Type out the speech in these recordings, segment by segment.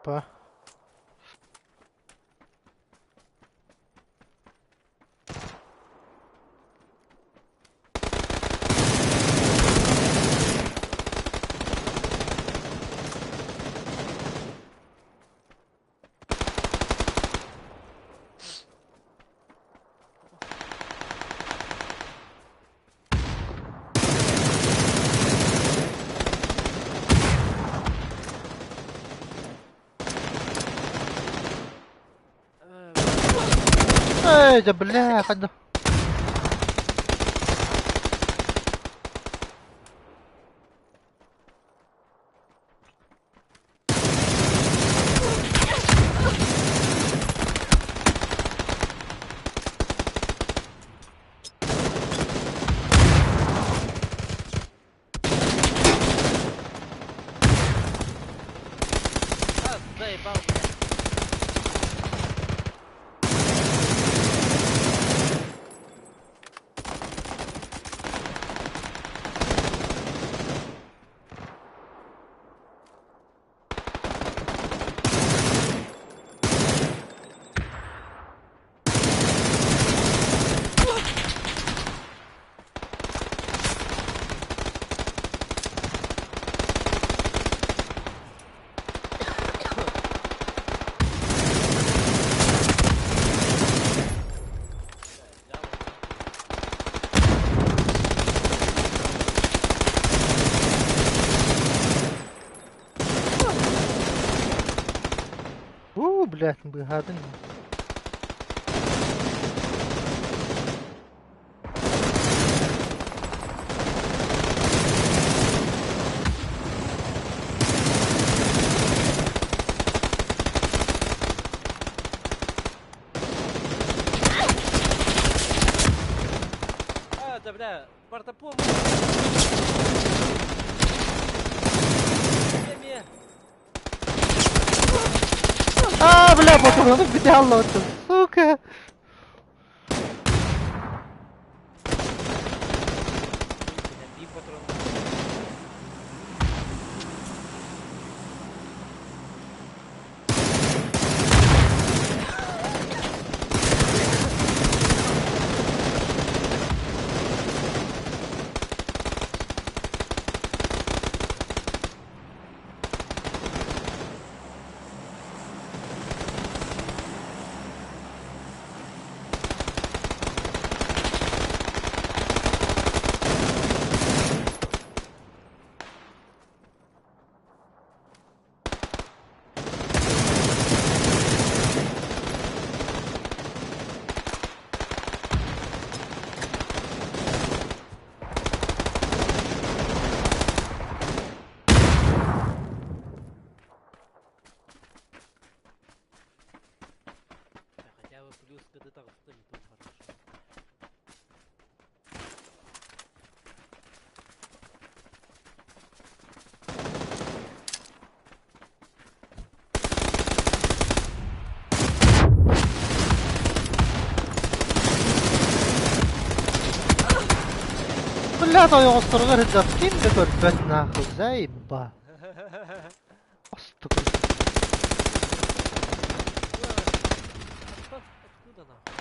Опа. Эй, да бля, ханна. А, заебал меня. Бля, взял. Уу, блядь, быһаатын. А, да бля, бартапом. Эме. А, бля, потом ну бедяло, сука. Бля, би патрон. Бля, хотя бы плюс КД так не то хорошо. Бля, тойоҕосторугар сылдьар ким да көрбөт нахуй, заеба. Остук. Откуда нахуй?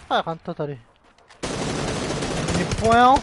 А, хантатари. Не понял.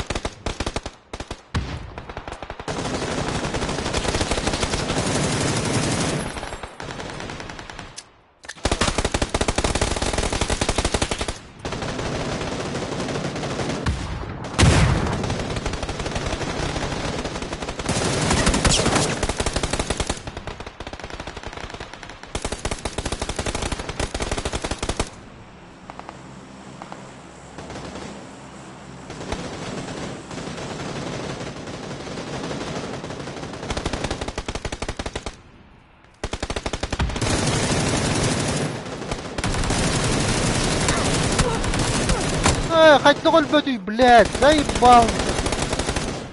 Ээ, хайдах өлбөтүй, блядь, заебал.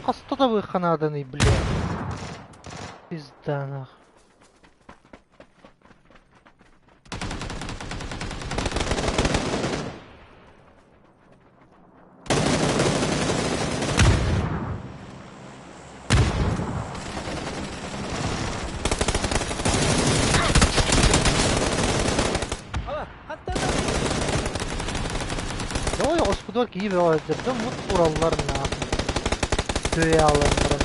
Хаста табыахха нааданый, блядь. Пизда нах. Ой, оспудугар киһи бөҕө сылдьар, мут ураллар нахуй. Тыа алан баран.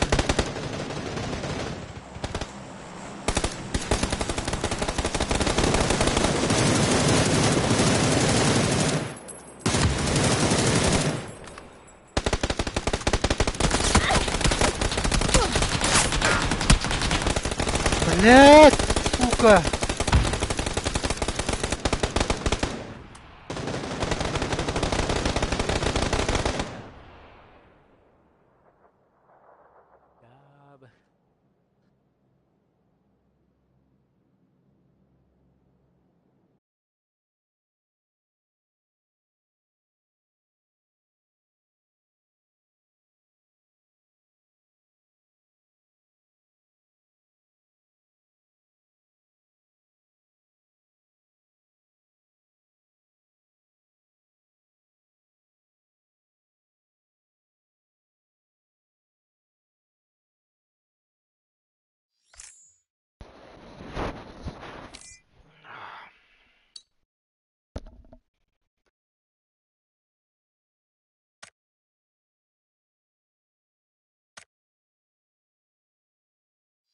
Блять, сука!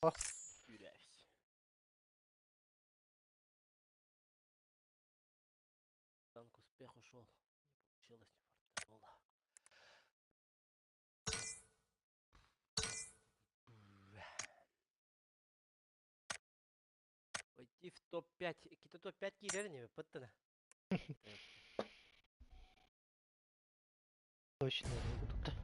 Күүрээбис. Танк успех ушел. Не получилось, не фартануло. Войти в топ-5. Какие-то топ-5 киирэр не пыттына. Точно тут.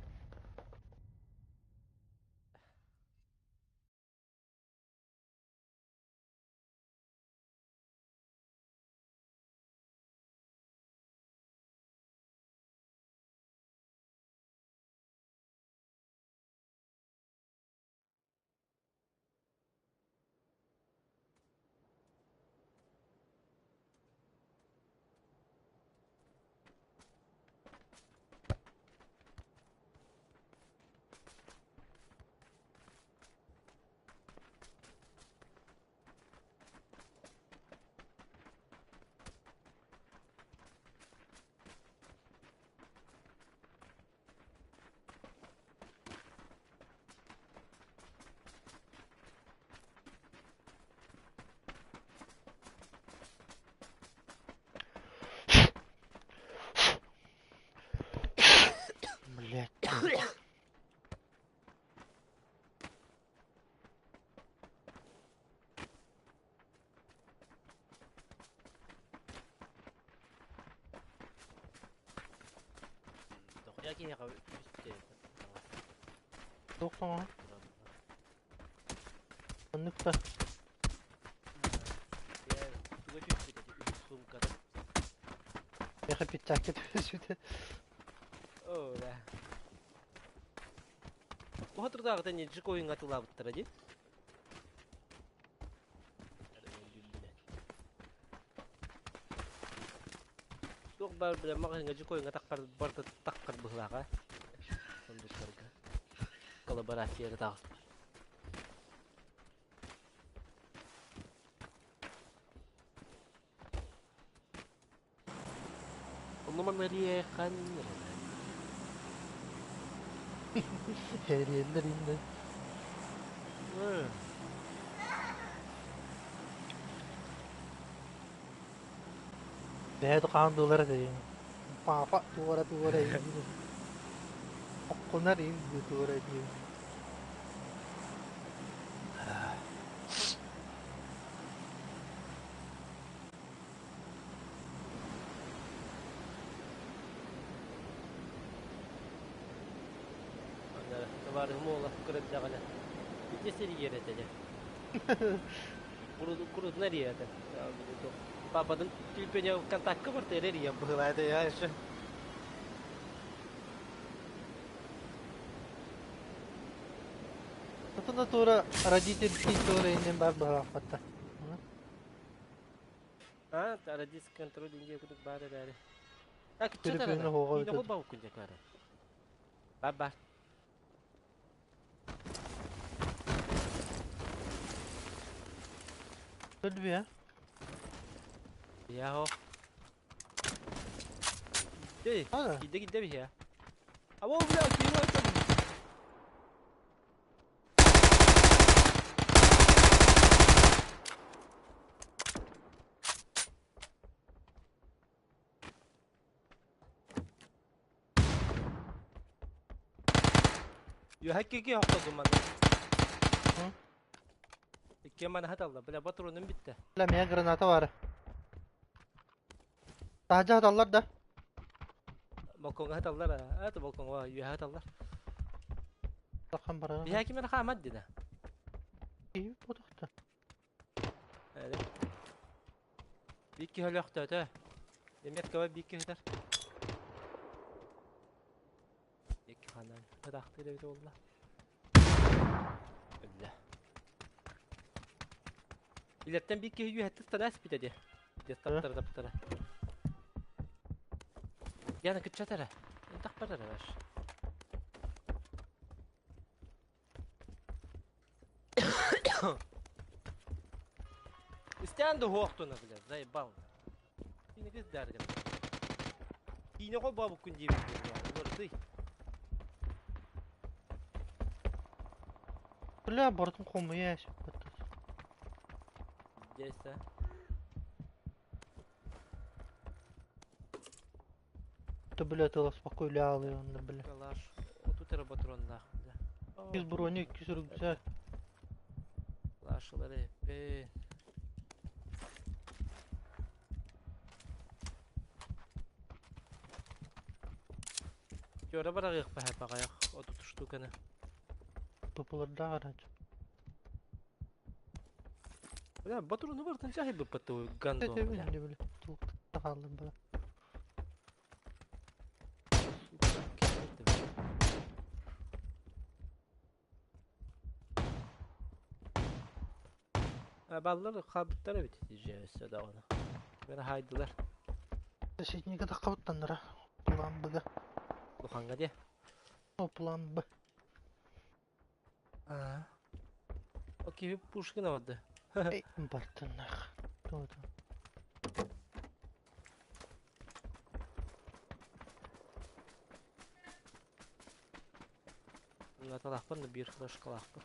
Блять. Дохуя киһиэхэ үстэ. Туох тоҥоһо? Оннук да. Туга түспүт үс суумката. Миэхэ пиджакка түспүтэ. Оо, да. Тоҕо турдааҕыта ньирдьик ойуҥҥа атыылаабыттара дии. Туох баар бile маҕаһыыҥҥа дьукуойуҥҥа таххар барыта таххар быһыылааҕа. Сундуктарга. Коллаборация таҕыста. Онно манна эриэхэн Эрийэллэр иннэ. Бэйэ хаан дуулар этэ Папа туора туора иһин. Оккунар иһин туора диэн. Табаарыһым уола көрөрдөҕүнэ ити сирийэр этэ дьэ. Курутун эрийэр этэ. Папатын түлпэне контакка барта эрийэр быһыылаата я еще. Отуна туора родительский туора иннин бар быһаахпатта. А, родительский контроль диэн курдук баар эрээри. Так, Төлөпүөнү оһоҕо Киинэ бүтэн. холбооккун дьэ кары. Бар бар. Өлбүө. Я хо. Дей, Ага. киирдэ киирдэ биһиэ. Або бля, киинэ оттон. Үөһэ кики хохтодум манна. Икки мана хаталла. Бля, патроным бүттэ. Бля, меня граната бар. Таһдьа хаталлар да. Балконга хаталлар. А, балконга үөһэ хаталлар. Тахан барар. Биһэ ким эрэ хаамат дина. Киһи ботохта. Эре. Бикки хөлөхтөтө. Демек кыба бикки хытар. Икки ханан хытахтыр эбит олла. Өллө. Илэртэн бикки үһәтти станас бите де. Де таптара таптара. Яна кытчатара. Тахпарара баш. Истян да хуохтуна, бля, заебал. Кини кыз дарган. Кини хо бабу күн диэбит Олордый. Бля, бортун хомуя. Здесь, а. То, бля, ты спокойлял, он, бля. Калаш. Вот тут патроннах, бля. Из брони, кис рюкзак. Калашлары, пе. Тёра барагых паха пагаях. Вот тут штуканы. Популарда гараж. Бля, патроны бартын чахи бы пату гандон, бля. Бля, тук тахалым, бля. Сука, кем это, бля? Баллар қалбыттар бит дижесе да оны. Мен хайдылар. Защитника тахабыттаннара. План Б. Луханга де. О, план Б. А. Окей, пушкина вады. Эй, бартыннах. Кто это? Аталахпын бир флешкалахпын.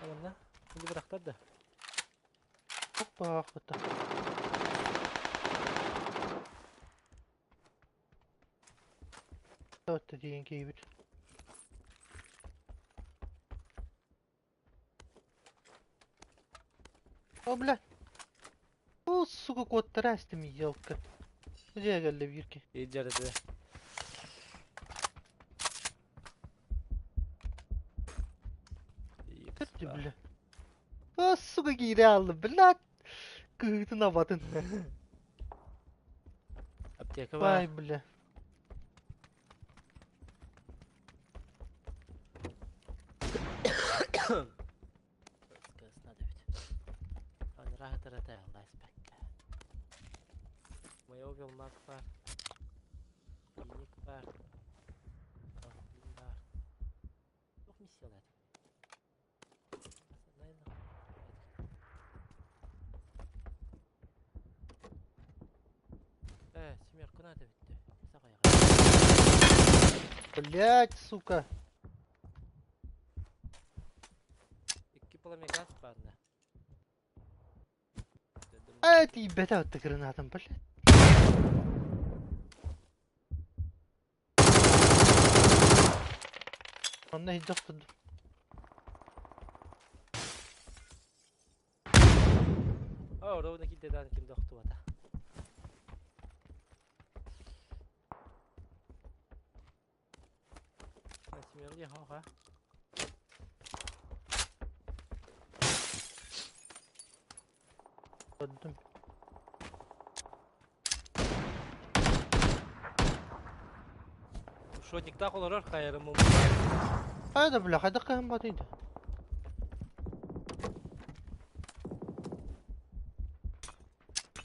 Tamam Şimdi bıraklar da. Hoppa, хвата. Это деген кейбит. О, бля. О, сука, кот тарастым, елка. Где я бирки? İcarede. Ты, бля. О, сука, кире блядь. Кыһытын абатын. Аптека бар. Ай, бля. Надо ведь. Он rahat лайспекка. Моё мак бар. Клиник бар. Бар. Туох миссиялар. Семерку надо ведь. Блядь, сука. Икки пламегаз барна. А, ты ебята, вот ты гранатом, блядь. Он найдет тут. О, ровно кидедан ким дохтуата. Семерли хоха. Öldüm. Шотниктаах олорор хайарым Хайа да бля, хайдах кыһын батый да.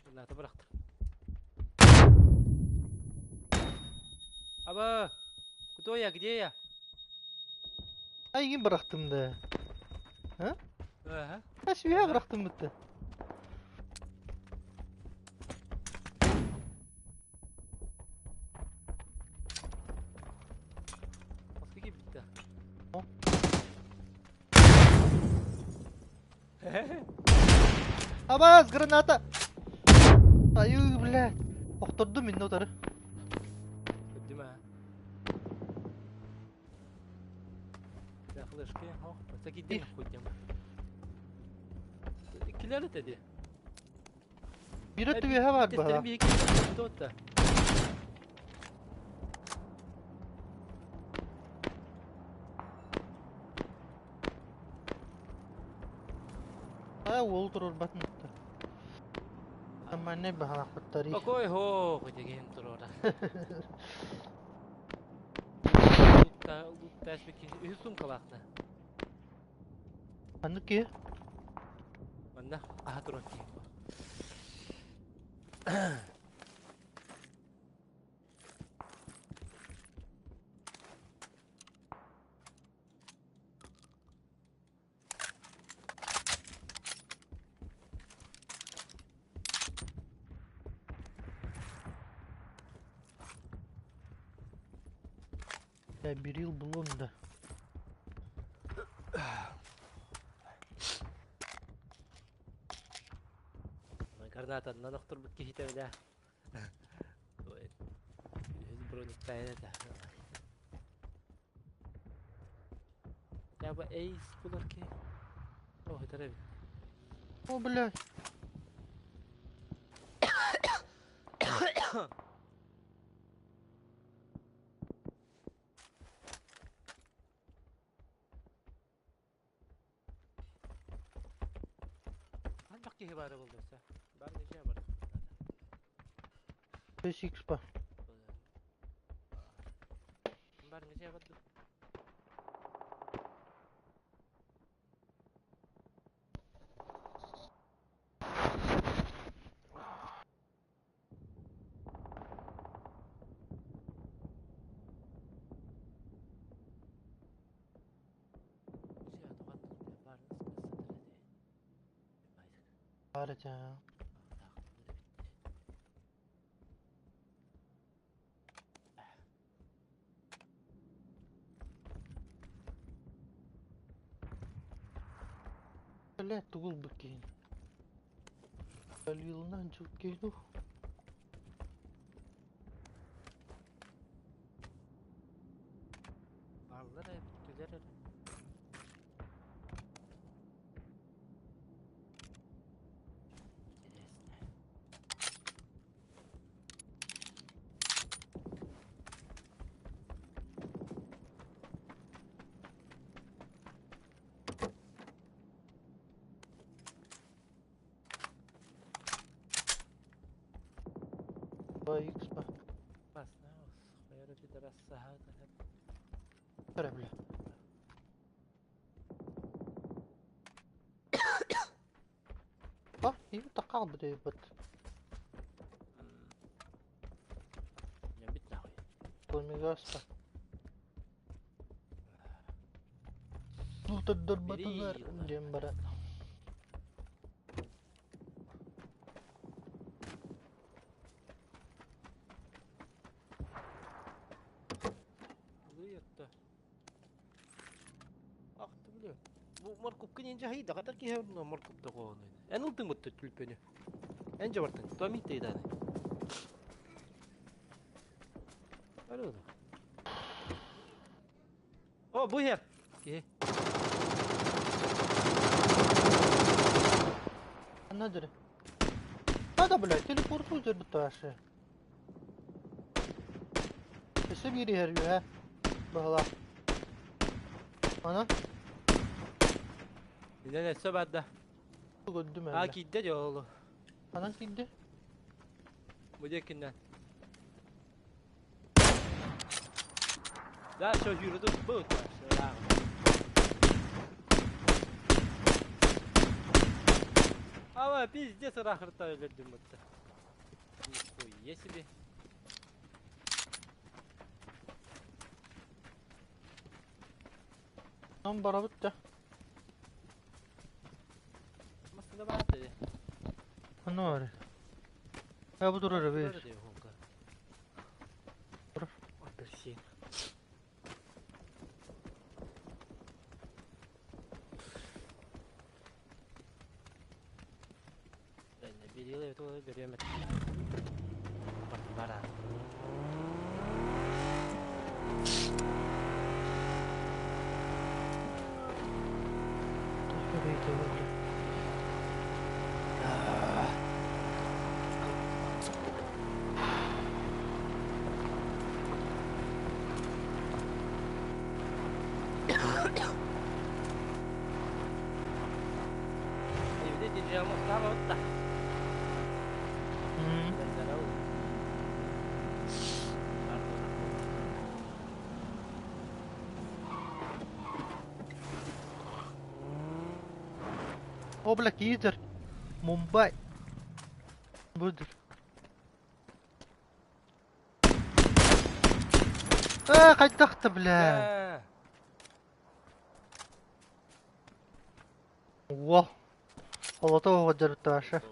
Граната бырахтым. Аба! Кто я? Где я? Айгин бырахтым да. А? Ага. А сүйэ бырахтым бытты. Баска киирбиттэ. Абаас, граната! Айыы, бля. Охтордум инне утары. Көрдүм аа. Да, флешки. Ох, киддин хуйдем. Иккилер этэ дии. Биир өттүгүһэ бар баһа. Биһиги Аа, уолу туруорбатын да. Нормальнай баһалаахпыттарый. Покой хо, деген туруора. Лутта үһүс сумкалаахта. Ханнык киһи? Манна аһа турар киһи. Я берил блонда. Гранатаннан охторбут киһитэ бля. Үһүс брониктайын этэ. Хотя бы эйс булар киһи. О, этэр эбит. О, блядь. Ханбах киһи баара буолла Бар нече бар. 5x па. Бар нече бар. Бар этэ. Блядь, тугул бы киһин. Альвилынан чуккину. Баллар бүттүлэр эрэ. Интересно. Два икс па. Басна, хайра пидорас саха Бля, бля. Па, и такал бит. Я бит нахуй. Томигаста. Ну таддар батынар диэн бара. Лыйытта. Ах ты бля. Бу моркупка нен жахи да катар киһи но моркуп да коonu. Эн ылтың бутта түлпөнү. Эн жабартың. Томи тейданы. Алло. О, бу хер. Ки. Анна дыры. Надо, блядь, телепорту дыр ташы. Өссө биир иһэр үһэ. Баһала. Ана Инен өссө барда. көрдүм А эле. киирдэ дьолу. Анан киирдэ. Бу диэкиннэн. Да, все, Юра, тут был. Ава, пиздец, рахарта өлөрдүм бытта. Нихуя себе. Нам барабыт да. Масына бааты. Ону бар. Я бу турар бир. Тур. Апельсин. Бериле то берем. Бара. О, бля, кизер. Мумбай. Буду. Хайдахта, бля. Во. Холото оҕодьорутааша.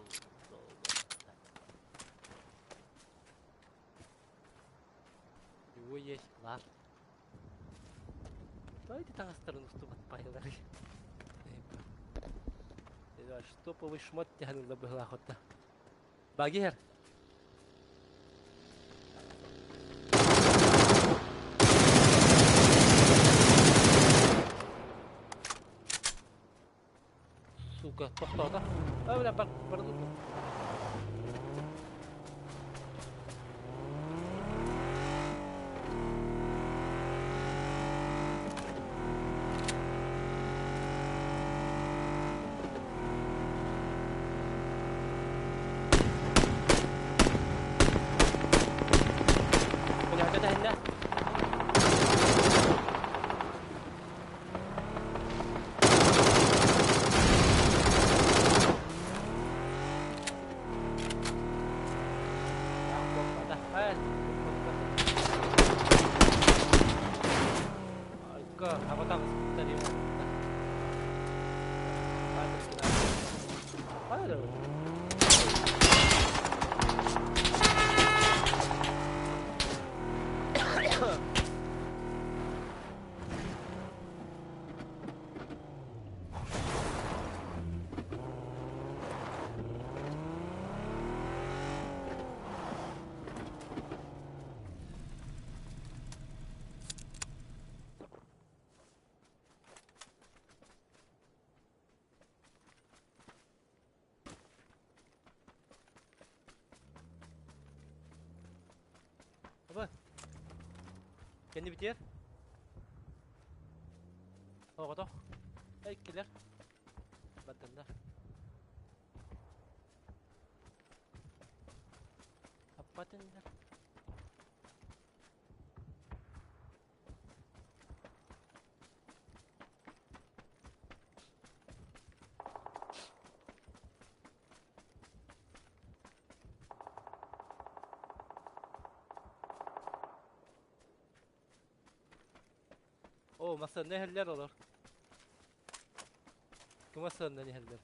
Его есть класс. Давайте таҥастарын устубат байлары. Топовый шмот тянула была охота. Багер. Сука, тохтоото. А, бля, бар, бар, Аба. Kendi bitiyor. Оҕото. Эккилер. Баттандар. Аппатындар. О, маса нehirler olur. Кымасында нehirler.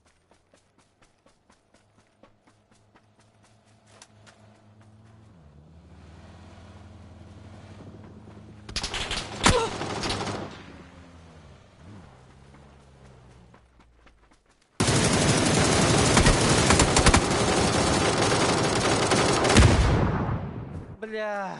Бля.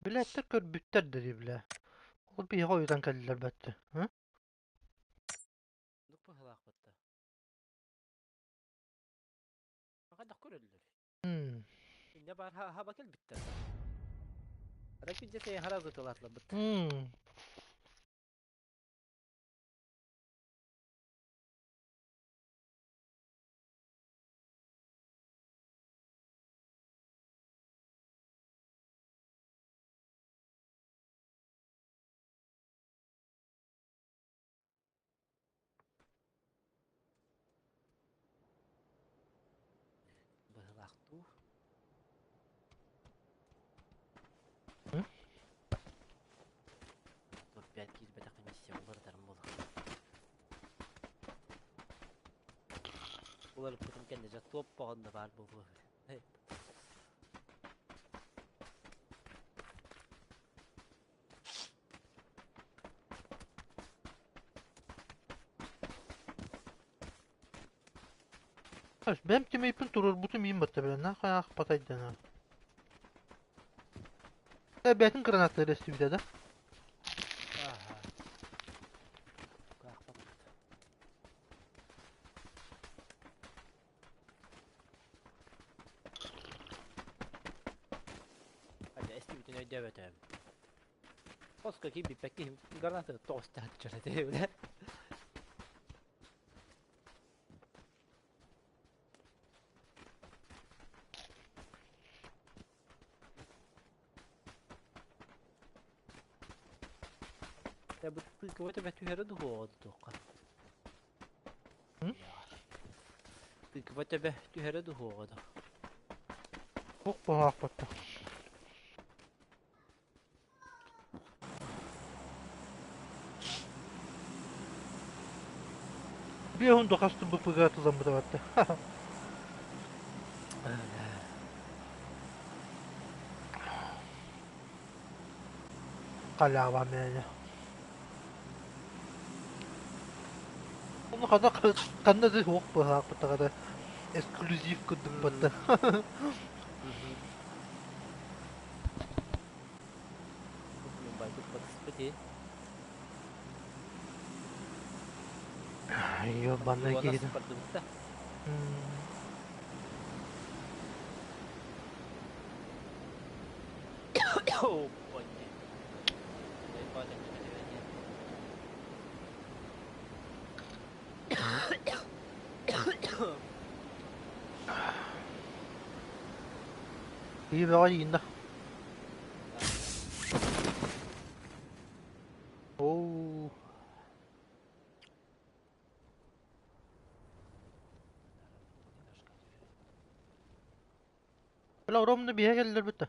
Билээттэр көрбүттэр да дии бля. Ол биһиэхэ ойутан кэллилэр бэттэ. Һы? Оннук быһыылаах батта. Хайдах көрөллөр? М. Инньэ баар хаба кэлбиттэр. Ара күндьэ тэйэ ытылаатыларбыт. М. Быһыылаах дуу? М? Турбят киирбэтэх миссия уларытарым буолуо. Уларыппытым кэннэ дьэ туоппоҕон да баар буолуо. Бэм тимейпин туруорбутум иин батта билэн хаах батайдана. Бээтин гранаттары эстибитэ да? Ааха. Каахпаппыт. Ада эстибитин өйдөөбөтөм. Хоско киирбиппэккэ граната тоҕустааччы этэ. Я бу тыква төбө түһэрэ дуһуоҕа туохха. М? Тыква төбө түһэрэ дуһуоҕа да. Туох баҕаах батта. Биэһун дохастын быпыга тыламмыта батта. Халява мээнэ. Ону хана ханна да суох быһаахпыттаҕына эксклюзив курдук батта. Байбыт батыспыт Ёбаный киһи. бардыбыт да. Опаньки. Киһи бөҕө ииннэ. Оо. Бля, оромну биһэ кэллэр бүтэ.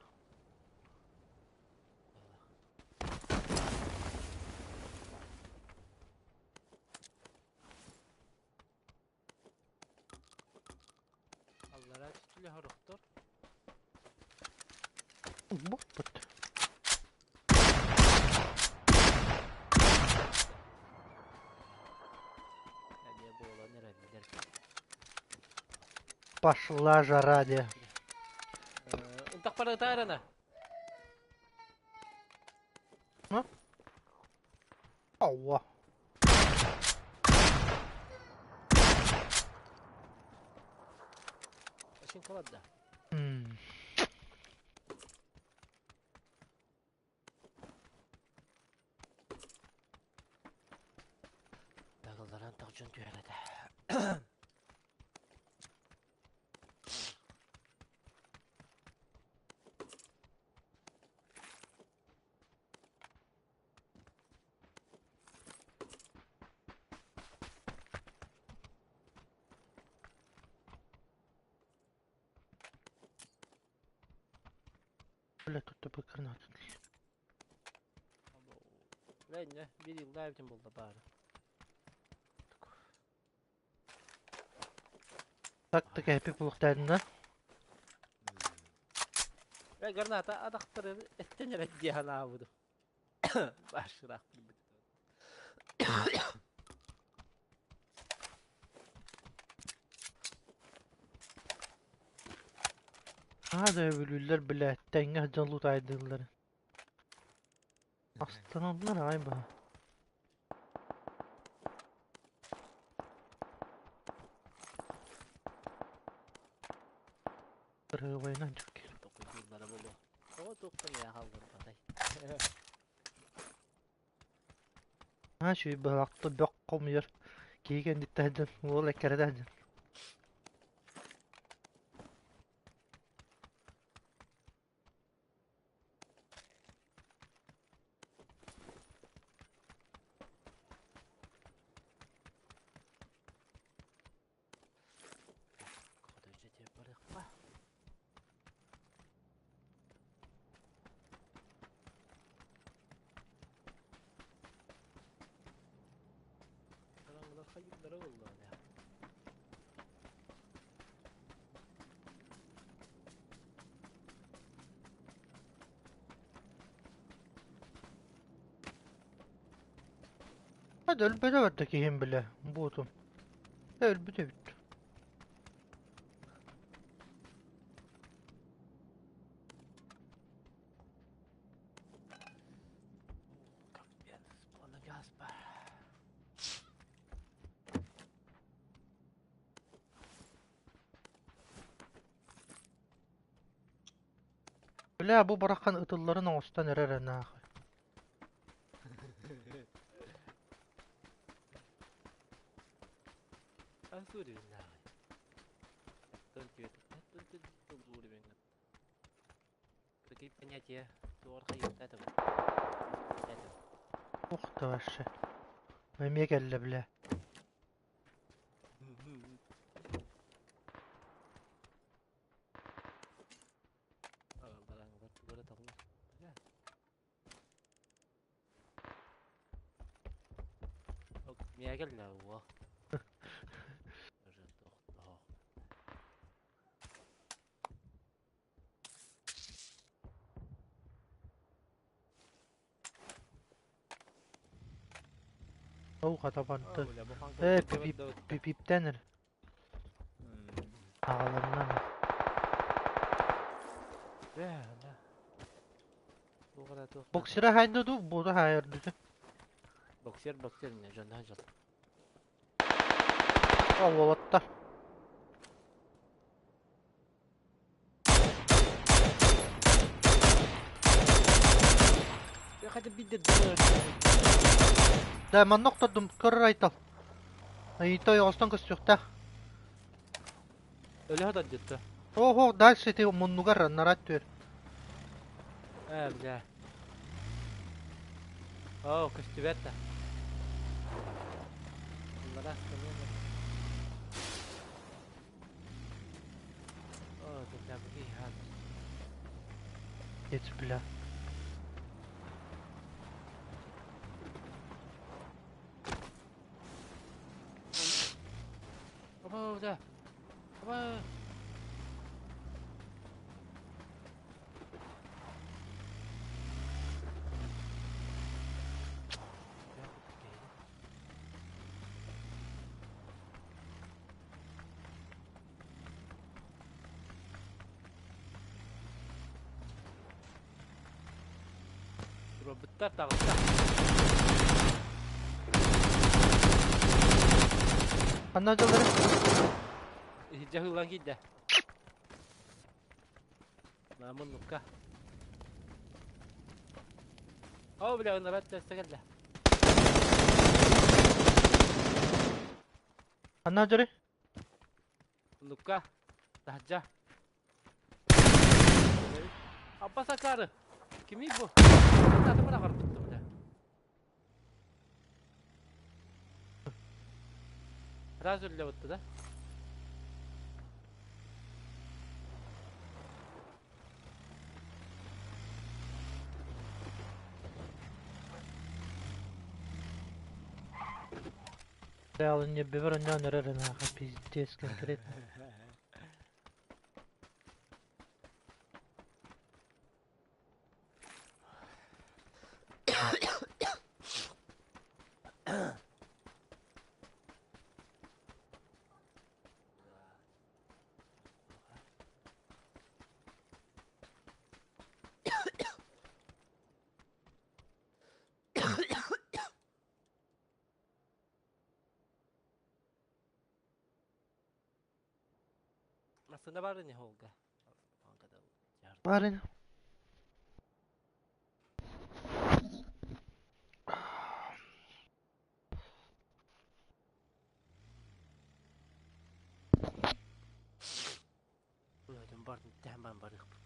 Аллараа түстүлэ хорохтор. Боппут. Эмиэ буолан эрэллэр. Пошла жара де. Ынтах барытаарана. Ауа. Очень холодно. Дагылларан тахжын түһэрэтэ. Бля, тут тупой гранаты. Бля, bir yılda evdim buldu bari. Так эпик булуктаydın да. Бля, граната адахтары эттен эрэ диэн аабыдым. Башыраах билбит. Аа да өлүүллэр бля, тэҥҥэ сылдьан лутаайдыыллар. Астыналлар аҕай баһа. Кырыыбайынан чүккэр. Токуйдууллара буолуо. Тоҕо туохтан ыйа хаалларбатай? Аа үчүгэй быһалаахта бөх хомуйар киһи кэнниттэн сылдьан уол эккирэтэ сылдьан. Хотойдьо барыахха. Хараҥалар хайыылара буоллаҕына. Hadi өлбөтө барда киһим билэ буотум. Өлбүт эбит. Капец, газ бар. Бля, бу барахан ытылларын оҥостон эрэр анаахы. Такие понятия туор хайыта это. Ух ты вообще. Эмиэ кэллэ, бля. Миэхэ кэллэ уо. Ол хата бантын. Э, пипиптэн эр. Аҕаларынан. Боксера хайда ду, буду хайырдыты. Боксер, боксер, не жана жал. Уолаттар. Хотя бидде Да, манна охтордум, көрөр айтал. Айта ойоҕостон көстүөхтээх. Өлө дьытта. Оһо, дальше ити муннугар нарат түөр. Э, бля. О, көстүбэт да. Раз, О, тогда Пиздец, бля. Опа, да. Опа. Роботтар таҕыста. Ханна дьаллары? Дьаһыылан киирдэ. Муннукка. О, бля, народ тэстэ кэллэ. Ханна дьары? Муннукка. Таһдьа. Аппа сакары. Кимий бу? Аты быраҕарбыттым да. Сразу үллэбитти да. Бля, не бевер онньоон эрэр ынаха пиздец конкретно. Массыына баар ини холга. Барин. Бардым тэһэн барыахпыт.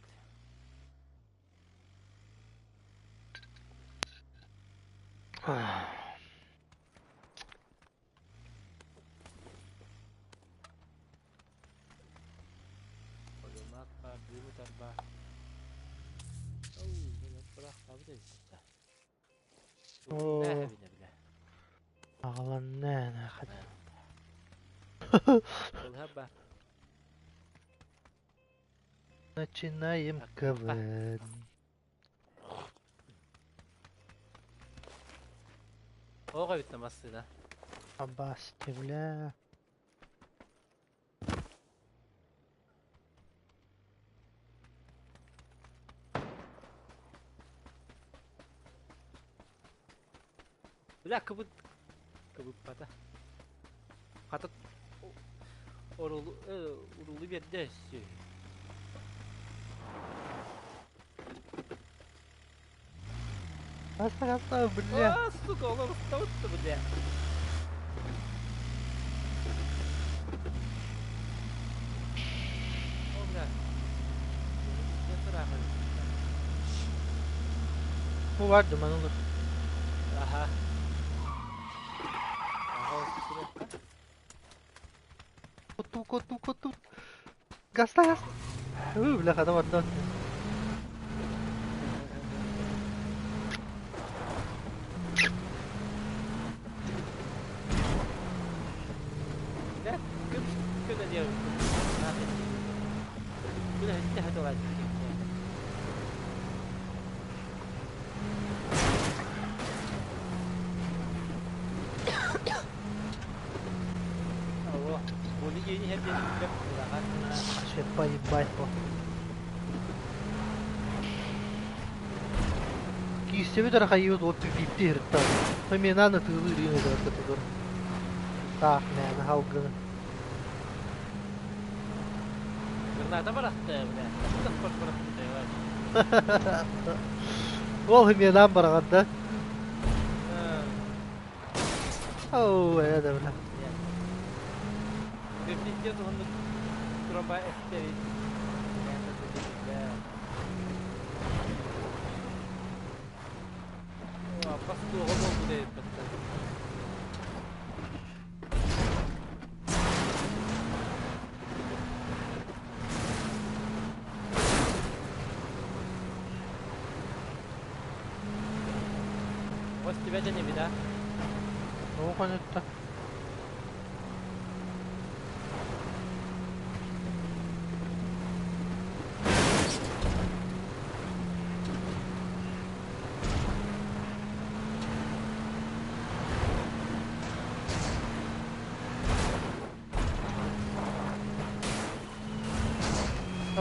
О, аҕаланна Начинаем КВН. Оҕо эбит массыына. Абасти, бля. Бля, кыбыт кыбыппата. Хата орулу урулу биэрдэ өссө. Аста, аста, бля. А, сука, олор устабытты, бля. О, бля. Bu var duman olur. Аха. Коту, коту, коту. Газла, газ. Бля, хата барда. Да, кым көнө диэн. Күнэ хэтте хэтэ Поебать по. Киистэбит эрэ хайыыбыт уот биирдии иһириттэ. Менаны тыылыы илиин ыытар. Таах мээнэ халгыны. Граната барахта, бля. Барахта, Ол менан бараҕанда. Оу, это бля. Тромба эстери. Бастуға болды деп бітті. Вот тебя не беда. Ну, конечно.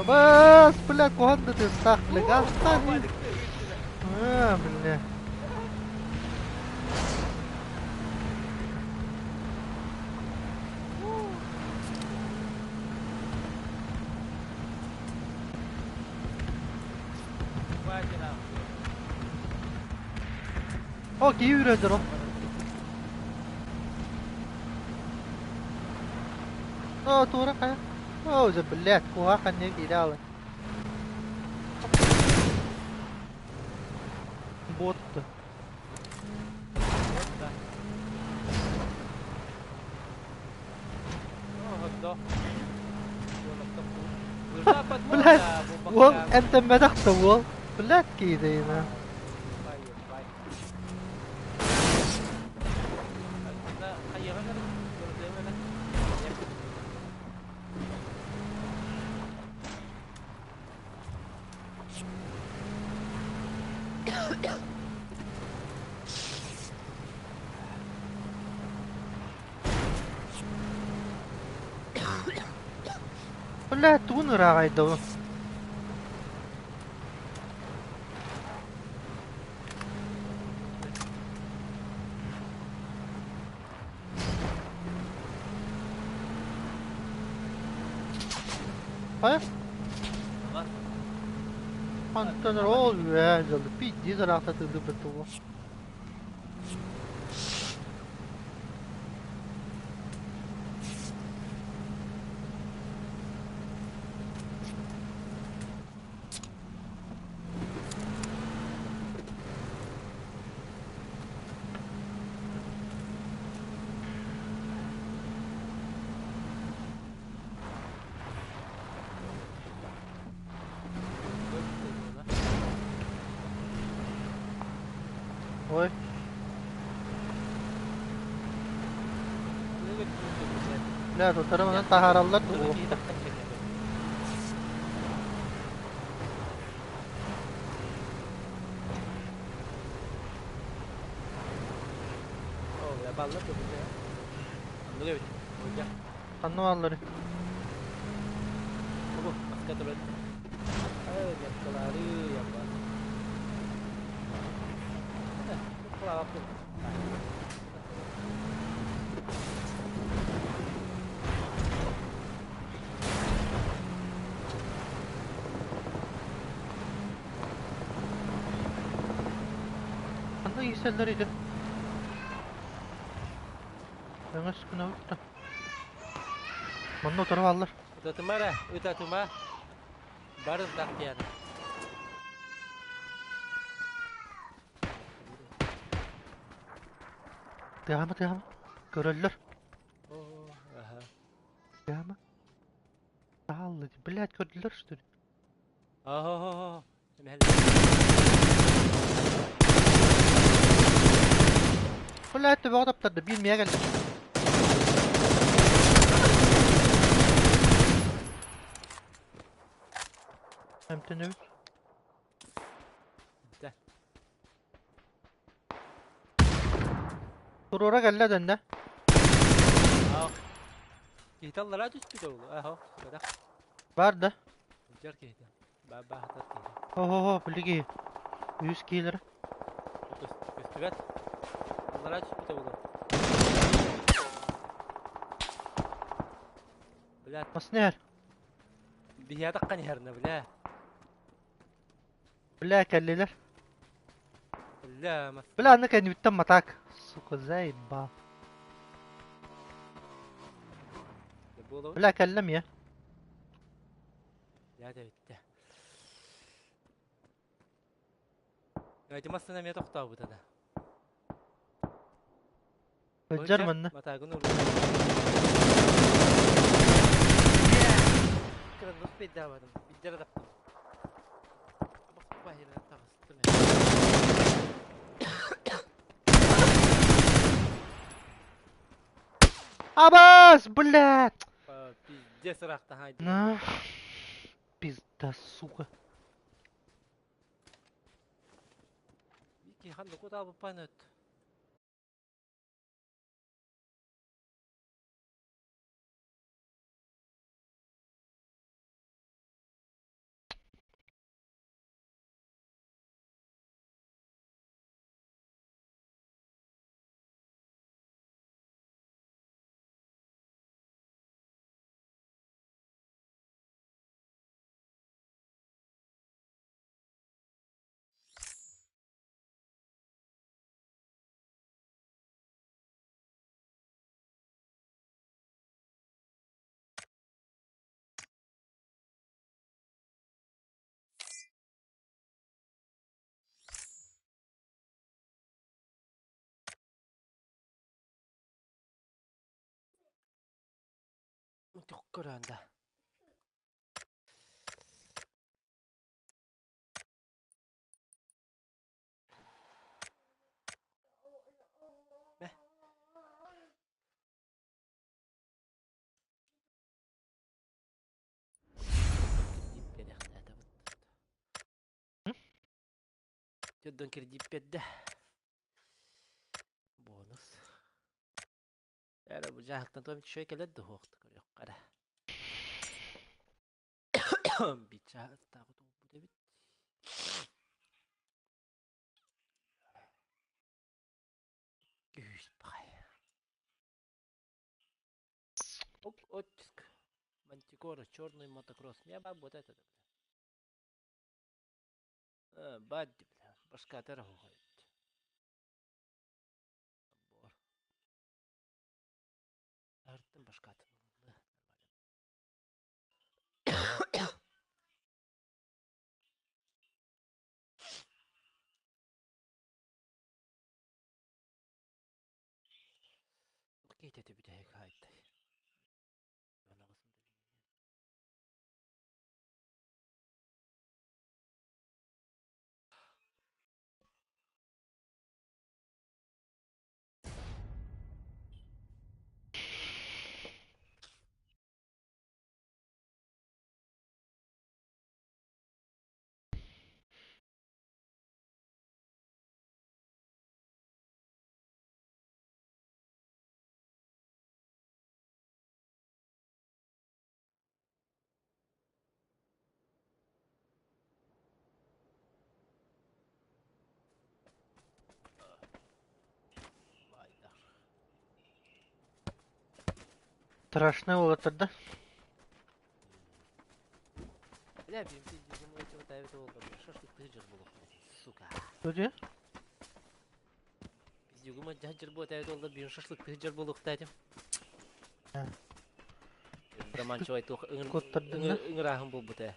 Бас, бля, куда ты стах, бля, газ. А, бля. О, киви үрөдөр. О, тура кая. О, за блядь, куха не кидала. Бот. Да. Блядь, уол эмтэммэтэх да уол. Блядь, киидейна. Блядь, тугун ырааҕайда. Хайа? Антон ол үөһээ дьолу пиздец ыраахта тыыллыбыт тугу. Ой. Бля, утары манан таһаараллар дуо? Ханна бааллары? Ханна иисэллэр ити? Өҥөс гынабыт да. Манна утары бааллар. Ытатыма эрэ, ытатыма. Бары ытах диэн. Тыаһама, тыаһама. Көрөллөр. Аха. Тыаһама. Тааллы, блядь, көрдүлэр что ли? Охо-хо-хо. Блядь, төбөҕө таптарды, биир миэ кэллэ. Эмтэнэбит. Да. Туруора кэллэ дэннэ. Аах. Киһитэ аллараа түспүтэ ол. Аһо, бадах. Бар да. Дьар киһитэ. Баахтар киһитэ. Хо-хо-хо, билиги. Үһүс киһилэрэ. Көстүбэт. Аллараа түспүтэ буолуо. Бля. Маснер. Биһиэтаххан иһэрнэ, бля. Бля, кэллилэр. Бля, мас. Бля, аны кэннибиттэн матак. Сука, заебал. Бля, кэллим я. Я да бүттэ. Эти массына эмиэ тохтообута да. Сылдьар манна. Матаагын Кырандас пейдаабатым. Биддер таптым. Бахпахина таҕыстым. Абас, блядь! Пиздец ыраахтаһай. На. Пизда, сука. Ики ханна кутаабыппан өт. Көрөн да. Төрдөн кредит Бонус. Эрэ бу дьаһалтан туом үчүгэй кэлэр да суохта көрүөххэ эрэ. Бичааттааҕы туолбут эбит. Күүс баҕайы. Оп, оттиск. Мантик. Мантикора, черный мотокросс. Я баар вот это, бля. Бадди, бля. Башкатар оһуохайт. Бор. Артын башкатын ылла. Кейтети бүтэһик хаайттай. Страшный уолаттар да? Бля, сука. Что Пиздюгума дьадьыр буот эбит уоллар биир шашлык тыһыдьар буолуохтаатым. Романчевай туох ыҥырааһын буолбут ээ.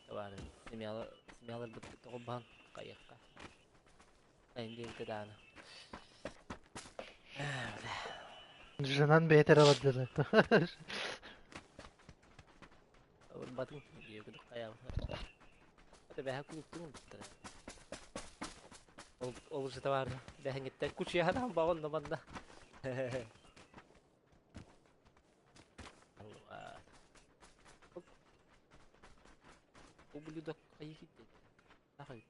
Табаары семьяларбыт тоҕо баһан хайыахха. Айын диэбитэ даҕаны. Женан бэйэтэ эрэ бардыра. Ылбатын диэки хайаабын. Бэһэ кулуктуҥ ылбыттара. Ол ол же табаар бэһэҥиттэн кучуйаһан баҕон манна. Ублюдок хайы китти. Нахай.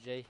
Джей.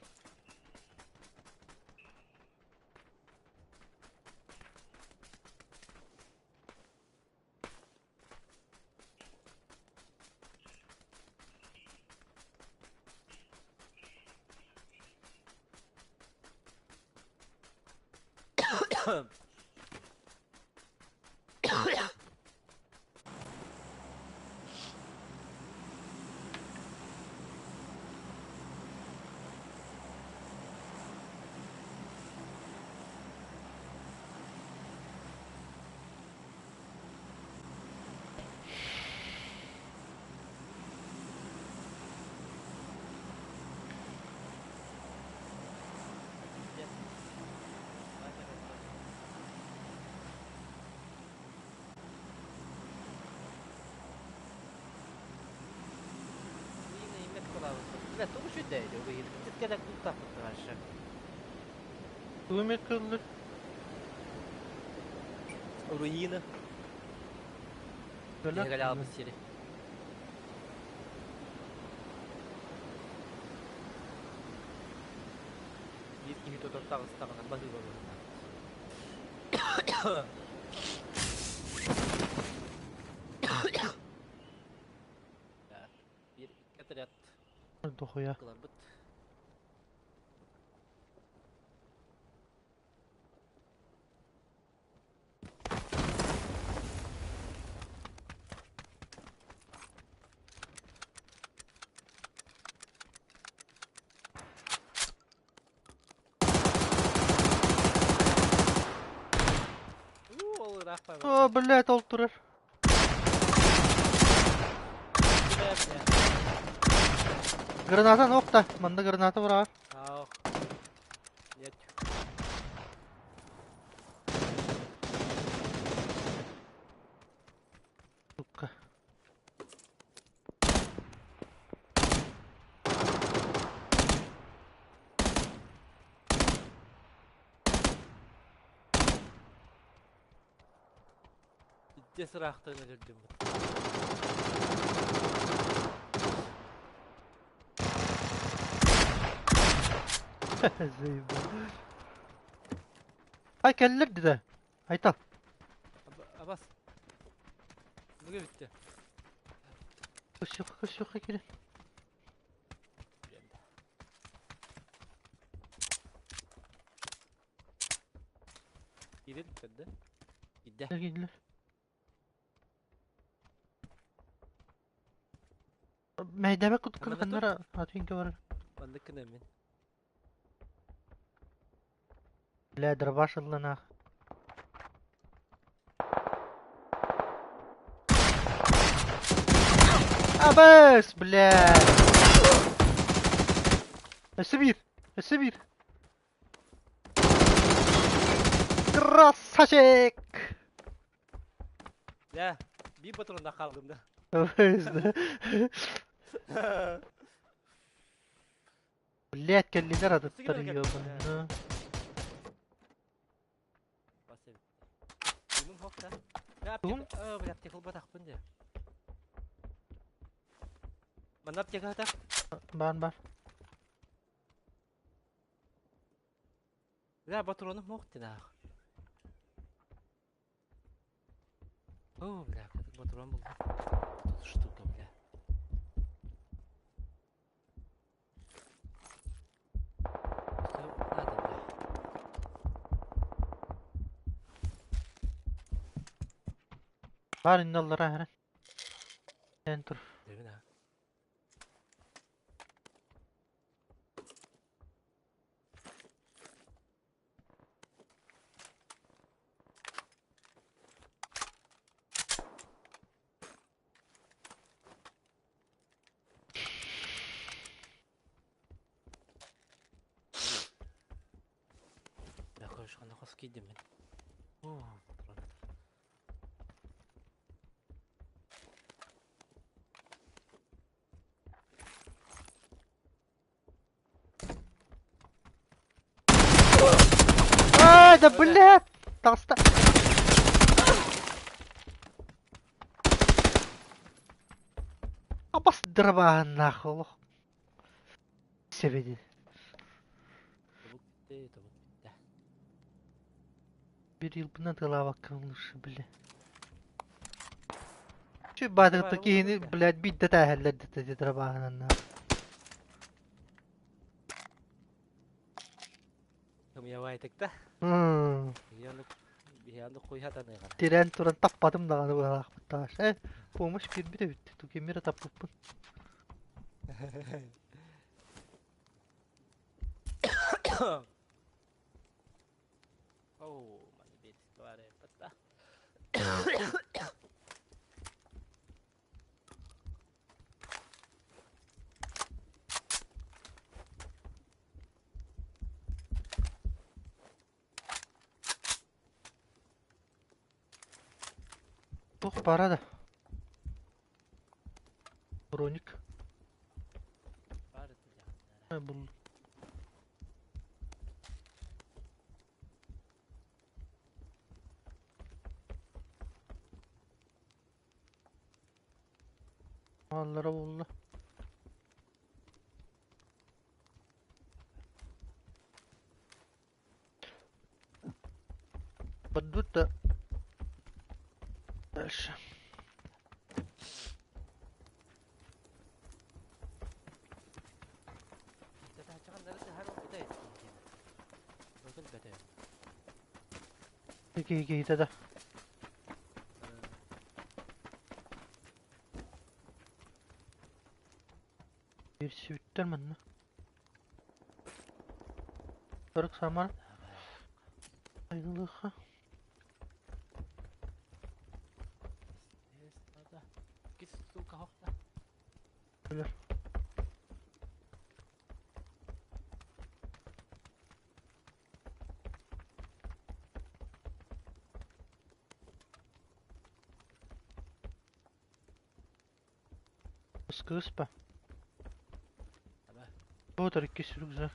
Тугу кыллыр? Руина. Биһиги сири. Биир киһи тотор таҕыстаҕына баһыыба быһыылаах. Биир икки отряд Дохуя. кыларбыт. Ол ыраах О, блядь, ол турар. Граната нохта. Манна граната быраҕар. Ах. Нет. Сука. Итте сыраахтан өлөрдүм. Заебал. Ай кэллэр дидэ. Айтал. Абас. Бүгү бүттэ. Көссүөххэ, көссүөххэ киирин. Киирин көрдө. Киирдэ. Киирдилэр. Мэйдэбэ куткун Ханна тур? ханнара атыынка барар. Маннык гына мин. Бля, дробаш ылланаах. Абыс, бля! Өссө биир! Өссө биир! Красавчик! Дьэ, биир патроннаах хааллым да. Абыс, да. Блядь, кэллилэр Өссө атыттар ким эрэ кэлбит ёбаный. ээ. Бас эбит. Дымым суох да. Бля, Тугум? аптека, э, бля, аптека ылбатахпын дии. Манна аптека сытар. Баар баар. Бля, патроным суох динаах. О, бля, патрон булдум. Тут штука, бля. Всё, надо, бля. Баар инне аллара эрэн. Эн тур. Дэбин аа. Бля, короче, хос киирдим мин. О, патрон. Ай, да блядь! Таҕыста. Абас дырабааһыннаах олох. Сэбэди. Тобук бүттэ, тобук бүттэ. Bir yılбынан тылаабакка лучше, бля. Чү баатыгыта киһини, блядь, биирдэ тээһэллэр дэтэ дырабааһынаннаах. Кымыйабайтык да. Биһианы куйхатаныгара. Тирээн туран таппатым даҕаны быһалаахпыт тааш. Э, помощь киирбит эбит. Тукемира таппыппын. Оо, маны биэс баар эппэт Туох баара да. Броник. Баар этэ Буллум. Маллара булла. Поддут да дальше. Киһи да. Киирсибиттэр манна. Сорок самар. Айылыха. Өлөр. Кыыс па. Ботар иккис рюкзак.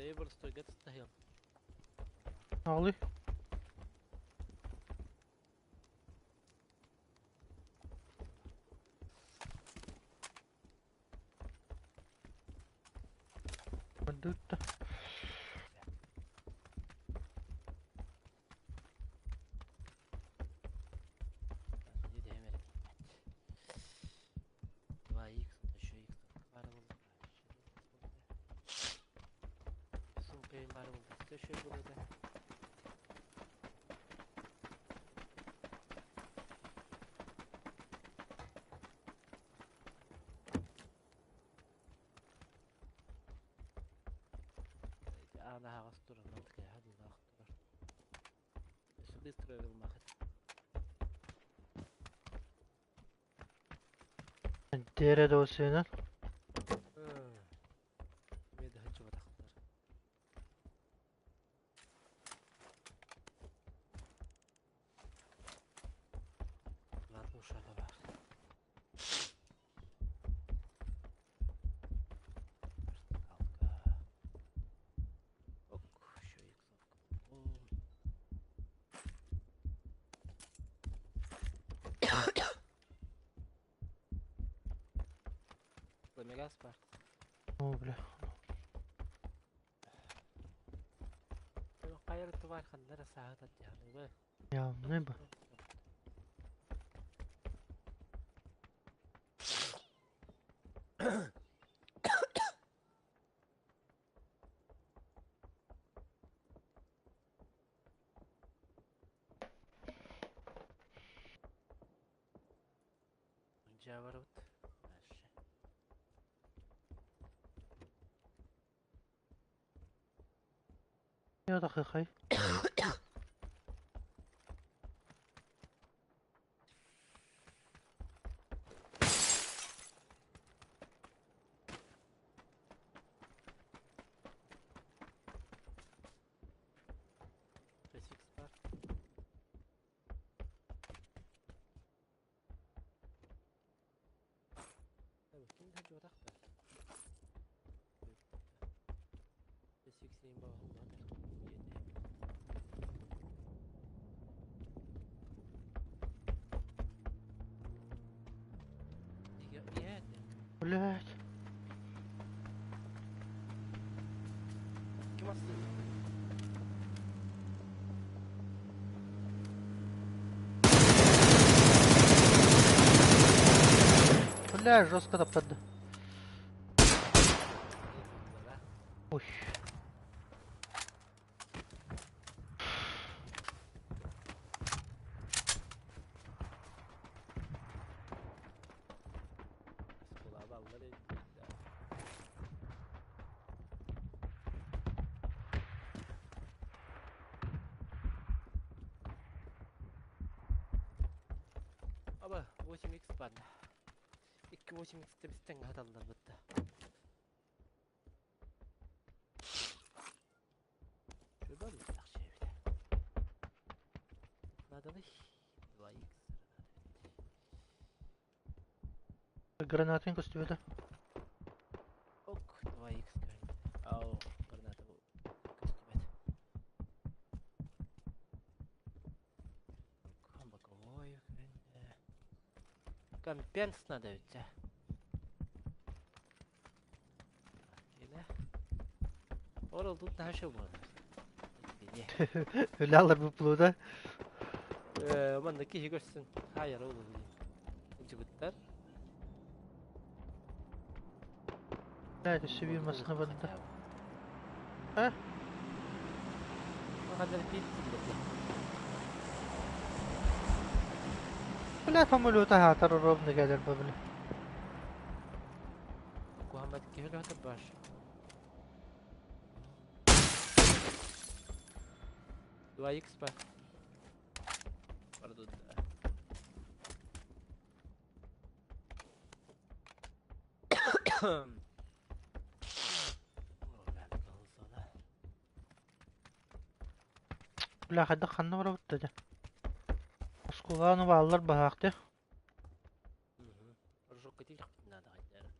Эй, боростуойга тастаһыам. Аҕалый. Бардыытта. Дэһэм эрэ тиийбэт. 2х, еще х баар буолла. Сумка баар буолла. Еще буолла. Аан аһаҕас туран кэһэ дуулаах турар. Өссө быстро ылмахыт. Дere dosyanın. Эмиэ да сылдьыбатахтар. Ладно, ушата бар. Вертикалка. Ок, еще иксовка. Ламегас бар. О, бля. Хайыр тувар ханнара саһыт аттыханыгы. Явно бы. Дьэ барабыт. Дальше. Я тахыхай. Префикс бар. Ким да жуотахтар. Префиксин баҕаллар. Блять. Ким астыыр? Бля, жестко таптарды. Ой. Аба, 8x бар. 2 8x тебистен хаталлар бытта. Шөбөр жакшы эбит. Надо 2x. Гранатын көстүбүтэ. Ок, 2x көрүндү. Ау, граната бу көстүбэт. Боковой көрүндү. Компенс надо ведь. Кене. Орол тут наша буолар. Үлэ бу плуда. Манна киһи көрсүн. Хайар ол Жигуттар. Блядь, өссө биир массыына барда. А? Хандар питтиллер. Бля, самолета хаатар ровно кэлэр бу бля. Кухаммад киһи лөтө баш. 2x бар. Бардут. Бля, хайдах ханна барабыт дэ. Оскуоланы бааллар баһаахты. Рожокка тиийэхпит наада хайдара.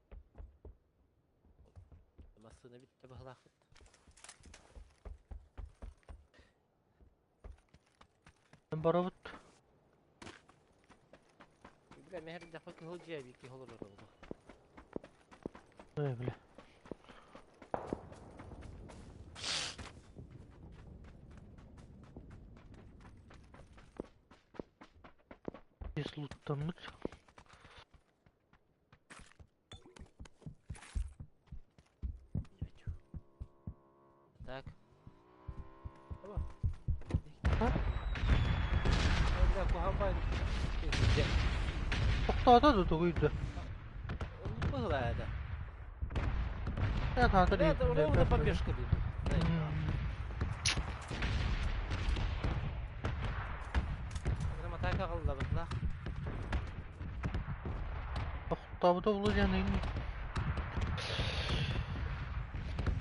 Массыына бүтте баһылаахпыт. Барабыт. Бля, мин эрдэхпэ кыһыл дьиэ эбии киһи олорор буолуо. Э, бля. Без луттаммыт. Так. А? Тохтоото да тугуй да? Быһылаада. Я таатар Да, ровно побежка бит. Грамотака галлабытла. Тохтообута булу диэн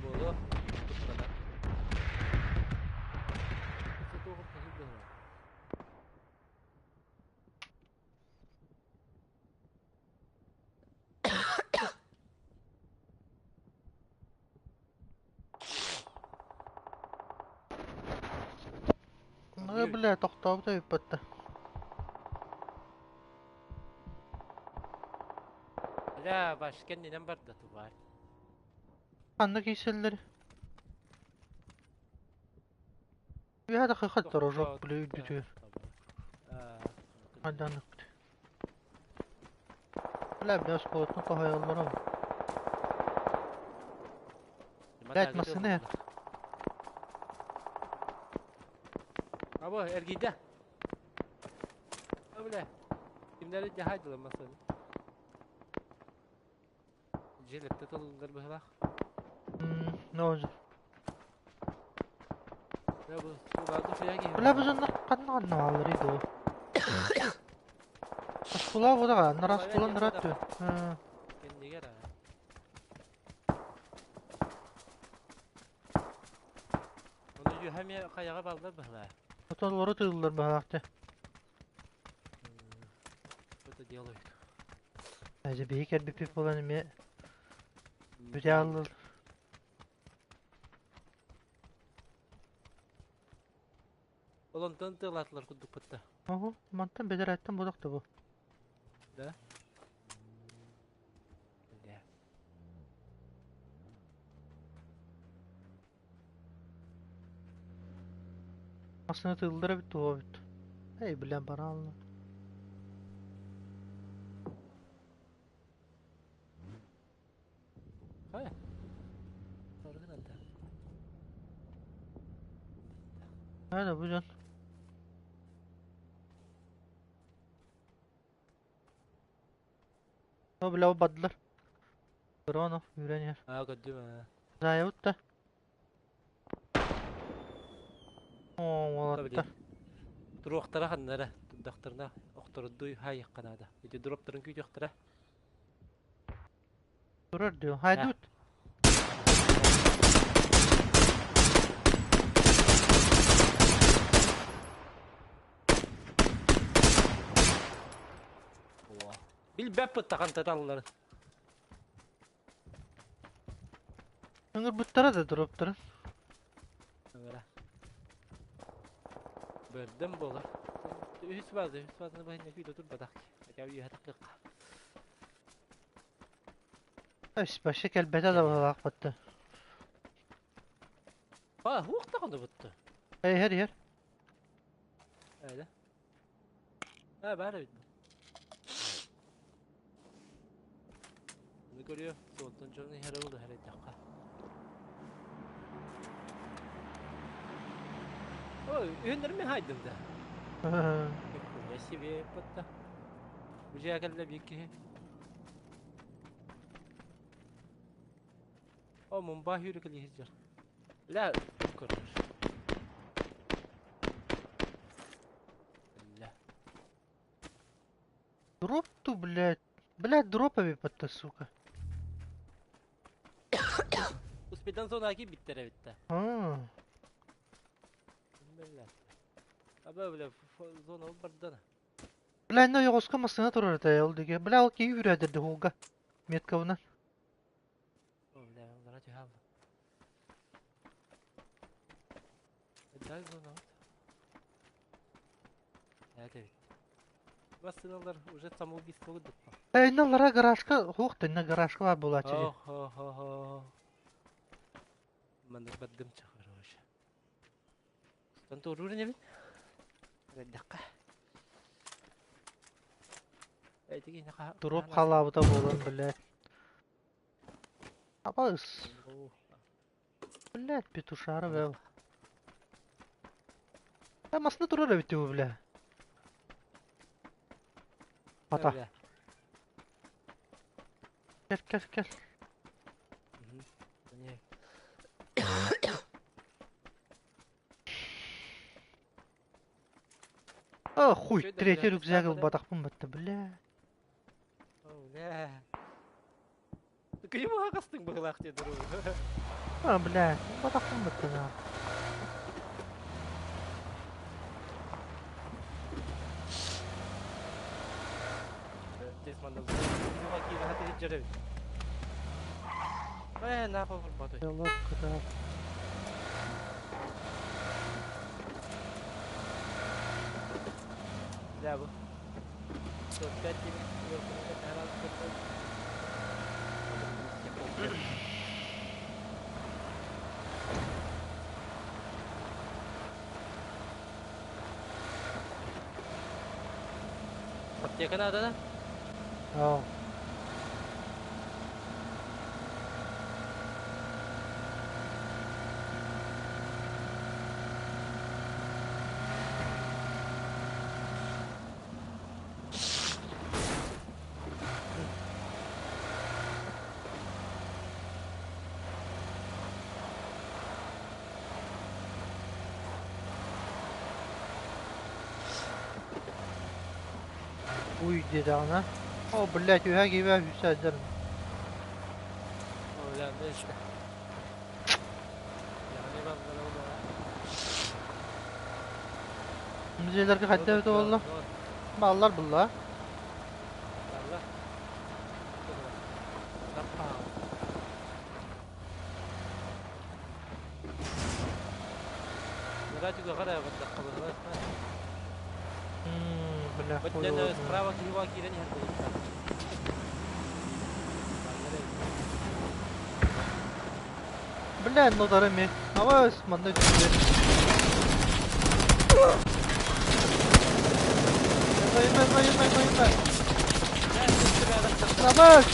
Буолуо. Туттанар. Ну, бля, тохтообута бүппэттэ. Бля, баш кэннинэн барда тубаар. Ханна киирсэллэр? Үөһэ да хахат дорожок, бля, үрдүтүгэр. Хайдааннык. Бля, бля, оскуолаттан тоһойоллоро. Блядь, массыына Або, эргийдэ. Бля, кимнэри дьаһайдылар массыына. Дьиэлэртэ тыллар быһылаах. Не Бля, бу суулаады фия киһи. Бля, бу дьоннор ханна ханна баалларый дуо? Оскуола будаҕа, нара оскуола нара тү. Кэннигэр аа. Ону үөһэ эмиэ хайаҕа бааллар быһылаа. Отон олору тыыллар быһалаахты. Что-то делают. Эже биһи кэлбиппит буолан эмиэ бүтэ ааллыл. Ол онтон тыалаатылар курдукпутта. Оһо, мантан бэдэрээттэн бодох да бу. Да? Да. Массыына тыыллара эбит туһа эбит. Эй, бля, бараалла. Хайа? Оргынан да. Хайда бу дьон. О, бля, бардылар. Броно, үүрэн иһэр. Аа, көрдүм аа. Заайабыт да. Оо, уолаттар. Туруохтара ханнара, турдахтарына охторудуй хайыахха наада. Ити дроптарын күүтүөхтэрэ. Турар диyor. Haydut. Билбэппит тахантаталларын. Ыҥырбыттара да дроптарын. Ыҥыра. Бэрдэн буолар. Үһүс база, үһүс базаны баһын күйдө турбатах. Хотя бы үһэ такыахха. Вообще кэлбэтэ да быһалаах батта. А, хуох даҕаны бутта. Иһэр иһэр. Эйдэ. А, баар эбит. Bunu görüyor. Soldan canı her oldu her dakika. Ой, үйөннөр мен хайдым да. Себе батта. Бу жия кэллэ биир киһи. О, Мумбай хүрүкэлии сылдьар. Ла, көрөр. Ла. Дроп ту, блядь. Блядь, дропами батта, сука. Успедан зона киирбиттэр эбит да. Аа. Бля. Аба, бля, зона бардана. Бля, инна ойоҕоско массыына турар этэ ол диэки. Бля, ол киһи үүрээдэрди уулга. Меткабынан. О, бля, зона түһэ Дай зона. эбит. Массыыналар уже самоубийство курдук. Инналара гаражка, хуох да инна гаражка баар буолааччы дии. О-хо-хо-хо. Маннык бардым чэ, короче. Устан туоруур инибин. Эрдэххэ. Эти киһини Туруоп хаһан халаабыта буолан, блядь. Абыс. Блядь, петушара бэл. Э, масына турар эбит бу, бля. Ата. Кел, кел, кел. А, хуй, третий рюкзак ылбатахпын батта, бля. Бля. Кыйым аҕастыҥ быһылаах диye дуруу. А, бля, батахпын батта на. Тез манна киирэ эбит. Э, нахуй барбатой. Лодка, Да, бу. 45 Аптека надо, да? Да. Уй диэтэҕинэ, о, блядь, үһэ киибэ үһүсэ сылдьар. Музейларга хайда эбитэ буолла? Бааллар булла. Бля, хуй его знает. Справа киһи киирэн иһэр буолуохтаах. Бля, ну дарами. Авас, манна түстэ. Байма, байма, байма. Авас!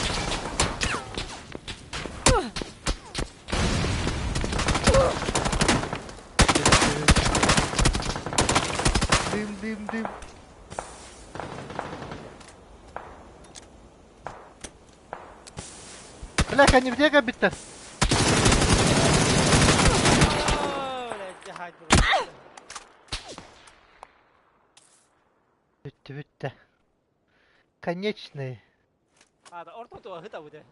Дым, дым, дым. Бля, кэннибитигэр кэлбиттэр. Бүттэ, бүттэ. Конечный. А, ортотуга ыһытабыт ээ.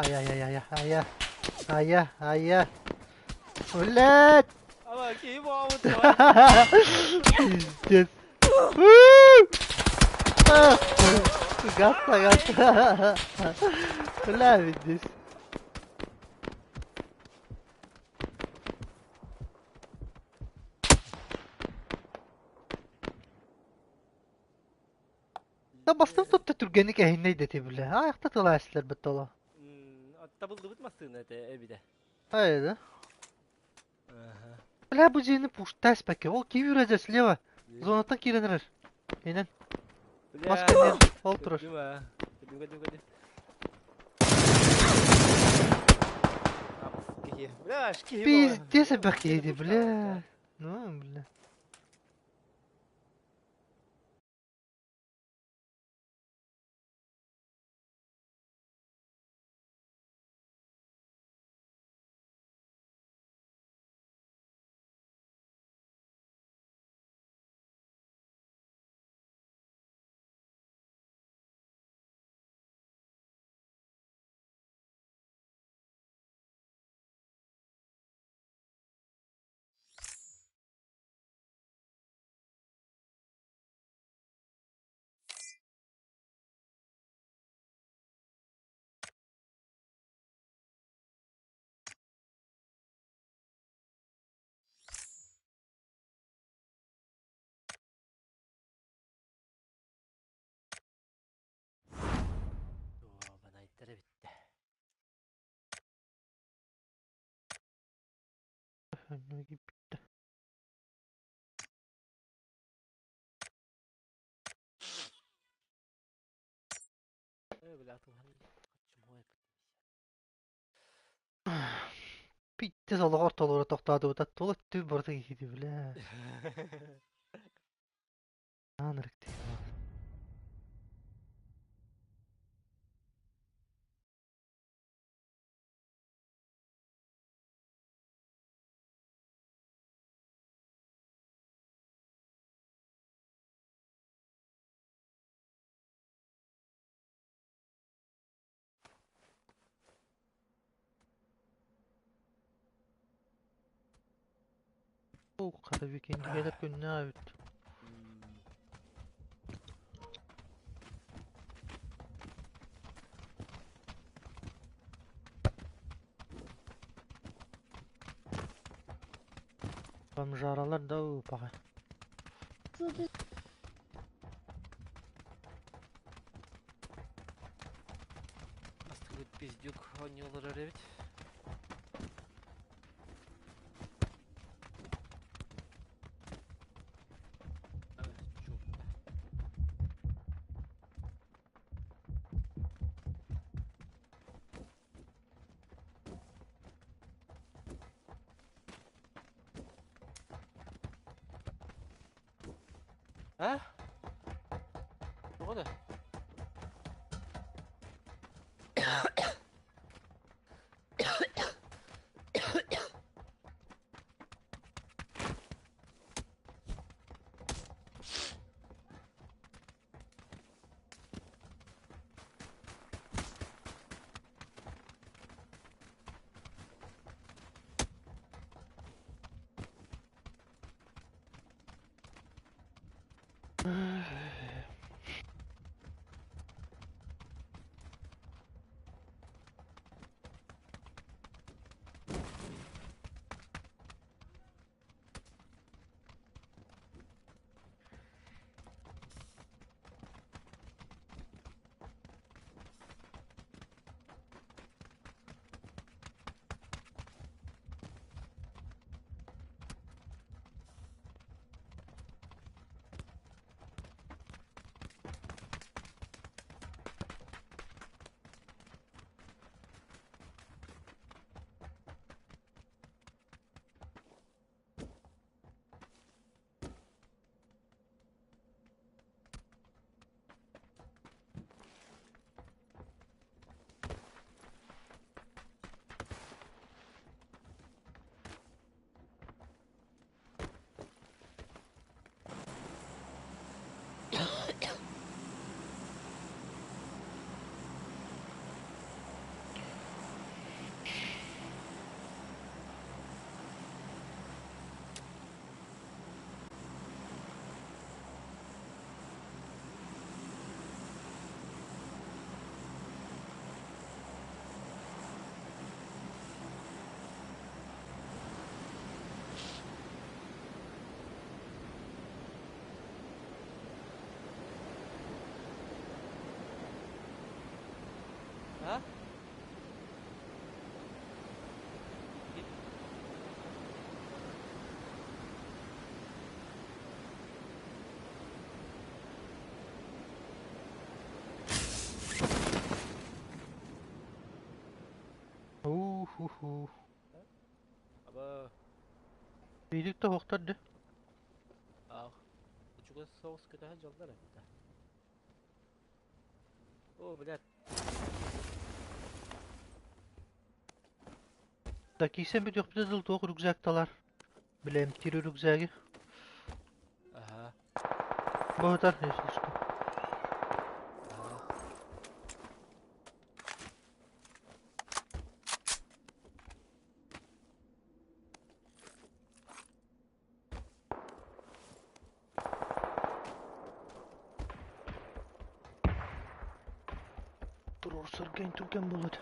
Ай-ай-ай-ай, ай-ай, ай-ай, ай-ай. Блядь! Ама киһи буолбут Пиздец. Гаста, гаста. Бля, ведь здесь. Да бастан тутта түргэнник эһиннэй дэти бля. Аахта тыла эстилэр быттала. Табыллыбыт массыына этэ эбитэ. Ай да. Бля, бу дьиэни пуштай спэкке. Ол киви үрэ слева. Зонаттан киирэн эрэр. Инэн. Мас кэннин. Ол турар. Пиздец элбэх киһи бля. Ну, бля. Бүттэ. Бля, Питте олох ортолоро тохтоотубута тула өттү барыта киһи бля. Аан ырыктыы. Хата викиндигелер күннэ эбит. Бомжаралар да упаҕа. Астыгыт пиздюк оонньуулар эбит. А? Тоҕо да? А? Уу-ху-ху. Аба. Биилик да хоқтар да. Ах. Чугас соус көтөһө дьоллар эбит. О, блядь. Да кийсен бүтүөхпүтэ дыл туох рюкзакталар. Билэм тири рюкзаги. Ага. Быһытар, если что. Ага. Турор саргайн түрген болот.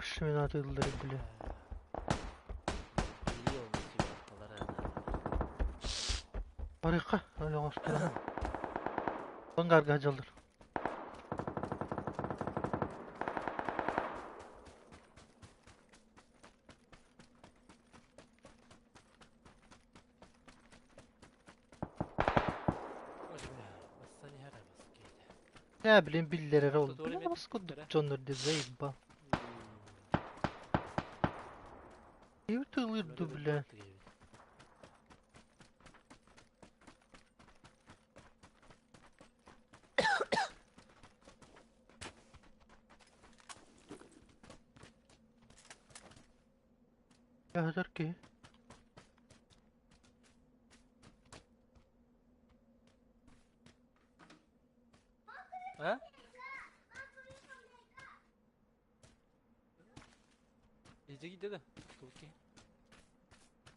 Высшими атыыллар бile. Барыахха, өлө оҥостуо. Ангарга дьаллар. Ne bileyim billere oldu. Bile nasıl kurduk дьоннор деп заебал. И тылырду, бля. Язар ки. А? Ece gitti de. Tuki.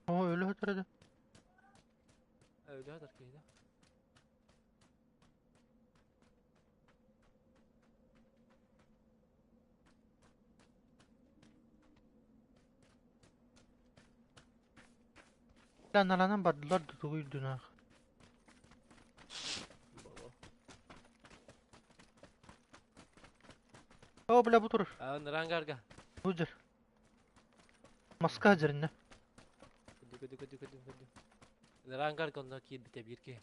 О, өлө өтөрөдө. Öyle atar kıyıda. Наранан бардылар тутугу үрдүнах. О, бля, бу турар. Рангарга. Бу жер. Маска жеринне. Көдү көдү көдү көдү көдү. Рангарга онно киирбите биир киһи.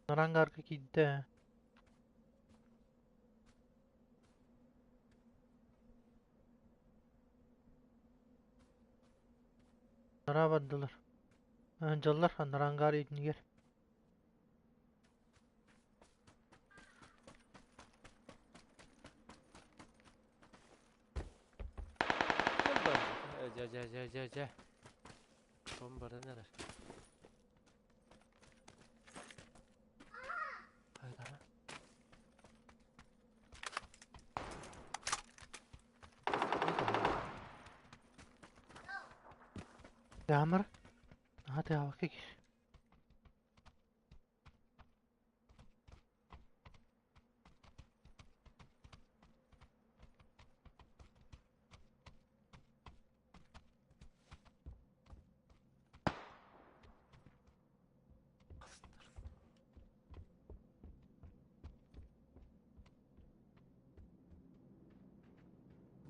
Нарангарга киирдэ. Нара бардылар. Дьаллар нарангар итинигер. Жа жа жа жа жа. Том баран эрэр. Хайдара. Ямар. Наха тыаабакка киир.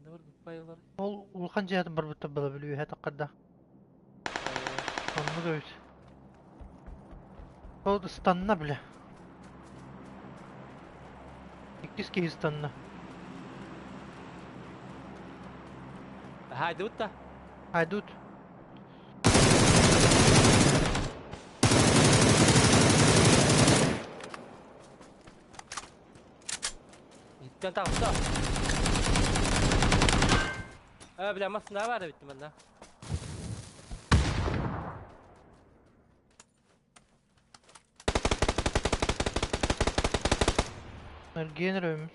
Ne var bu paylar? Ол улахан дьиэтин барбыттар была бүлүүһэ таххарда. Оннук эбит. Ол ыстанна бля. Иккис киһи ыстанна. Haydi da. Haydut. Itten tağısta. Bilemezsin ne var bittim ben de. Эргиэн өрөмүн.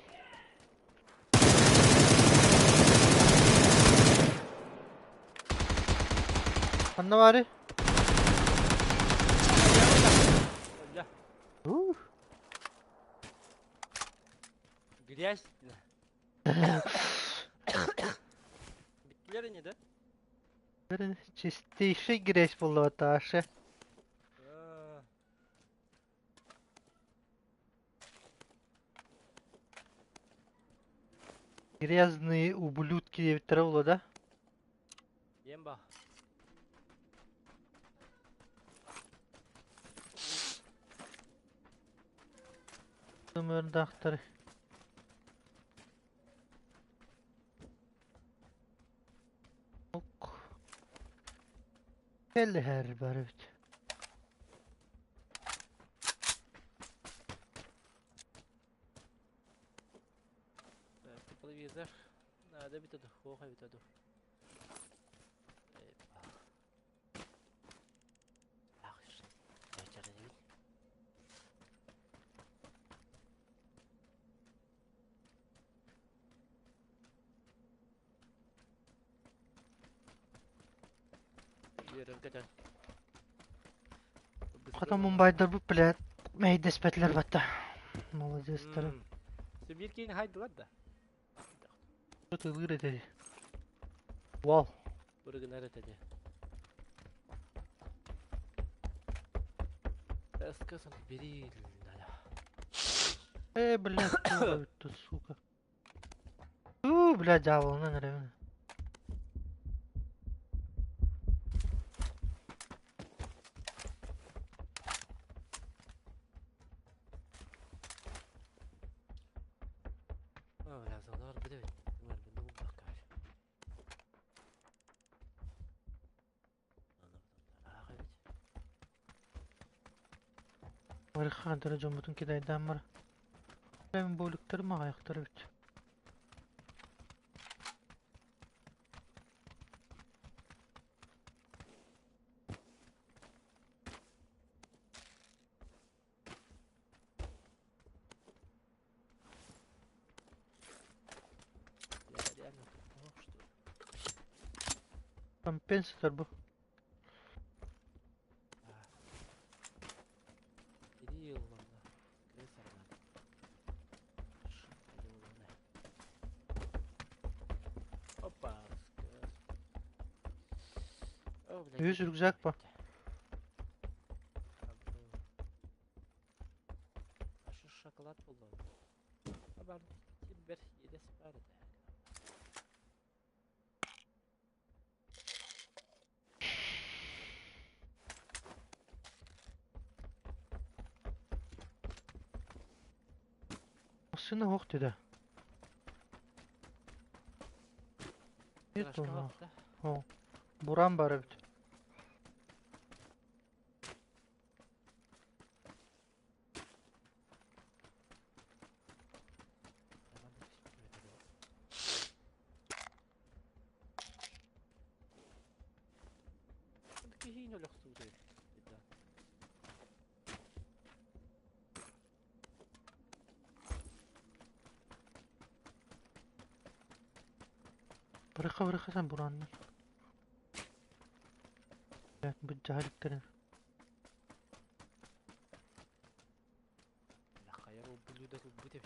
Ханна баарый? Öyle. Ух. Грязь. Bittiler ne de? Чистейший грязь буолла Таша. Грязные ублюдки диэбиттэрэ буолуо да? Емба. Ымырдаахтары. Ок. Кэллэһэр бар эбит. Тепловизор. Надо бит ду. Хоха бит ду. Ах, Хата Мумбайдар бу блядь мэйдэспэтилэр батта. Маладьыастары. Биир киһини хайдылар да. Ытылыыр этэ дии. Вау. Бырыгынар этэ дии. СК-сын бери надо. Блядь, тут, сука. У, блядь, дьаабылынан эрэбин. Барыхаантара дьоммутун кидайдаан бар. Бөлүктэрим аҕайахтар эбит. Компенсатор бу. Үс рюкзак по. Шоколад булду. Бер едес бар edi. Массыына суох дии Нет онно. Буран бар эбит. Бырыха бырыха сан бураннар. Быдьаһалыктарын. Хайар ол блюдо ылбыт эбит.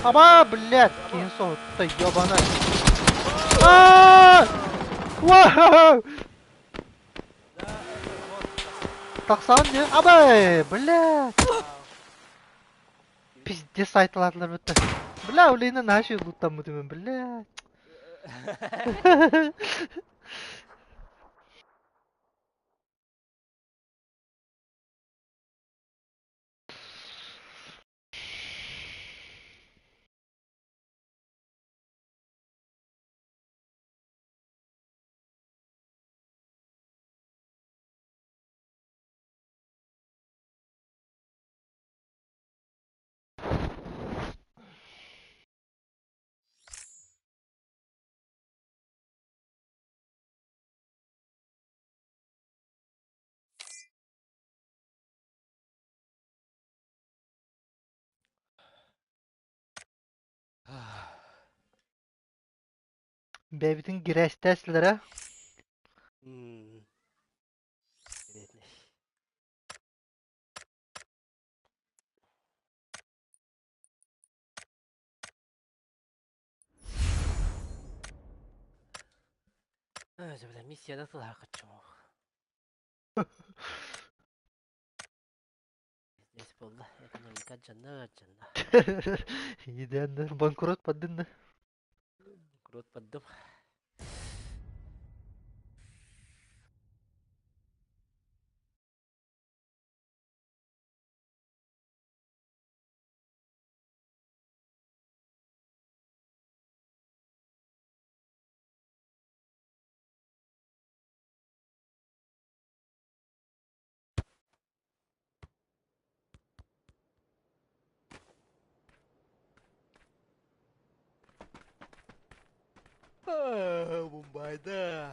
Аба, блядь, киһин соһутта, ёбаный. Аа! Вау! Тахсан дии. Абай, блядь. Пиздец айтылатылар бітті. Бля, үлейні наши луттаммытым, блядь. Бэйбитин гирээстэслэрэ. Бля, миссияда тылаакаччым. Здесь буолла, экономика дьанна дьанна. Идеально банкрот паддын. Банкрот паддым. Мумбайда.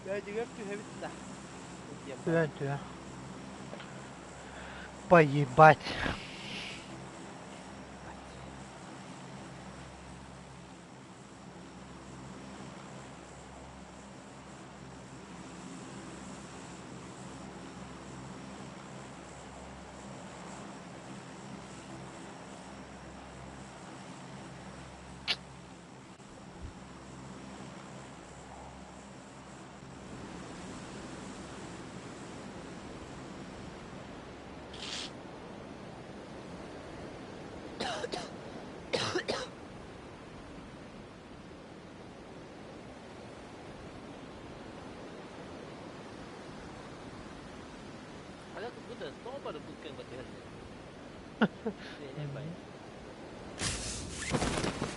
Бэдигэр түһэбит да. Түһэн түһэн. Поебать.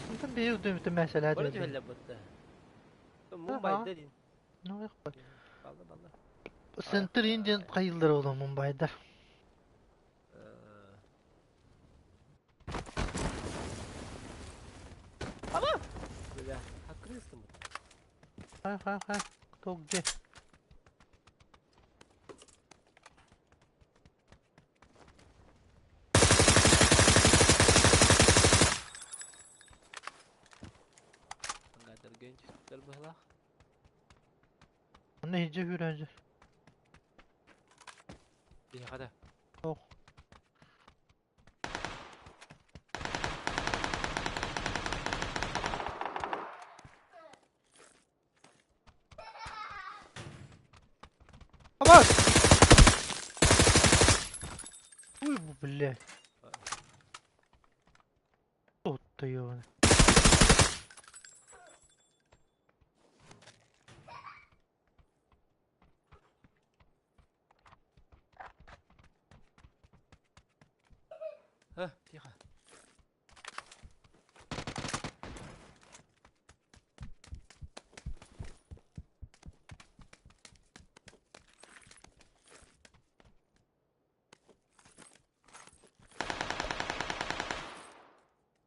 Онтон биһиги үтүмүтү мәсэлээ Бары диэн. түһэллэр бытта. Мумбайда дин. Балла балла. Центр Индиан хайыллар ола Мумбайдар. Ама! Бля, открылся. Ха-ха-ха. Кто где? Аңгатаргын түстэр быһылаах. Онно иһдьэ хүрэнжер. Биһиэхэ да. Ох. Абас! Ой, блядь. Вот ты ёбаный. Ха, тихо.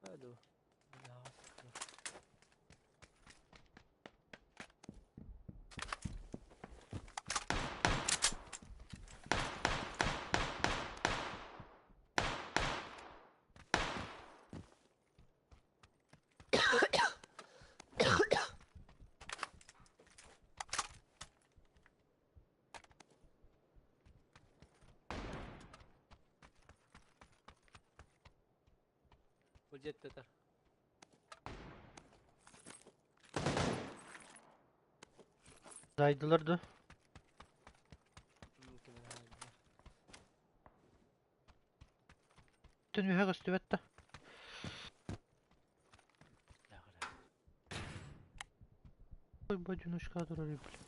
Алло. Бу дьиэттэтэр. Зайдылар да. Түн үһэ көстүбэт да. Ой, бадюнушка турар, бля.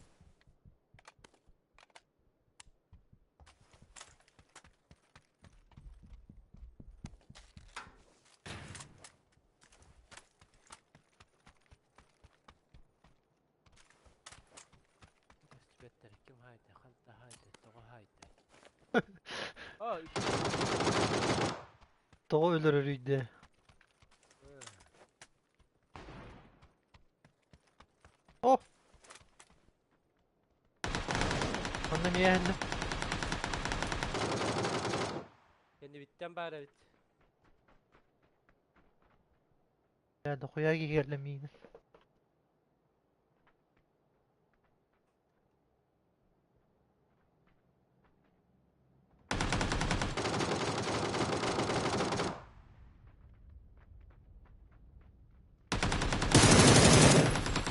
Көстүбэттэр ким хайда, ханта хайда, тоҕо хайда. А, Тоҕо өлөрөр үйдэ. О! Онно эмиэ иһэллэр. Кэннибиттэн баар эбит. Бля, дохуя киһи миинэ.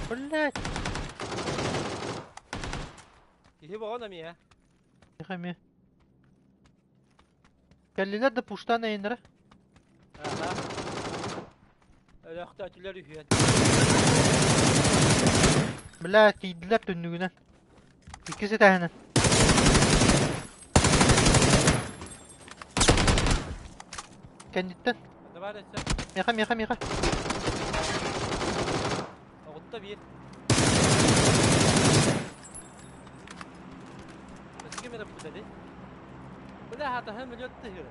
Блять! Киһи боҕон эмиэ. Эмиэ. Кэллилэр да пуштаан эйиннэрэ. Аха. Өлөөхтөөтүлэр үһүөн. Бля, тиийдилэр түннүгүнэн. Иккис этээһинэн. Кэнниттэн. Давай өссө. Миэхэ, миэхэ, миэхэ. Оҕутта биир. Өскө мера бүтэди. Бля, хатаһы мөлөт тыһы.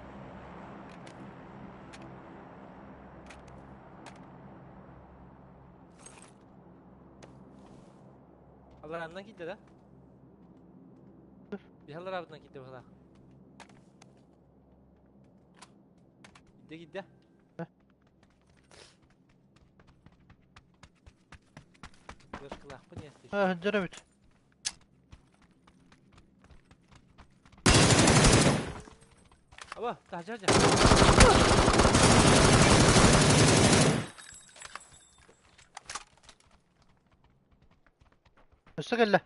Алараннан киирдэ да? Биһи аллараабытынан киирдэ быһалаах. Киирдэ киирдэ. Флешкалаахпын если А, сылдьар эбит. Аба, таһдьа Өссө кэллэ.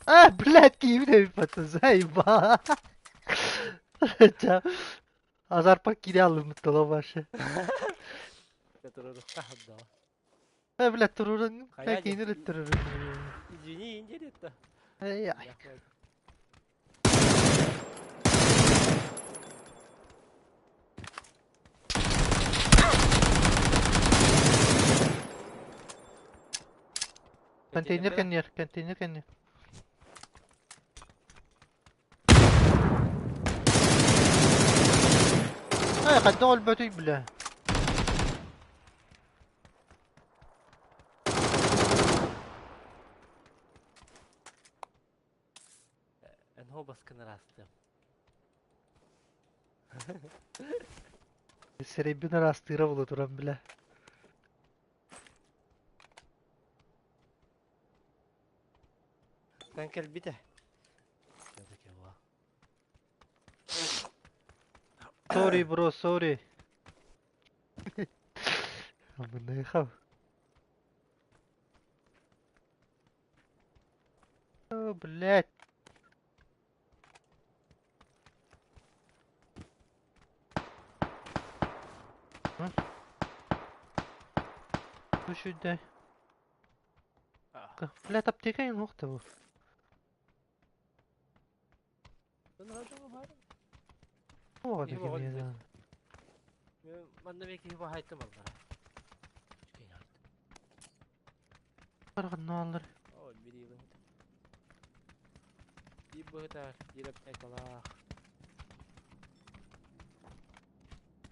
А, блядь, киһибит эбит пацан, заебал. Азарпак киирэ алыммыт тола вообще. Э, блядь, турурун, киинир турурун. Извини, интересно. Эй, Контейнер кэнниэр, контейнер кэнниэр. Э, хайдах өлбөтүй, бля. Энхо баскын ыраастыам. Сэрэйбин ыраастыыра була туран, бля. Тан кэлбитэ. Sorry, bro, sorry. Амыныхав. О, блядь. Бу сюда. Блядь, аптека инуохта бу. Туох эбит Манна мен киһи баһайтым аллара. Барҕаннааллар. О, бириибин. Биир быһытар, биир аптекалаах.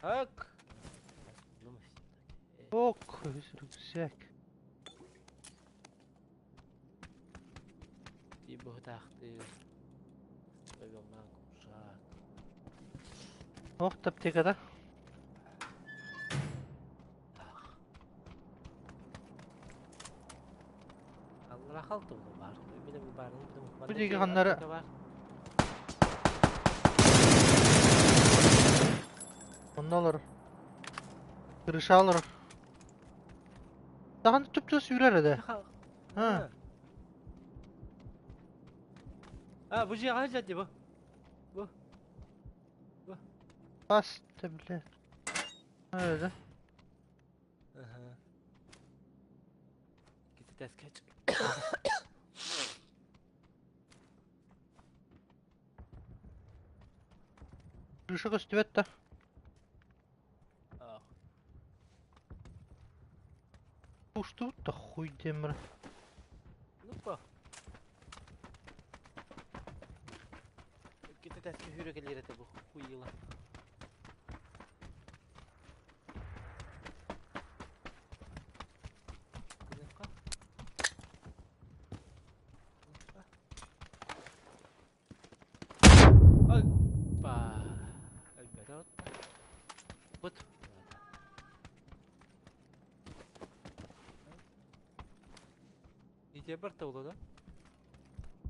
Ак! Ок, рюкзак. Биир быһытаахтыыр. Ойбомнаан курсаак. Ох, аптекада. Аллара халты баар. Билем баарын Бу диэки ханнары Онно олорор. Крыша олорор. Даҕаны чупчу сүүрэр этэ. А. А, бу дьиэҕэ сылдьар дии бу. Бу. Бу. Бас, бля. Öyle. Аха. Кититээскэ Крыша көстүбэт да. Уштубут да хуй диэн Ну по. Кититээскэ сүүрэ кэлиэр этэ бу хуйла. Опа! Өлбөтө. Ити барта буолуо да?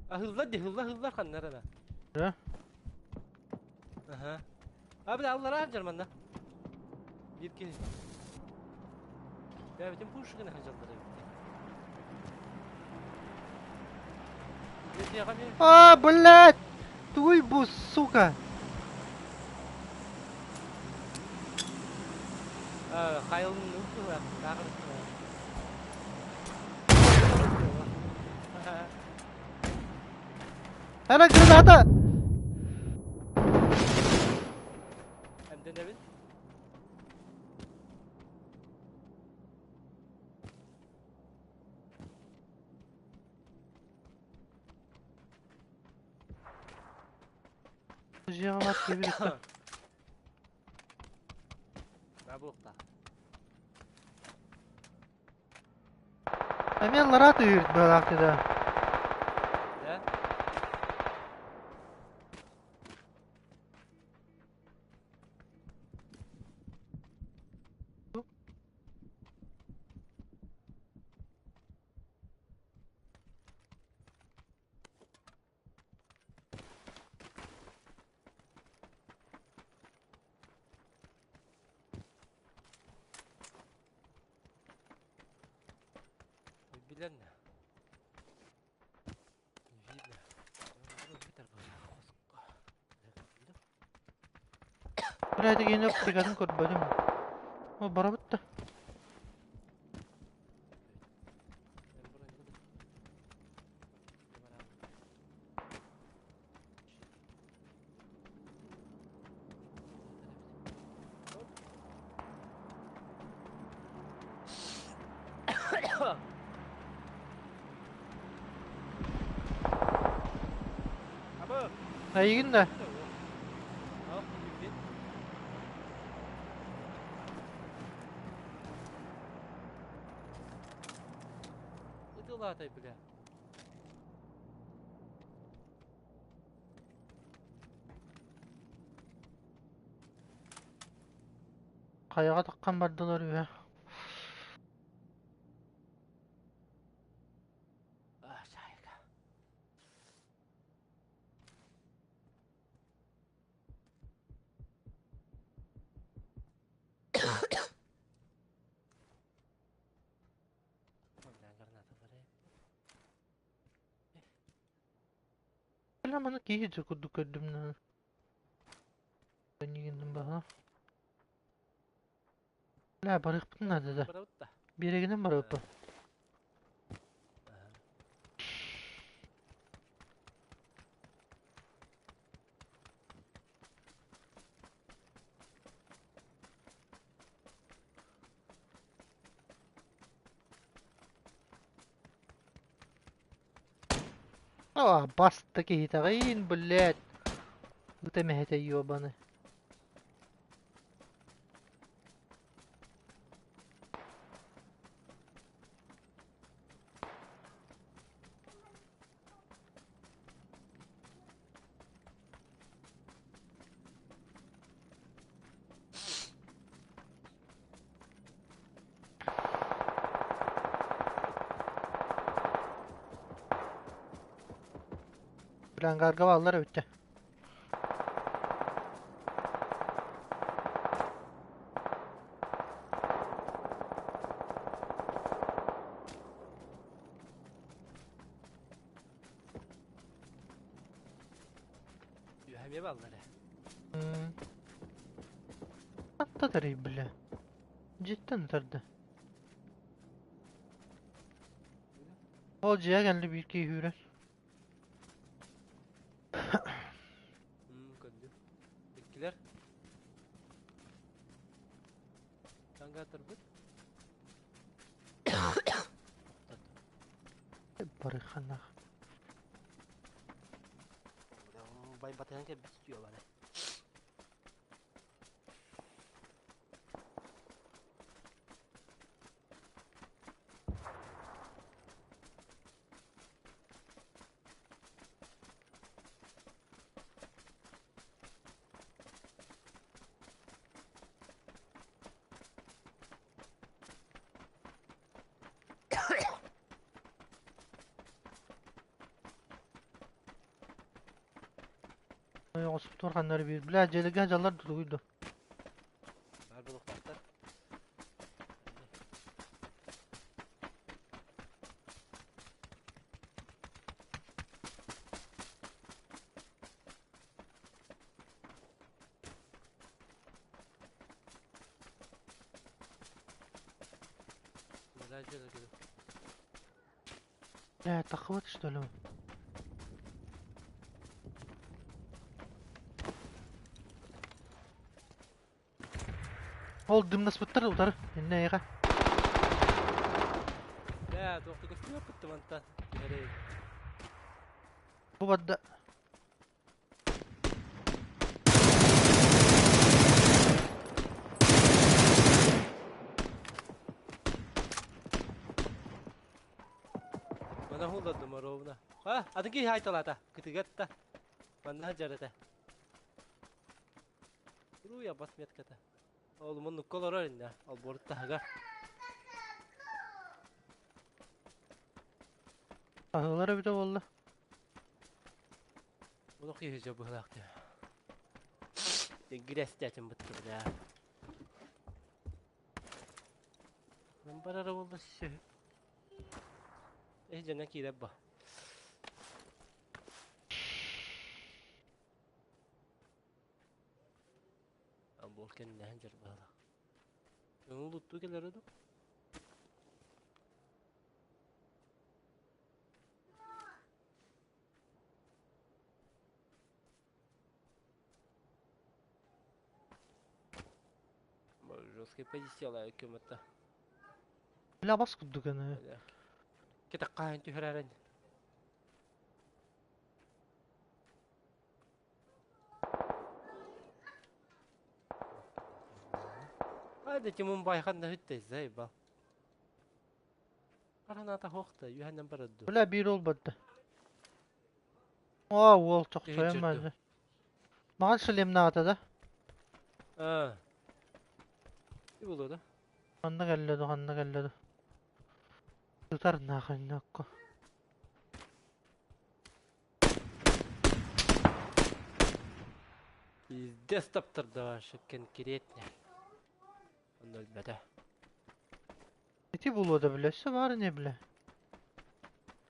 Аһыллар дии, ыһыллар ыһыллар ханна эрэ. Да? Аха. А бля аллараа сылдьар манна. Биир киһи. Бэйэбитин пушканы сылдьаллар эбит. А, блядь! Тугуй бу, сука! Хайылын Ана граната! Эмденебин. Дьиэҕэ баар киһи Бабуохтаах. Эмиэ аллараа түһүүрт быһалаах да. Да? Билэн. Видно. Блядь, игини оптикатын көрбөтүм. О, барабыт да. Эйигин да. Ытылаатай бля. Хайаҕа таххан бардылар үһэ. А, чайка. Бля, маны киһи дьэ курдук көрдүм на. Баха. Бля, барыахпытын наада да. Биэрэгинэн барыахпын. А, баста киһитэҕиин, блядь. Ыта мэһэтэ ёбаны. Ангарга бааллар эбиттэ. Үһэмиэ бааллар ээ. Аттатарый, бля. Дьиттэн ытарды. Ол дьиэ кэлли биир киһи үүрэр. Көрдүм. Иккилэр. Тангатырбыт. Барыханах. Байбатыһан кэлбит үтүө Оҕуспутугар ханна эрэ биир. Бля, дьиэлэргэ дьаллар дутугуй дуо? Баар буолуохтаахтар. Бля, дьиэлэргэ Бля, таххыбат что ли? Ол дымнаспыттар утары, иннэ эйиэхэ. Бля, туох да көстүбэппит мантан. Түһэрэй. Бу барда. Мана хулладым ровно. А, атын киһи айталаата. Кытыгатта. Манна сылдьар этэ. Руя бас метката. Ол муннукка олорор иннэ. Олбуорут таһыгар. Аһыылар эбитэ буолла. Буну киһи дьэ быһылаах дии. Гирэстэтин бытты бля. Барара буолла сү. Э дьэҥҥэ киирэр ба. Буол кэннэһэн дьэр быһылаах. Көҥүл уттуу кэлэрэ дуу? Жесткая позициялаах көмөтө. Бля бас курдук аны. Кэтэх хаһан түһэрэрин. Hadi Тимун байхан да хүттэй заебал. Хараната хохта, юханан барадду. Бля биир ол барда. Оо, уол чохчойон барды. Маҕан шлемнаата да? Аа. И булу да? Ханна кэллэ ду, ханна кэллэ ду? Сытар нахуй нокко. Пиздец таптарда вообще конкретно. Онно өлбөтө. Ити булуо да бля, өссө баар ини бля.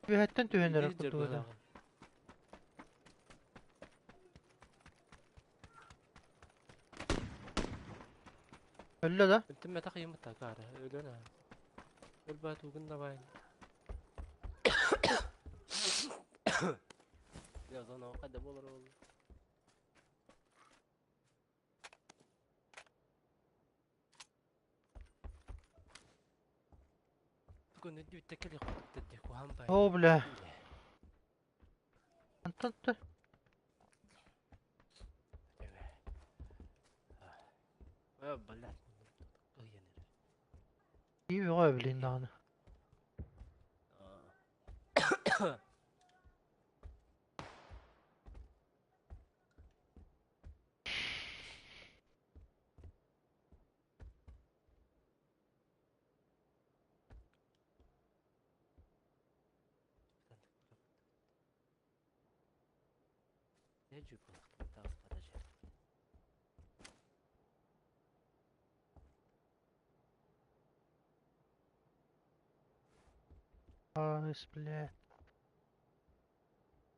Үөһэттэн түһэн эрэр Пиздец курдук этэ. быһылааҕа. Өллө да? Өлтүммэтэх ыйыммыт акаары. Өлөн аа. Өлбөт угун давай. Я зона хайда болар ол. Бүгүн өттүккэ куһаан бай. Оо, бля. Антон ты. Э, блядь. Киһи бөҕө блин даҕаны. Ne cübbe Аас, бля.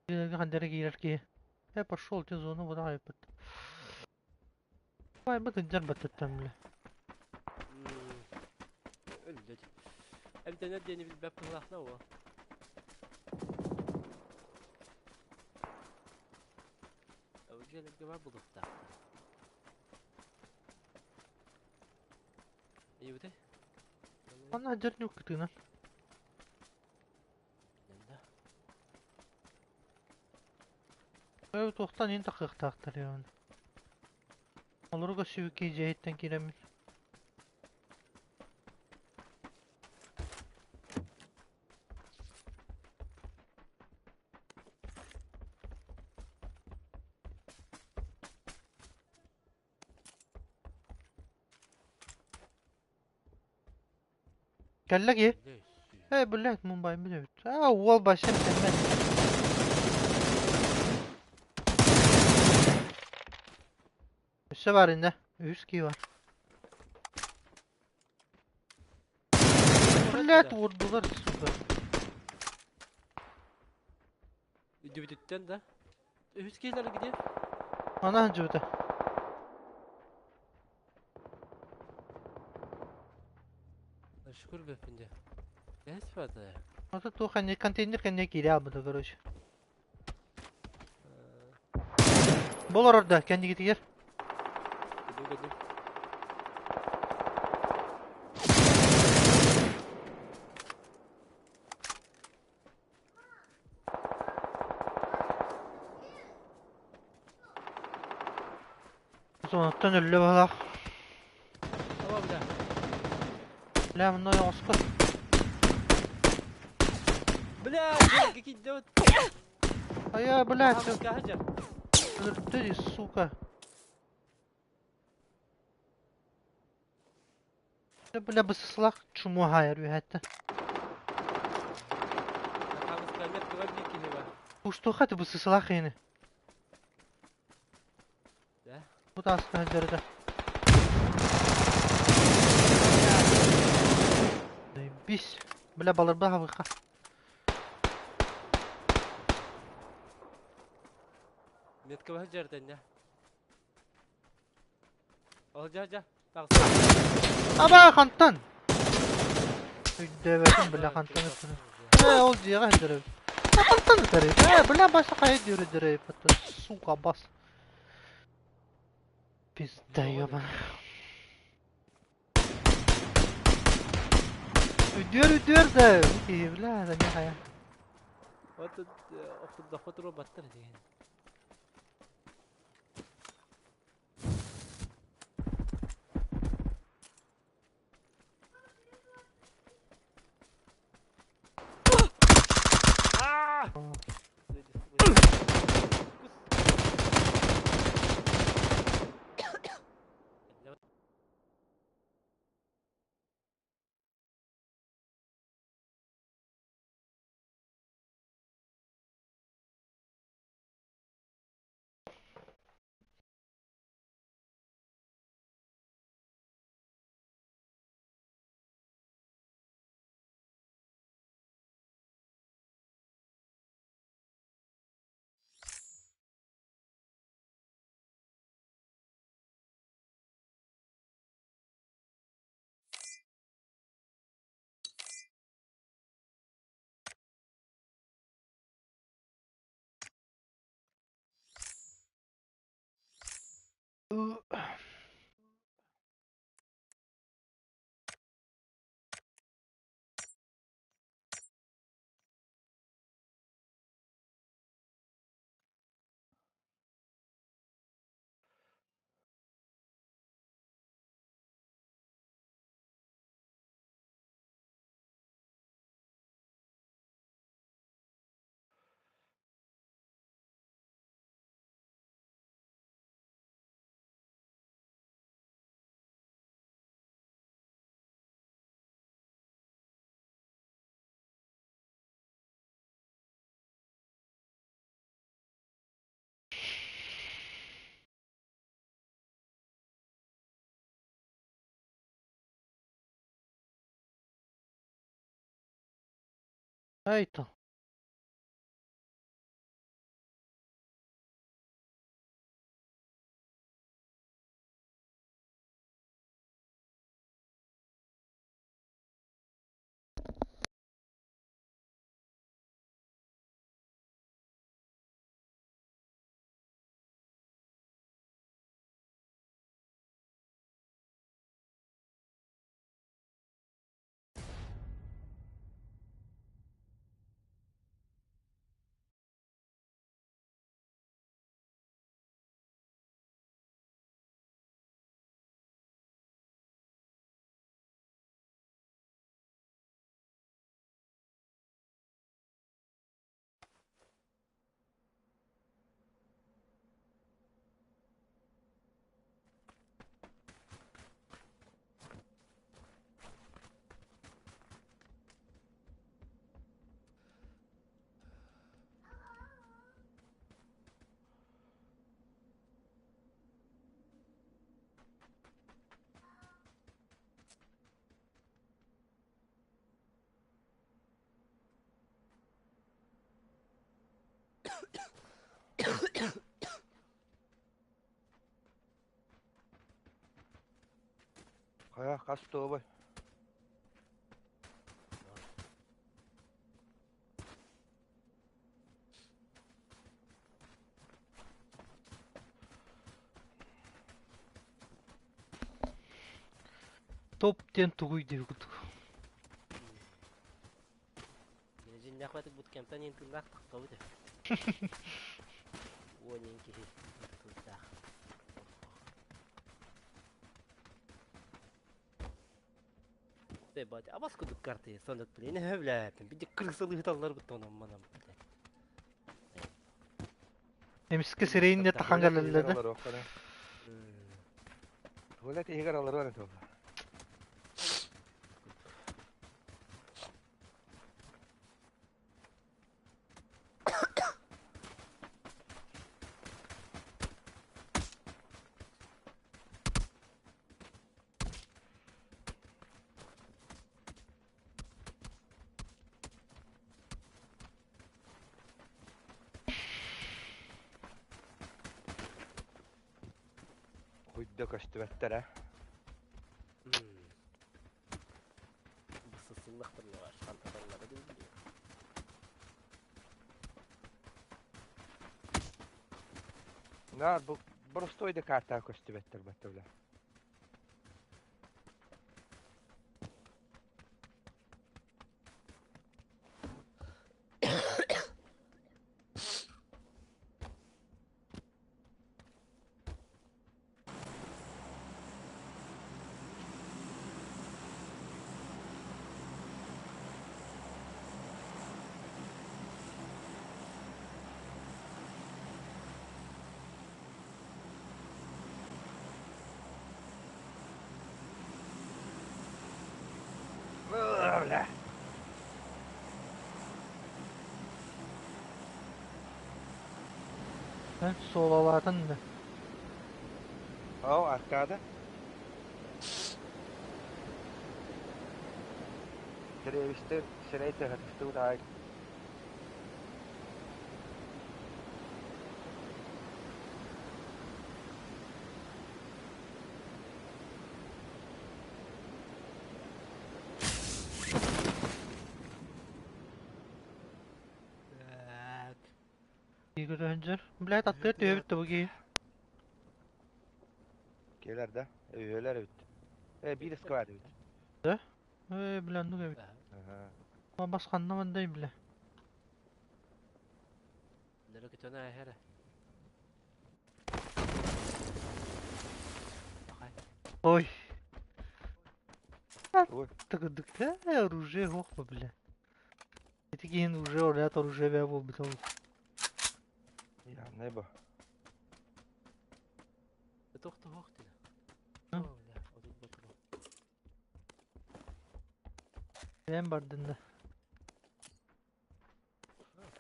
Ханна киирэр киһи. Э, пошел ты зону буна айпыт. Ай, бу тыдьар баттаттан бля. Өлдө. Эмтэнэр диэни билбэт быһылаахна уо. Дьиэлэргэ бар булуохтаах. Ийбите? Манна дьэр ньук кытыынан. Э, туохтан ин тахыахтаахтар яны. Олорго сүүкки дьиэһиттэн киирэммин. Кэллэ киһи. Э, блядь, Мумбай билэбит. А, уол бассем сэммэт. Өссө баар иннэ. Үһүс киһи бар. Блядь, уурдулар, сука. Үдүбүтүттэн да. Үһүс киһилэр где? Ана сылдьыбыта. Шүкүр бэппин дьэ. Эс бата. Ата туох кэннэ контейнер кэннэ киирэ аалбыта, короче. Бу олорор да кэннигитигэр. Кэлим кэлим. Сонуттан өллө баһылаах. Ама бля. Бля, мунна ойоҕоско. Бля, дьиэгэ киирдэ. Айа, блядь, Хаамыска сылдьар. өлөрдө дии, сука. Бля, бысыслах чуму хаайар үөһэттэн. Хаамыска эмиэ туга биир киһи бар. Уштуха ты бысыслах ини. Да? Бу тааска сылдьар этэ. Заебись. Бля, балырба хабыха. Метка сылдьар тэннэ. Ол дьа дьа. Тахса. Аба хантан? Өйдөөбөтүм, бля, хантан ыттыны. Э, ол дьиэҕэ сылдьар эбит. Хантан ытар эбит? Э, бля, баса хайа диэри дьэрэ сука, бас. Пизда ёбана. Үдүөр, үдүөр да, киһи, бля, да не хайа. Вот охтурдахха туруо баттар деген. Аа! Айто. Хайа, хас туобай? Топ диэн тугуй диэбит курдук. Дьиннээх батык буткемптан иин тыыннаах тахтабыт ээ. Уонин киһи тылдаах. Бать, абас кудук карты сонут блин, бля, биди крысалы таллар бутон амманам. Эмискэ сирэйин де тахан кэлэллэр да. Туалет иһигэр олоруон этэ буолла. Хуйда көстүбэттэр ээ. Бысысыллахтарына хантаталлара дии. Наар бу боростуой да картаҕа көстүбэттэр баттабыла. Бля. Суолалаатын да. О, аркада. Тириэбистэр сирэй тыһатыстыбыт аайы. Так. Игорь Блядь, аттыгар түһэбит да бу киһи. Келер да. Өйөлөр эбит. Э, биир склад эбит. Да? Э, бля, ну эбит. Ага. Бас ханна мандай, бля. Нөрө көтөн ааһара. Ой. Ой. Так, да, оружие, ох, бля. Ити киһин уже орят оружие бää буолбут ол. Я небо. Тохто хоох дии. О, бля, отут ботуру. Бэйэм бардын да.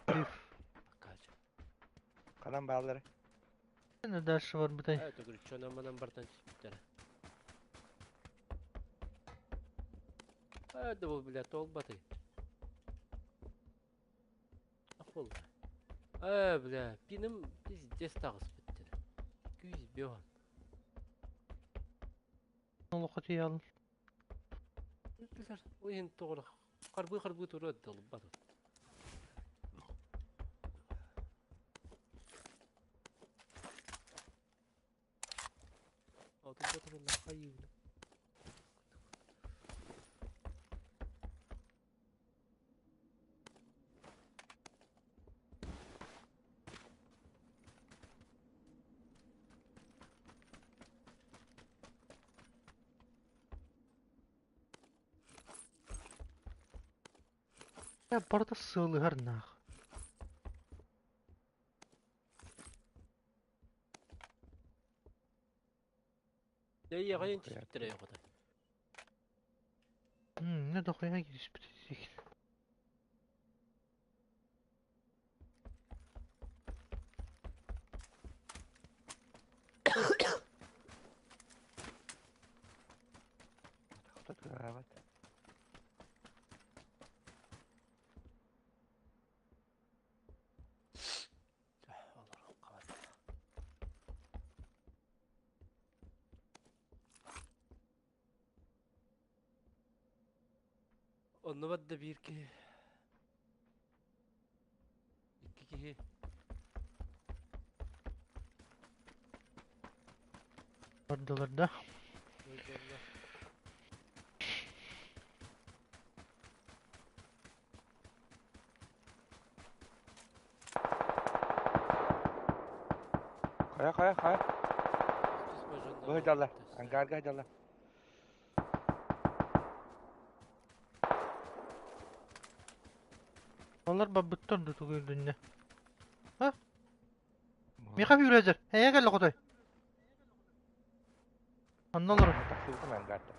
Акаача. Ханан бааллары. Дальше барбытай. Э, төгүрүччү онон бартан түспүттэрэ. Э, да бу, бля, туолбатый. Ах буолла. Э, бля, пиним пиздец таҕыспыт Күүс бөҕөн. Олоххо тиийэҕин. Билэр, ол иһин тоҕо харбыы-харбыы туруо долбат. Отут ботурулла хайыыбын. Я барыта сыалыһар наах. Дьэ, түспүттэрэ yoҕотой. Не дохуя кириспит. Тахта Олор. Онно барда биир киһи. Икки киһи. Бардылар да. Сылдьаллар. Хайа, хайа, хайа. Быһыдаллар. Ангарга ыдаллар. Олар барбыттар да тугу үрдүннэ. А? Миха бүүрөзөр. Эйэ кэллэ хотой. Онно олорор. Тахсыбытым ангарда.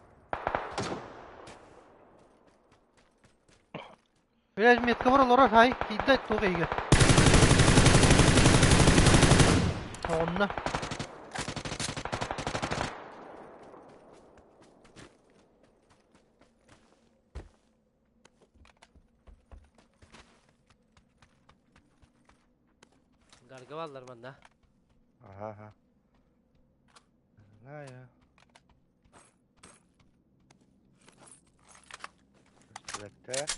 Бля, метка бар олорор, хай, киирдэ туох эйгэ. Онно. Гарга баллар манна. Ага, ага. Знаю. Көстүбэттэр.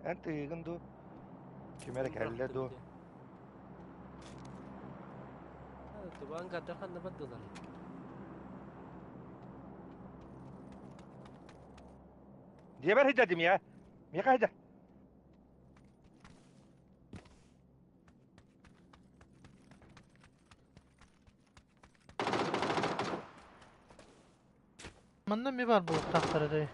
Эн тыйыгын дуу? Ким эрэ кэллэ дуу? Тубаан гардар ханна бардылар? Диэбэр сылдьадым я. Миэхэ сылдьа. Манна ми бар буолуохтаахтар этэй.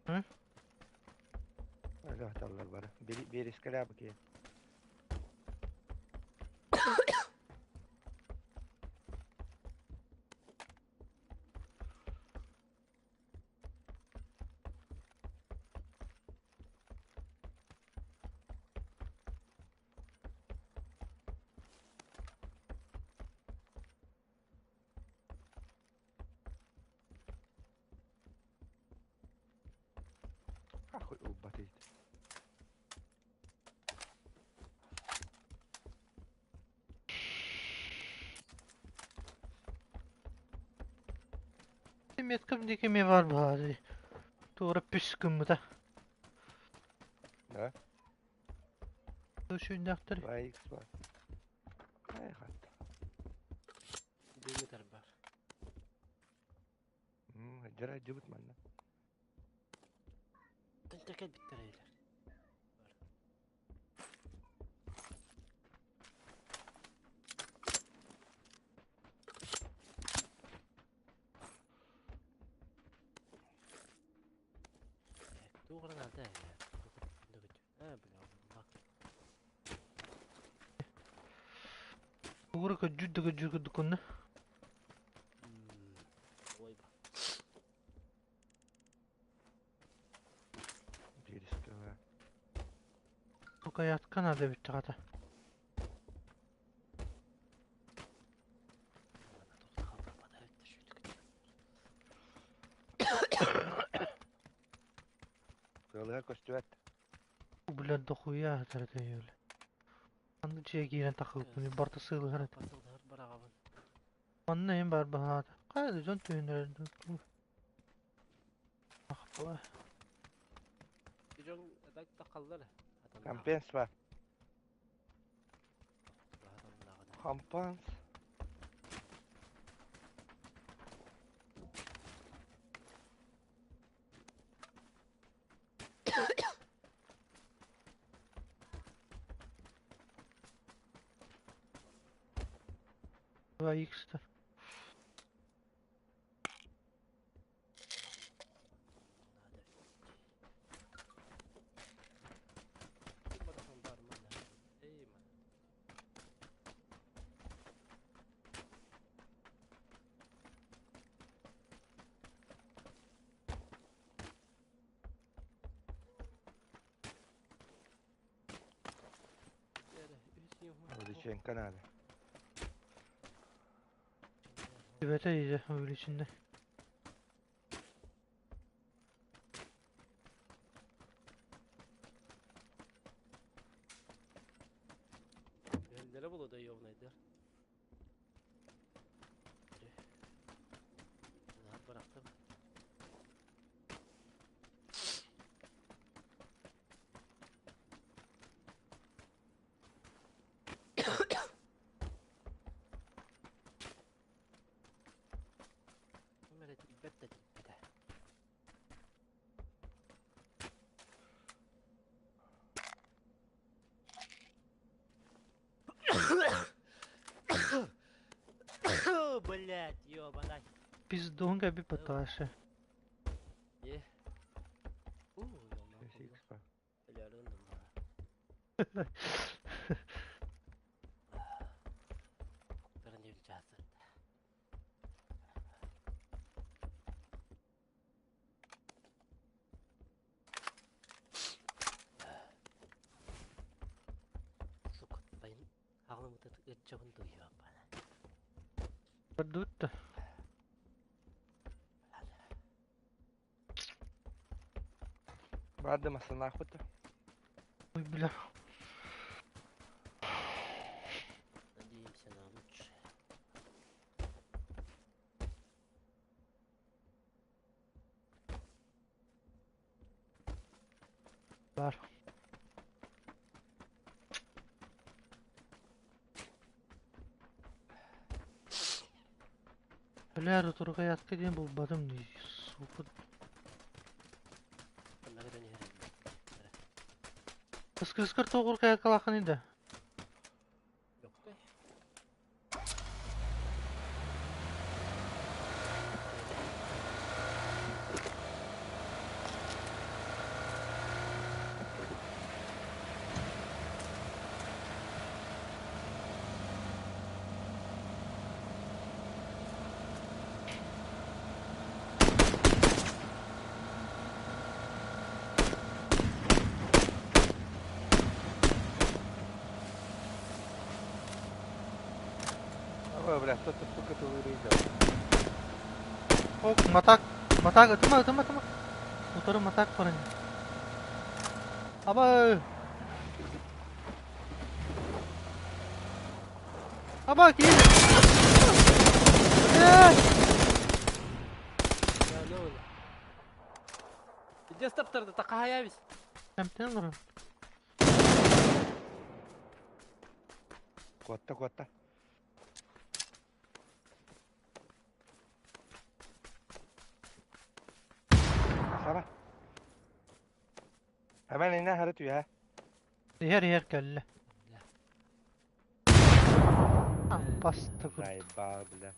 Hı? Öyle atarlar bana. Bir, bir iskele bakayım. Ахуй убатый. Меткам диэки эмиэ баар баҕайы. Туора пүс гыммыта. Да? Сүүннээхтэр. 2x бар. Ай хатта. Дыймытар бар. Дьара дьыбыт манна. Тынча кэлбиттэр эйлэр. Туох наада ээ бля Тугура көдьүүр да көдьүүр курдук гынна. Ой ба. Биэрискэҕэ. Тукаятка наада эбит хата. Тыалыга көстүбэт. Бля дохуя атар этэй Манна дьиэ киирэн тахсыбыппын барыта сыалыһар этим. Басылдыһар бараҕабын. Манна иһин баар баһаата. Хайа да дьон түһүнэрэр Ахпала. Дьон так тахаллар. Компенс бар. Компенс. Два икс-то. Увеличенка надо. Tibete iyice öyle içinde. Кэлэллэрэ буолуо да ёбнайдар. Наһаа бырахтым. Ким эрэ тиийбэт да тиийбэтэ. Блять, ёбаный. Пиздун кэби Паташа. Е. У, Сука, Бардыбыт да. Барды массынаахпыт да. Ой, бля. Надеемся на лучшее. Бар. Бля, тургайатка диэн булбатым дии, сука. Кыскыскар тоҕур каякалахын да. Ой, бля, кто-то, сука, ты вырезал. Ок, матак, матак, ытыма, ытыма, ытыма. Утары матак баран. Аба. Аба, киир. Блядь! Где стоптарды такая весь? Кемтен олорон. Куотта, куотта. Саба. Hemen ине хары түйэ. Иһэр иһэр кэллэ. Аппасты курдук. Заебал, бля.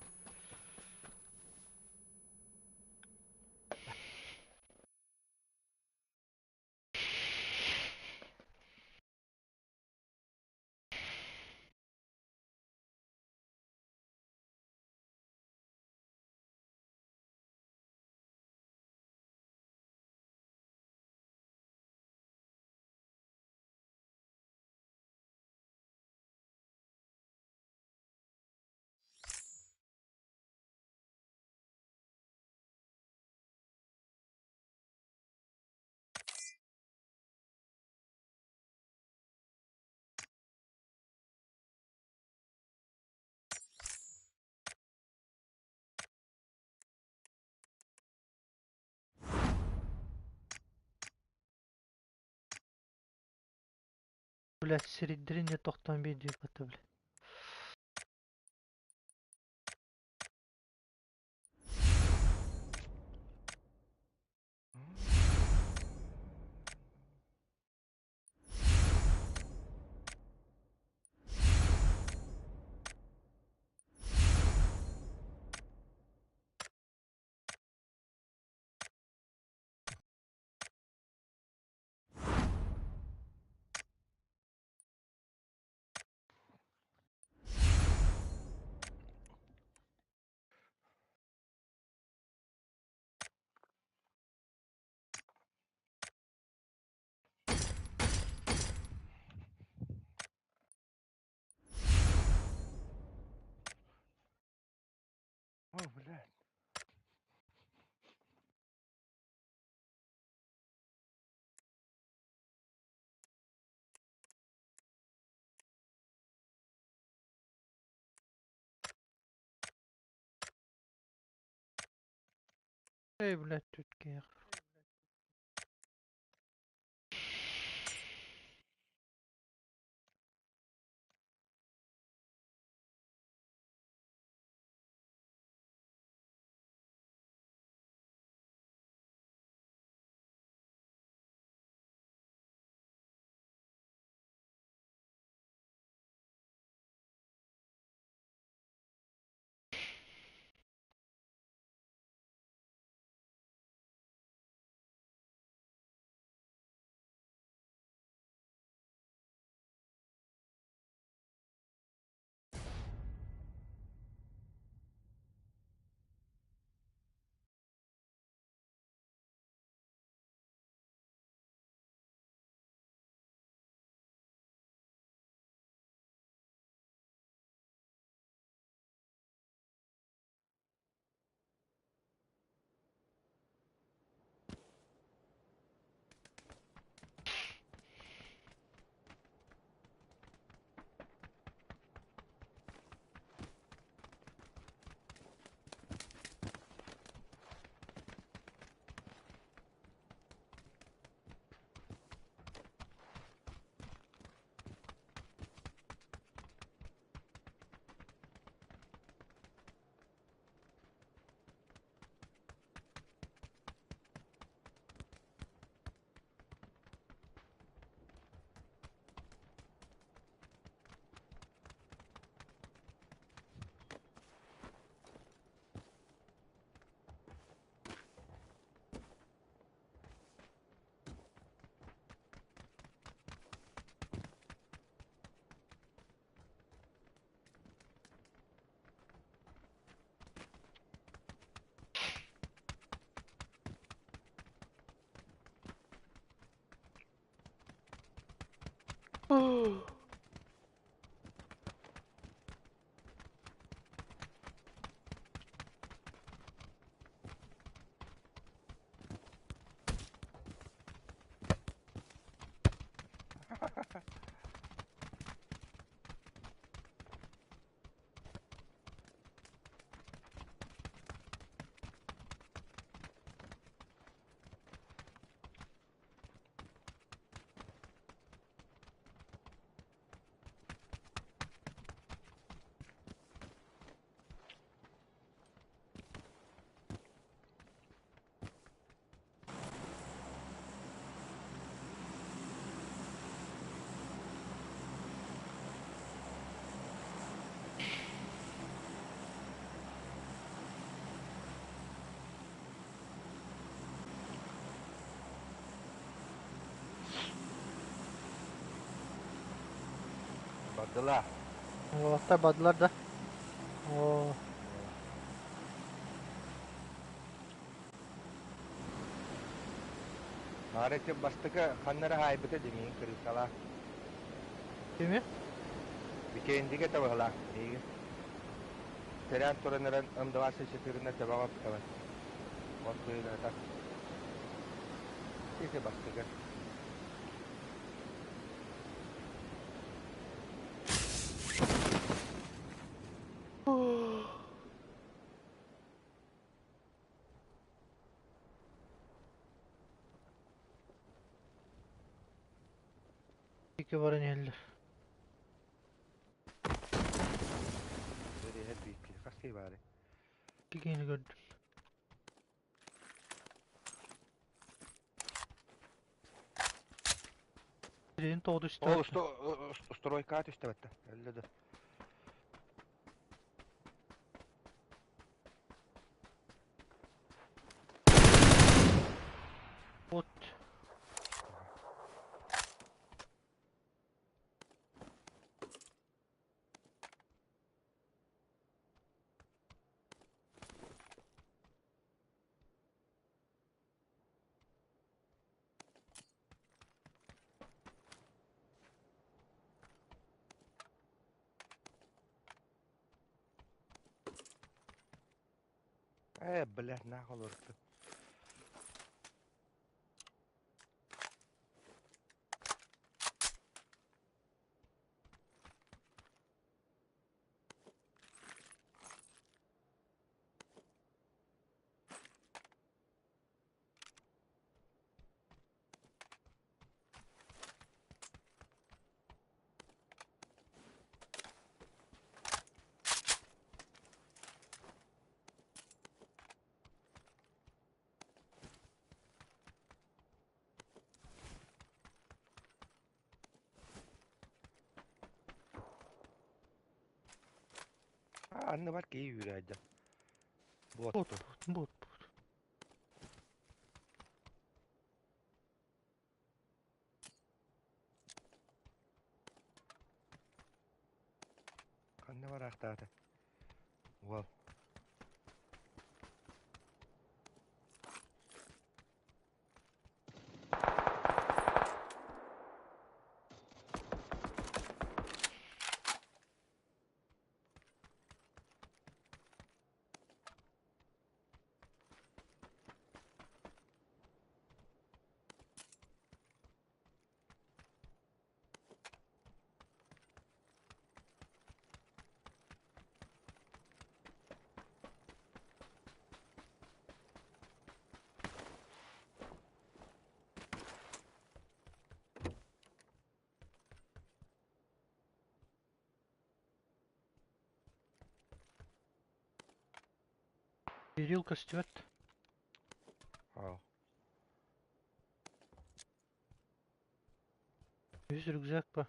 Блядь, сириддерин тохтон биир диэбэтэ, блядь. Эй, блядь, түткээх. Бардылар. Уолаттар бардылар да. Оо. Маара ити бастакы ханна эрэ хаайбыта дии миигин кырыысалаах. Кими? Бикээндигэ табыһалаах миигин. Тэрээн туран эрэн МДВ четырына тэбэҕэ ыппытабын. От быыһыгар Ити бастакы. Икки баран иһэллэр. Иһэр биир хас киһи баарый? Икки киһини көрдүм. Сирин тоҕо түстэ. Ол стройкаҕа түстэ Өллө да. Вот. Ээ, блядь, нахуй олорто. Анныбар киһи үүрээдьэ. Бот, Буотту. бот, бот. Ханна бараахтаата? Уол. Кирилл көстүбэт. Ау. Үс рюкзак па.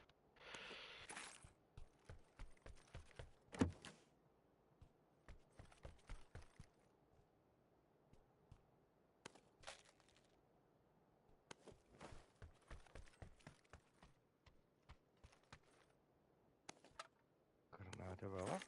Граната была.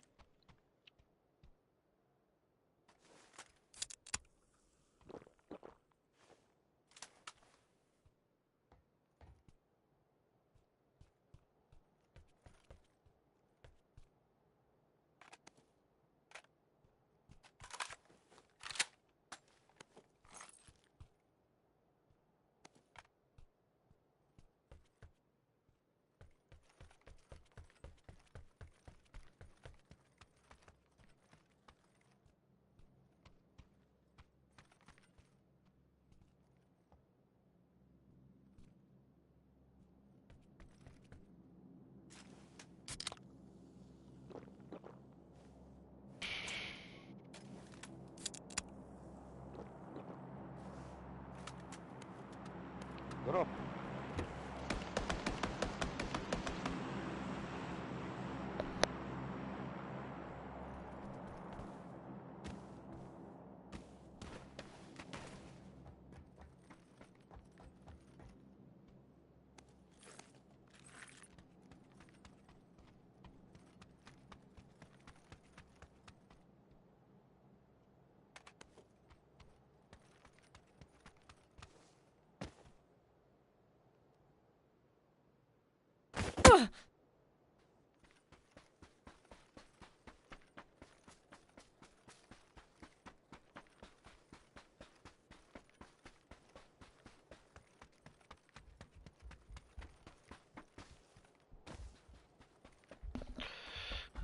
Дроп.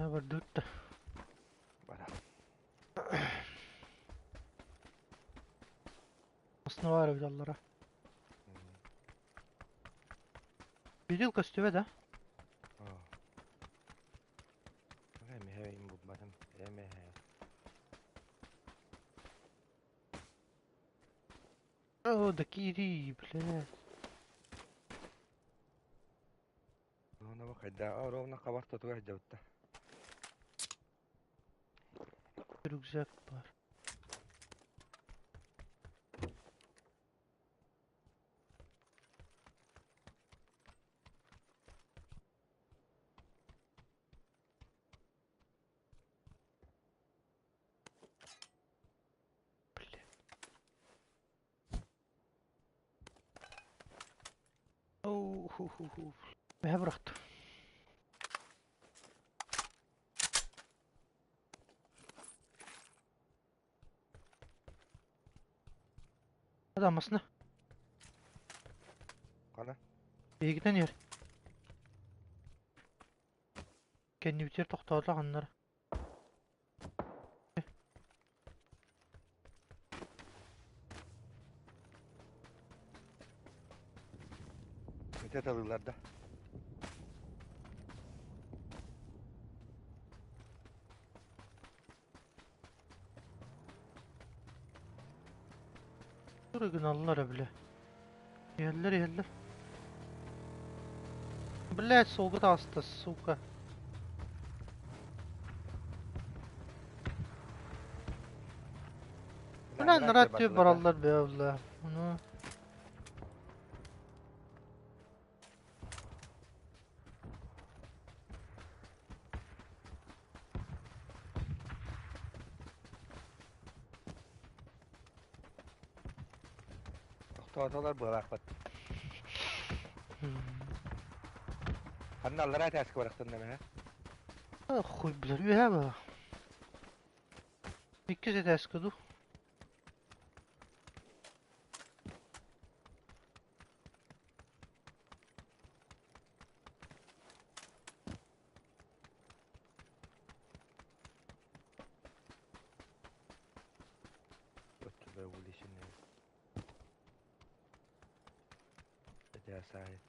Ha бардыбыт да. Бара. Основа эбит аллара. Кирилл көстүбэт а? Эмэһэйин булбатым. Эмэһэ. О, да кири, блядь. Ровно хайда, ровно хабар тотуга дьабытта. Рюкзак бар. Блин. Оу, ху-ху-ху. Мэ бырахтым. Адамасына. Хана? Биһигитэн иһэр. Кэннибитигэр тохтоото ханнара. Ити талыылар да. Гыналлар бля. Иһэллэр, иһэллэр. Блядь, суолга таҕыста, сука. Бля, анараа өттүгэр бараллар бэйэ Ону Тохтоотолор быалаахпыт. Ханна аллараа этээскэ барахтанна ээ? Хуй билэр үөһээ баа. Иккис этээскэ дуу? Өттүлэр уличный. Этээс аайы.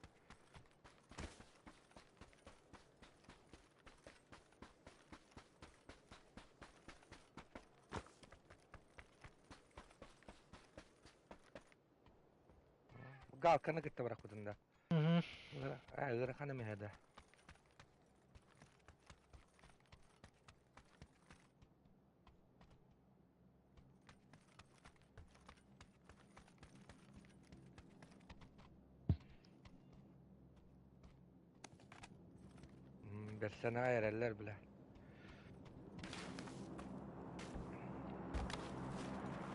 Галканы кытта барахпытын да. Ыарахан эмиһэ да. Бэрсэн аҕай эрэллэр бile.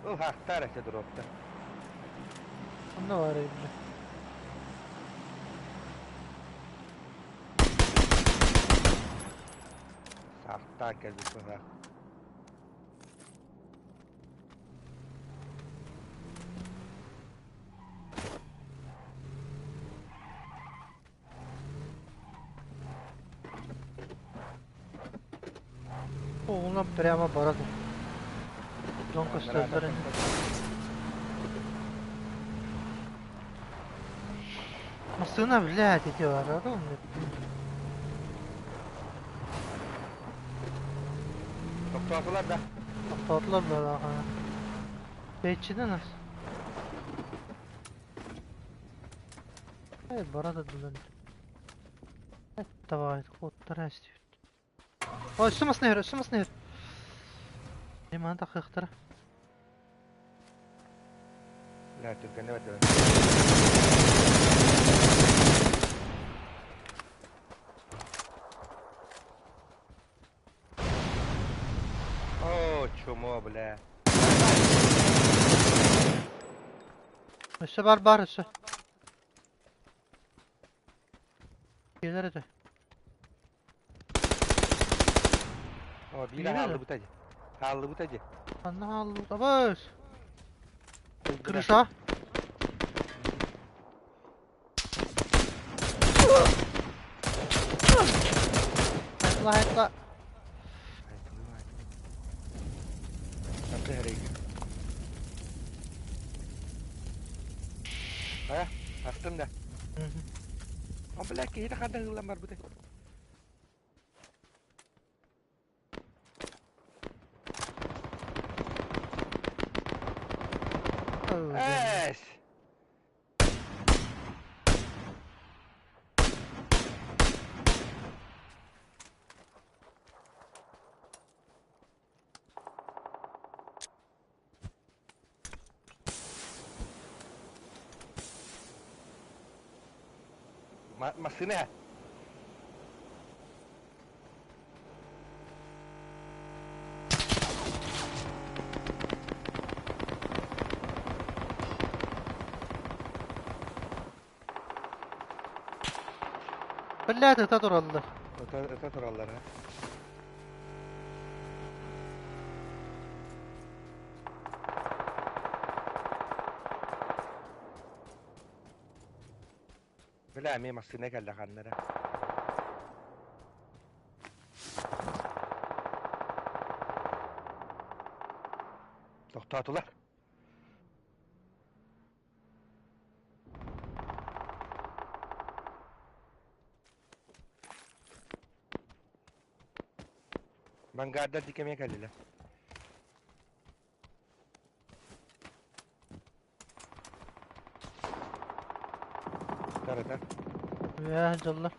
Ол хаахтаар этэ дропта. Онно баар бile. Саахтаан кэлбит быһа. Оҕунан прямо бара тур. Дьон көстөллөр ини. Массыына блядь ити баара да оннук. Тохтоотулар да? Тохтоотулар быһыылаах. Тэйиччинэн ас. Э, бара да дылын. Давай, куоттара эстибит. Ой, өссө массыына иһэр, өссө массыына иһэр. Маны тахыахтара. Бля, түргэнэ бэрт. О, чумо, бля. Өссө бар бар өссө. Кэлэр этэ. О, биирэ хааллыбыта дии. Хааллыбыта дии. Ханна хааллыбыт? Абыс! Крыша. Хайла, хайла. Хайа, астым да. О, бля, киһи ханна ыыллан барбыта. Эс! Массыына. Блядь, ыта тураллар. Ыта тураллар, ha. Бля, эмиэ массыына кэллэ ханна эрэ. Тохтоотулар. Vanguard'a dikemeye geldiler. Tarata. Үөһэ дьоллор.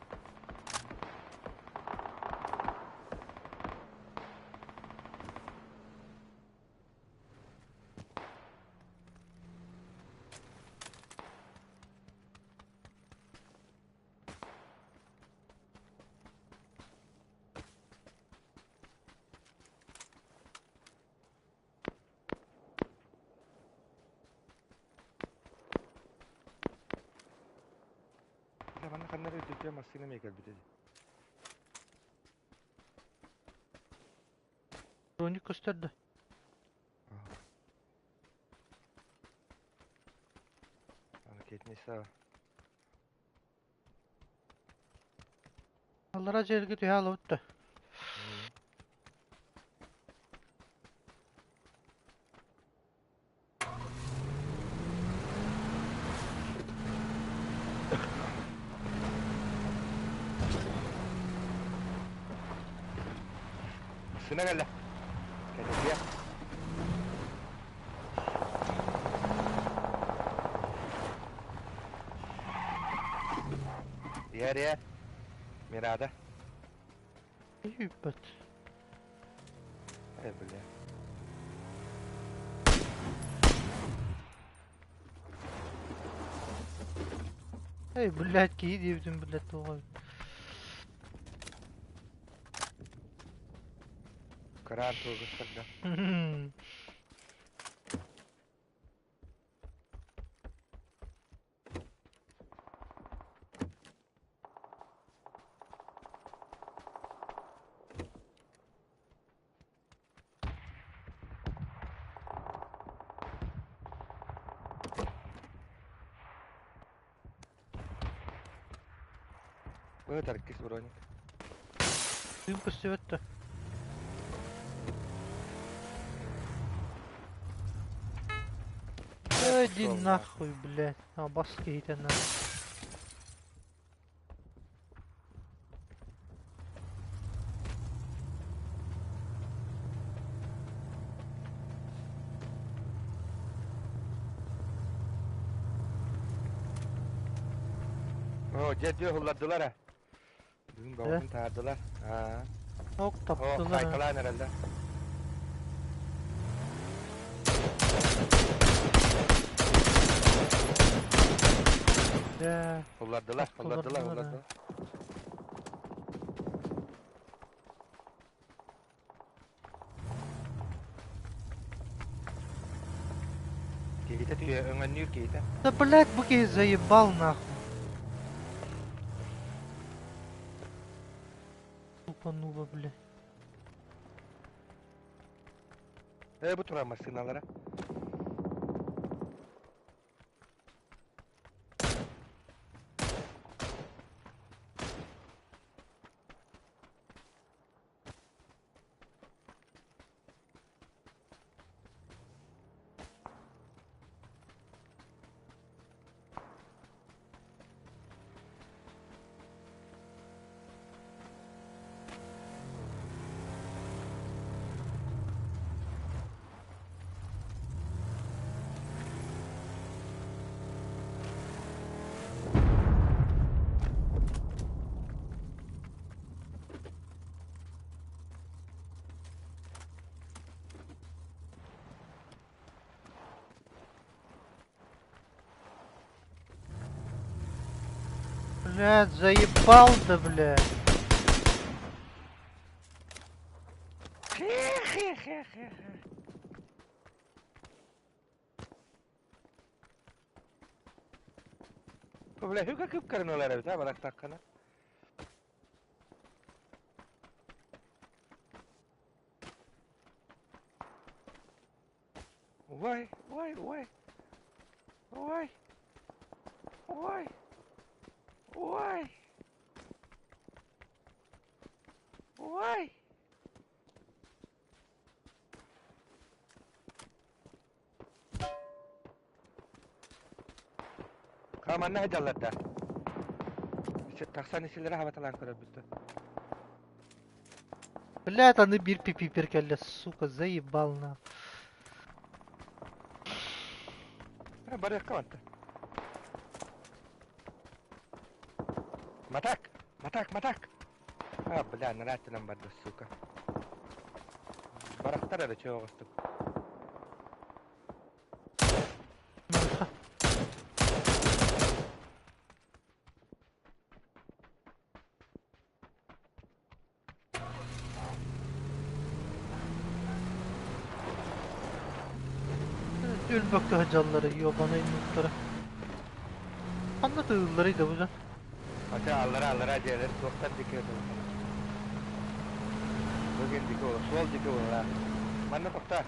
Ханна эрэ үтүө массыына эмиэ кэлбит этэ. Броник көстөр да. Аны кетнеса. Аллара дьиэргэ түһэ алабыт да. Массыына кэллэ. Кэлэбиэ. Иһэр иһэр. Мирада. Ебать. Э, бля. Эй, блядь, киһи диэбитим, блядь, туоҕа. Кыраан туогустарда. Быһытар иккис броник. Дым көстүбэт да. Иди нахуй, блядь. А, бас киһитэ на. О, дьэ дьэ уһуллардылар а. Бүгүн бөҕөтүн таһаардылар. Аа. Ок О, таптылар. а. хайкалаан эрэллэр. Дьэ, Уллардылар, уллардылар, таптылар. уллардылар. Киһитэ түһэ, өҥөннүүр киһитэ. Да, блядь, бу киһи заебал нахуй. Тупанула, блядь. Э, бу турар массыыналара. Блядь, заебал да, блядь. Хе-хе-хе-хе. Бля, hüka kıpkırmıyorlar evet ha bırak takkana. Vay vay vay. Vay. Vay. Vay. Vay. Хаманна сылдьаллар да? Тахсан исилэрэ хабаталаан көрөрбүт Блядь, аны биир пипипер кэллэ, сука, заебал на. Барыахха барта. Матак! Матак, матак! А, бля, нараатынан барда, сука. Барахтар эрэ чоҕостук. Өлбөккө сылдьаллара, ёбаный нуктара. Ханна тыылларый да бу дьон? Ата аллара аллара дьиэлэр туохтар диэки ытыллар. Бүгүн диэки буолар, суол диэки буолар. Манна тохтоо.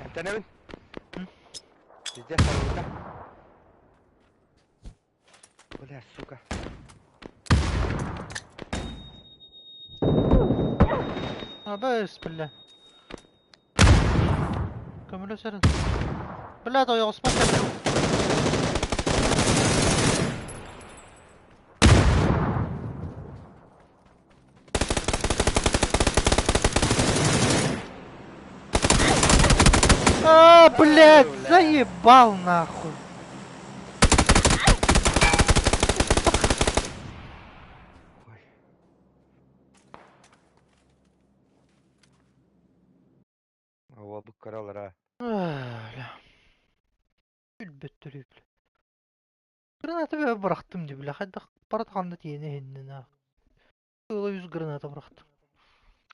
Эмтэнэбин. Пиздец, сарылыта. Бля, сука. Абыс, бля. Көмөлөс эрин. Бля, тойоҕуспар кэллим. А, блядь, Бля. заебал нахуй. Ой. Уолбут көрө Бля. Өлбөт төрүү, бля. Граната бля бырахтым дии, бля. Хайдах барыта ханна тиийэн иһиннэ нахуй. Ыла үс граната бырахтым.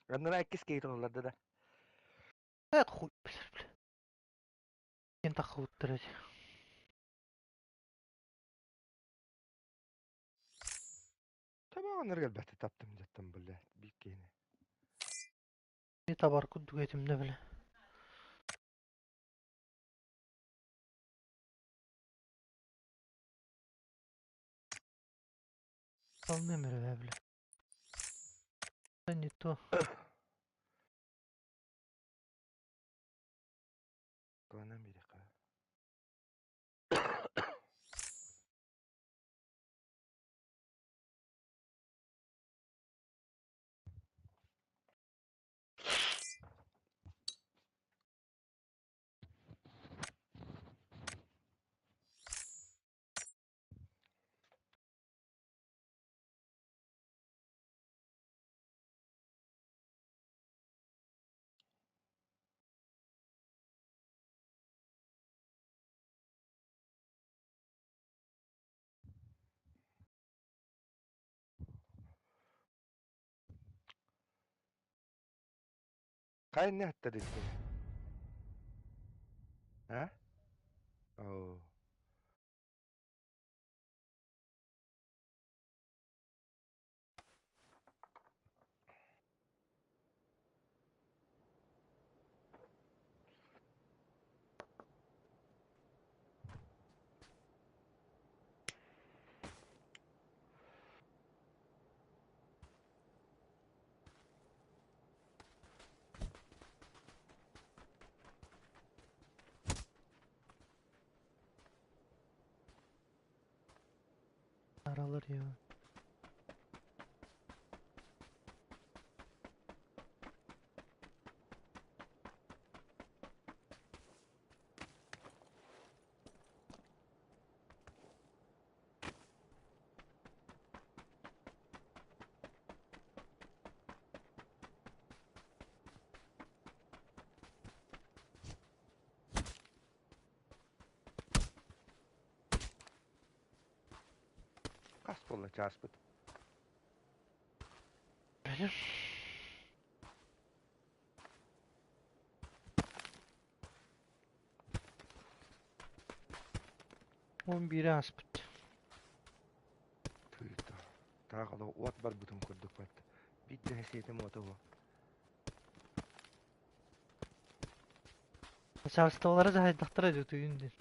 Аннара иккис киһитин ылларда да. Э, хуй, бля, бля. Ким таххыбыттар эти. Табаҕын эргэлбэхти таптым дьаттым бля биир киһини. Би табар курдук этим да, бля. Салным эрэ, бля. Да не то. Кыланан биэриэххэ. Хайа не хатта дии? А? Оо. Aralar ya. Хас буолла чааспыт? Benim. 11-i ааспыт. Тыыта. Таах олох уот барбытын курдук барда. Биир да сиэтим уота уо. Начальстволара дьаһайдахтара дьэ тыын диэн.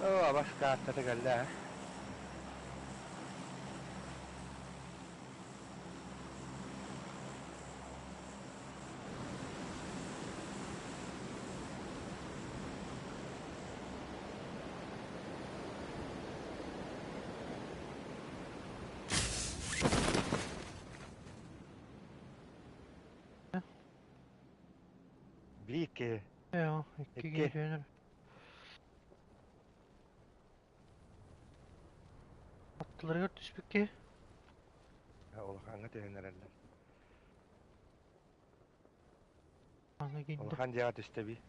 Оо, абас каартата кэллэ ээ. Биир киһи. Ээ, икки Икки. киһи түһэн. Аттыларыгар түспүт киһи. Улахаҥҥа түһэн эрэллэр. Аны киирдэ. Улахан дьиэҕэ түстэ бии.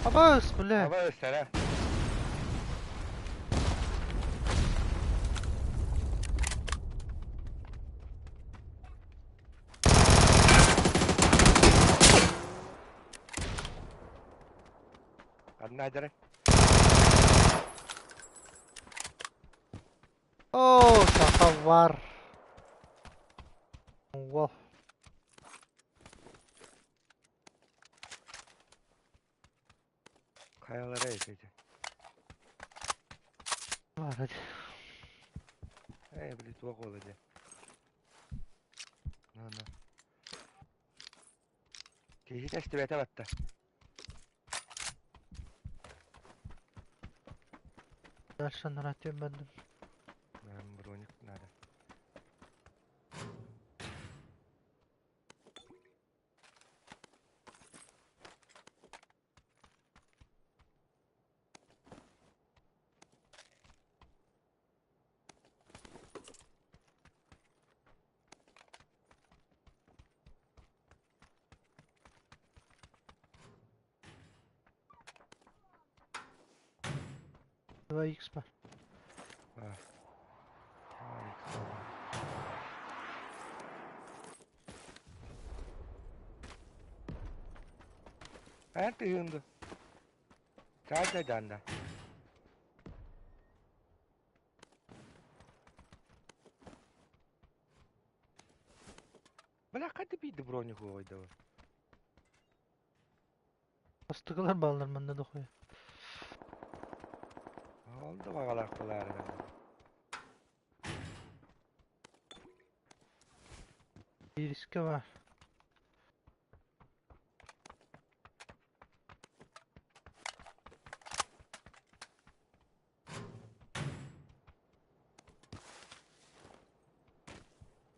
Абаас, бля! Абаас, эрэ. Ханна дьарай? Оо, саха бар. Уол. Хайалара эти? Бар hadi. Ээ, били туох уола дии. На, на. Киһи тэстибэтэ батта. Дальше нарратив бардым. Нам броник надо. Два икс бар. А. А, икс бар. Эн тыһыынды. Чаай данда. Бля, ханна биирдэ броник уойдабы? Бастакылар бааллар манна дохуя. Ол да баҕалаах буолаары. Биирискэ баар.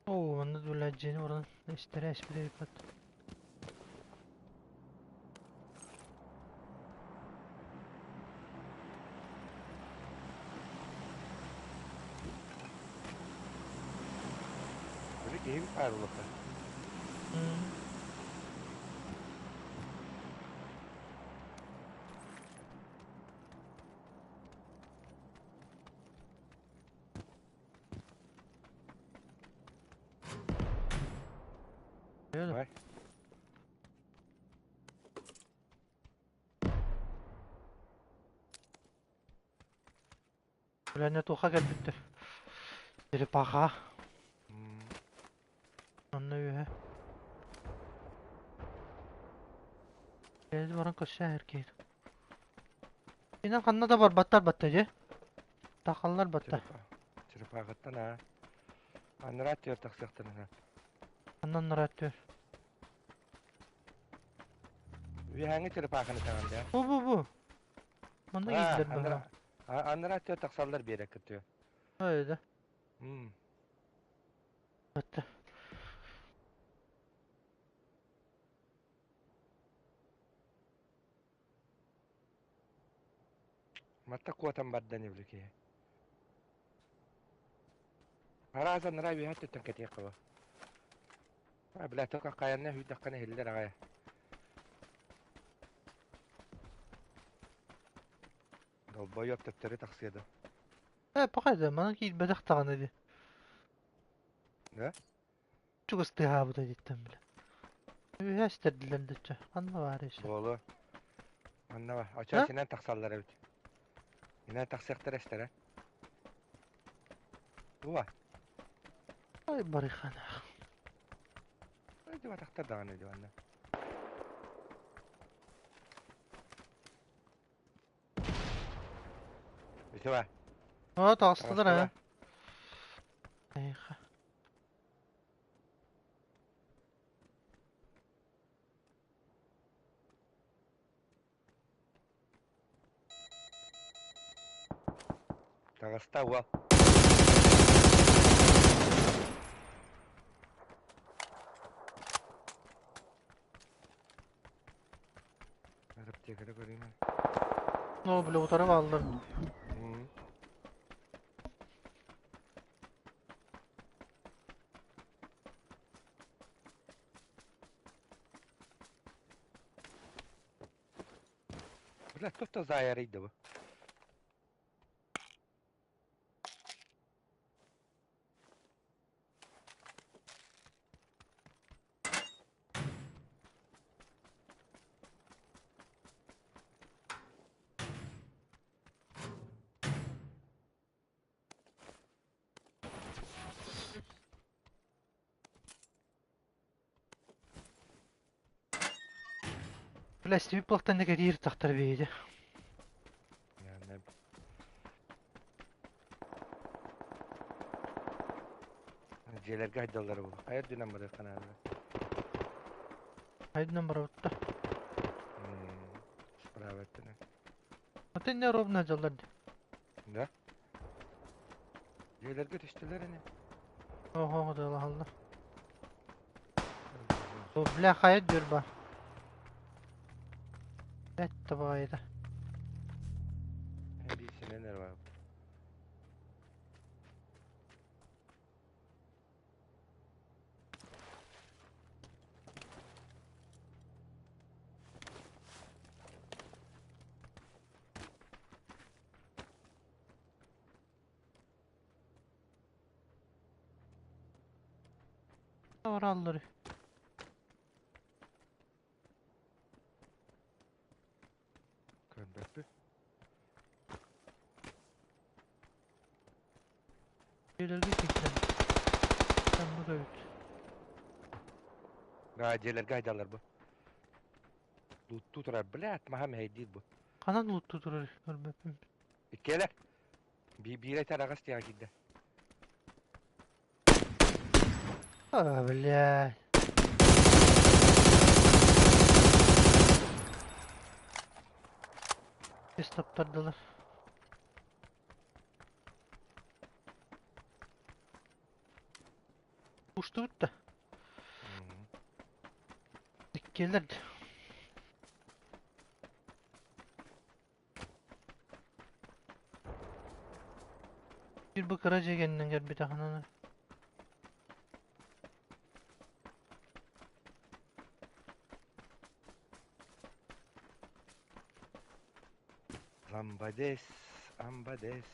Оо, манна бля дьиэни уран истэрэ эспитэ ыыппат. Били киһи баар улахан. Öyle. Var. Бля, туха кэлбиттэр. Черепаха. Онно үөһэ. Бэйэни баран көрсө эркиин. Инэн ханна да барбаттар батта дьэ. Тахаллар батта. Черепахаттан аа. Анараа түөр тахсыахтарына. Аннан нараа түөр. Үөһээҥҥи черепаханы таҥан да. Бу бу бу. Манна киирдилэр быһа. Анараа түөр тахсаллар биэрэккэ түө. Öyle. Батта. Матта куотан барда не били киһи. Арааза анараа үөһээ өттүттэн кэтиэх хаба. А, бля, только хайанна сүүрдэххинэ иһиллэр аҕай. Долбойуоп төптөрү тахсыа да. Э, пока да, манан киирбэтэх даҕаны дии. Да? Чугас тыаһаабыта диттэн бile. Үөһээ истэрдилэр дөччө. Ханна баар эсэ? Буолуо. Манна ба. Очо синэн тахсаллар эбит. Инэн тахсыахтара эстэрэ. Буба. Ай, барыханаах. Ай, дибатахтар даҕаны диванна. Ити ба. О, таҕыстылар аа. Эйха. Таҕыста уол. Аптекада көрүүм. О, бля, утары бааллар. Бля, кто-то заярыйды бу. Бля, стиви плахтан кэтиир тахтар биһиги. Дьиэлэргэ айдаллар бу. Хайа үрдүнэн барыахха наада. Хайдынан барабытта. Справа өттүнэн. Атын не ровно дьаллар. Да? Дьиэлэргэ түстүлэр ини. Оһо, далаһаллар. О, бля, хайа дүр бар. Блядь, табаайда. Биир синен эрэ бар. Бараллар. Көрбөппүт. Дьиэлэргэ киирдэн. Оннук эбит. Аа, дьиэлэргэ айдаллар бу. Лууттуу турар, блядь, маһа мэһэйдиир бу. Ханан лууттуу турар көрбөппүн. Иккиэлэр. Биирэ тараҕас тиэҕэ киирдэ. А, блядь. Үс таптардылар. Устубут да. Иккиэлэр. Биир бу кыра дьиэ кэннинэн кэлбитэ ханан. Ламбадес, амбадес.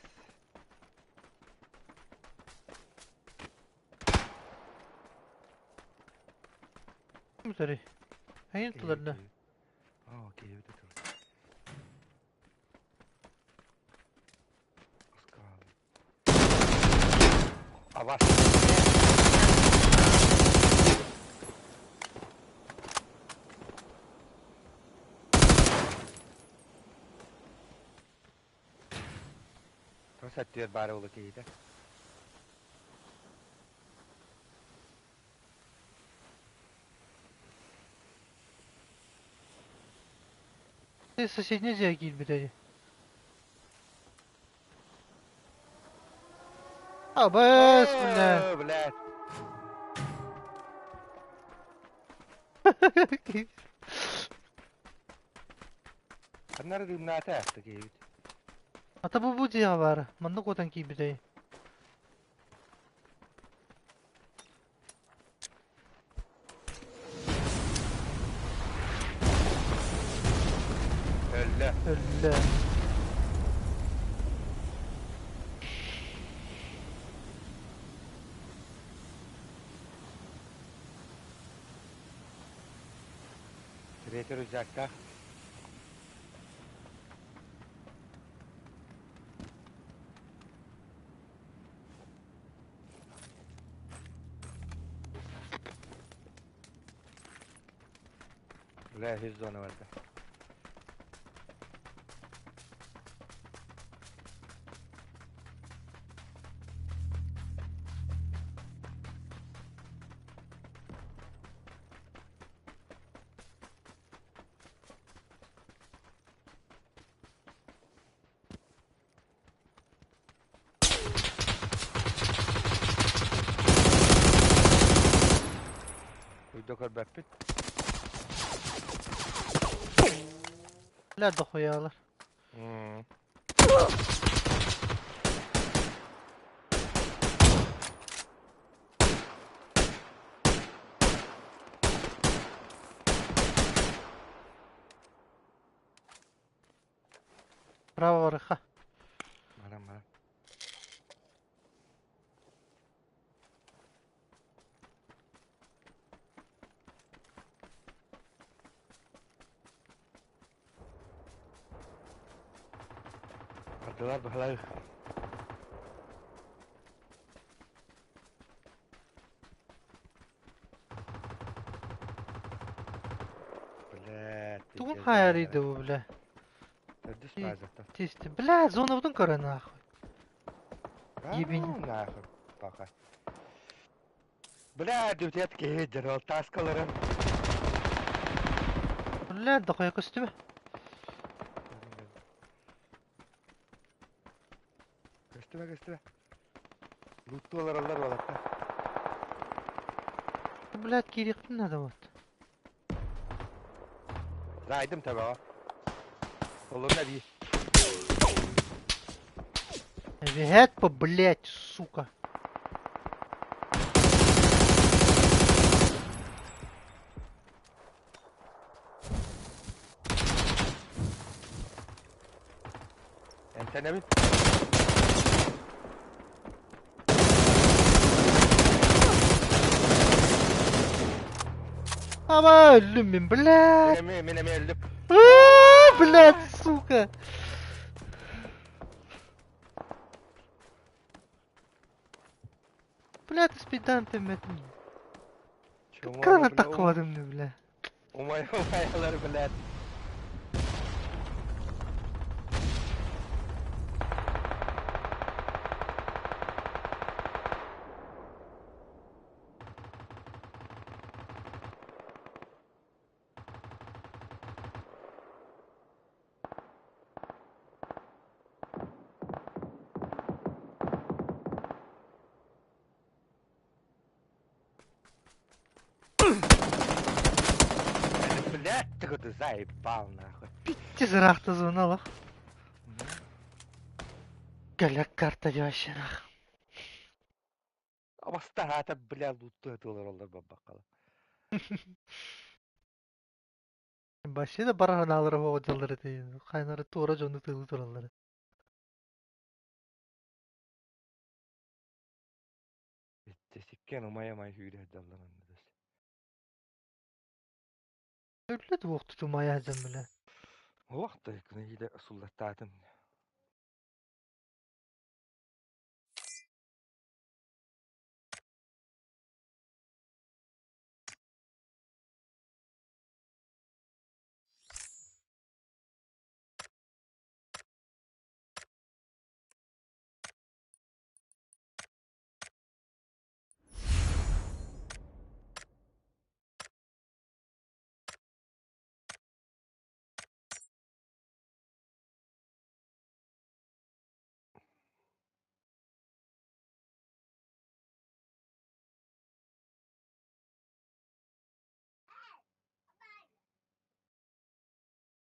Бүтэрий. Эйин тыларда. Аа, киһибит тыл. Аскал. Авас. Тос өттүгэр баара буолуо киһитэ. Соседний дьиэ киирбитэ дии. Абыс, бля. Блядь. Ханнары дымнаата аахта киһибит. Ата бу бу дьиэҕэ баара. Манна куотан киирбитэй. Өллө. Өллө. Третий рюкзактаах. Бля, үһүс зона барда. Уйда көрбөппүт. Бля, дохуялар. Право барыха. Баран баран. Бардылар баһылай. Блядь, Тугун пиздец, хайарыйды бу, бля? Төрдүс базаттан. Тисти. Бля, зонабытын көрө нахуй. Ебень. Ну нахуй, пока. Бля, дүтет киһи ол таскаларын. Бля, дохуя көстүмэ. Көстүбэ, көстүбэ. Луттуолар аллар балатта. Блядь, киириэхпин надо вот. Зайдым табаға. Олуна би. Эбиһэт по, блядь, сука. Энтенебин. Ама өллүм мин, блядь. Мен мен мен өлдүм. Аа, Блядь, сука. Блядь, спидан тэммэтим. Граната таххыбатым дии, бля. Умай умайлар, блядь. Блядь, ты куда заебал нахуй. Пиздец ыраахта зона олох. Кэлэ карта вообще нах. Абастаата, бля, лутту этулар олар бабаккала. Вообще да бараналары хоҕо этэ. Хайнары туора дьону тыылы тураллар. Сиккен умай умай хүүрэ даллар. Өллө туох тутумая дьон, бля. Уақта күнэ хиде суллаттаатым.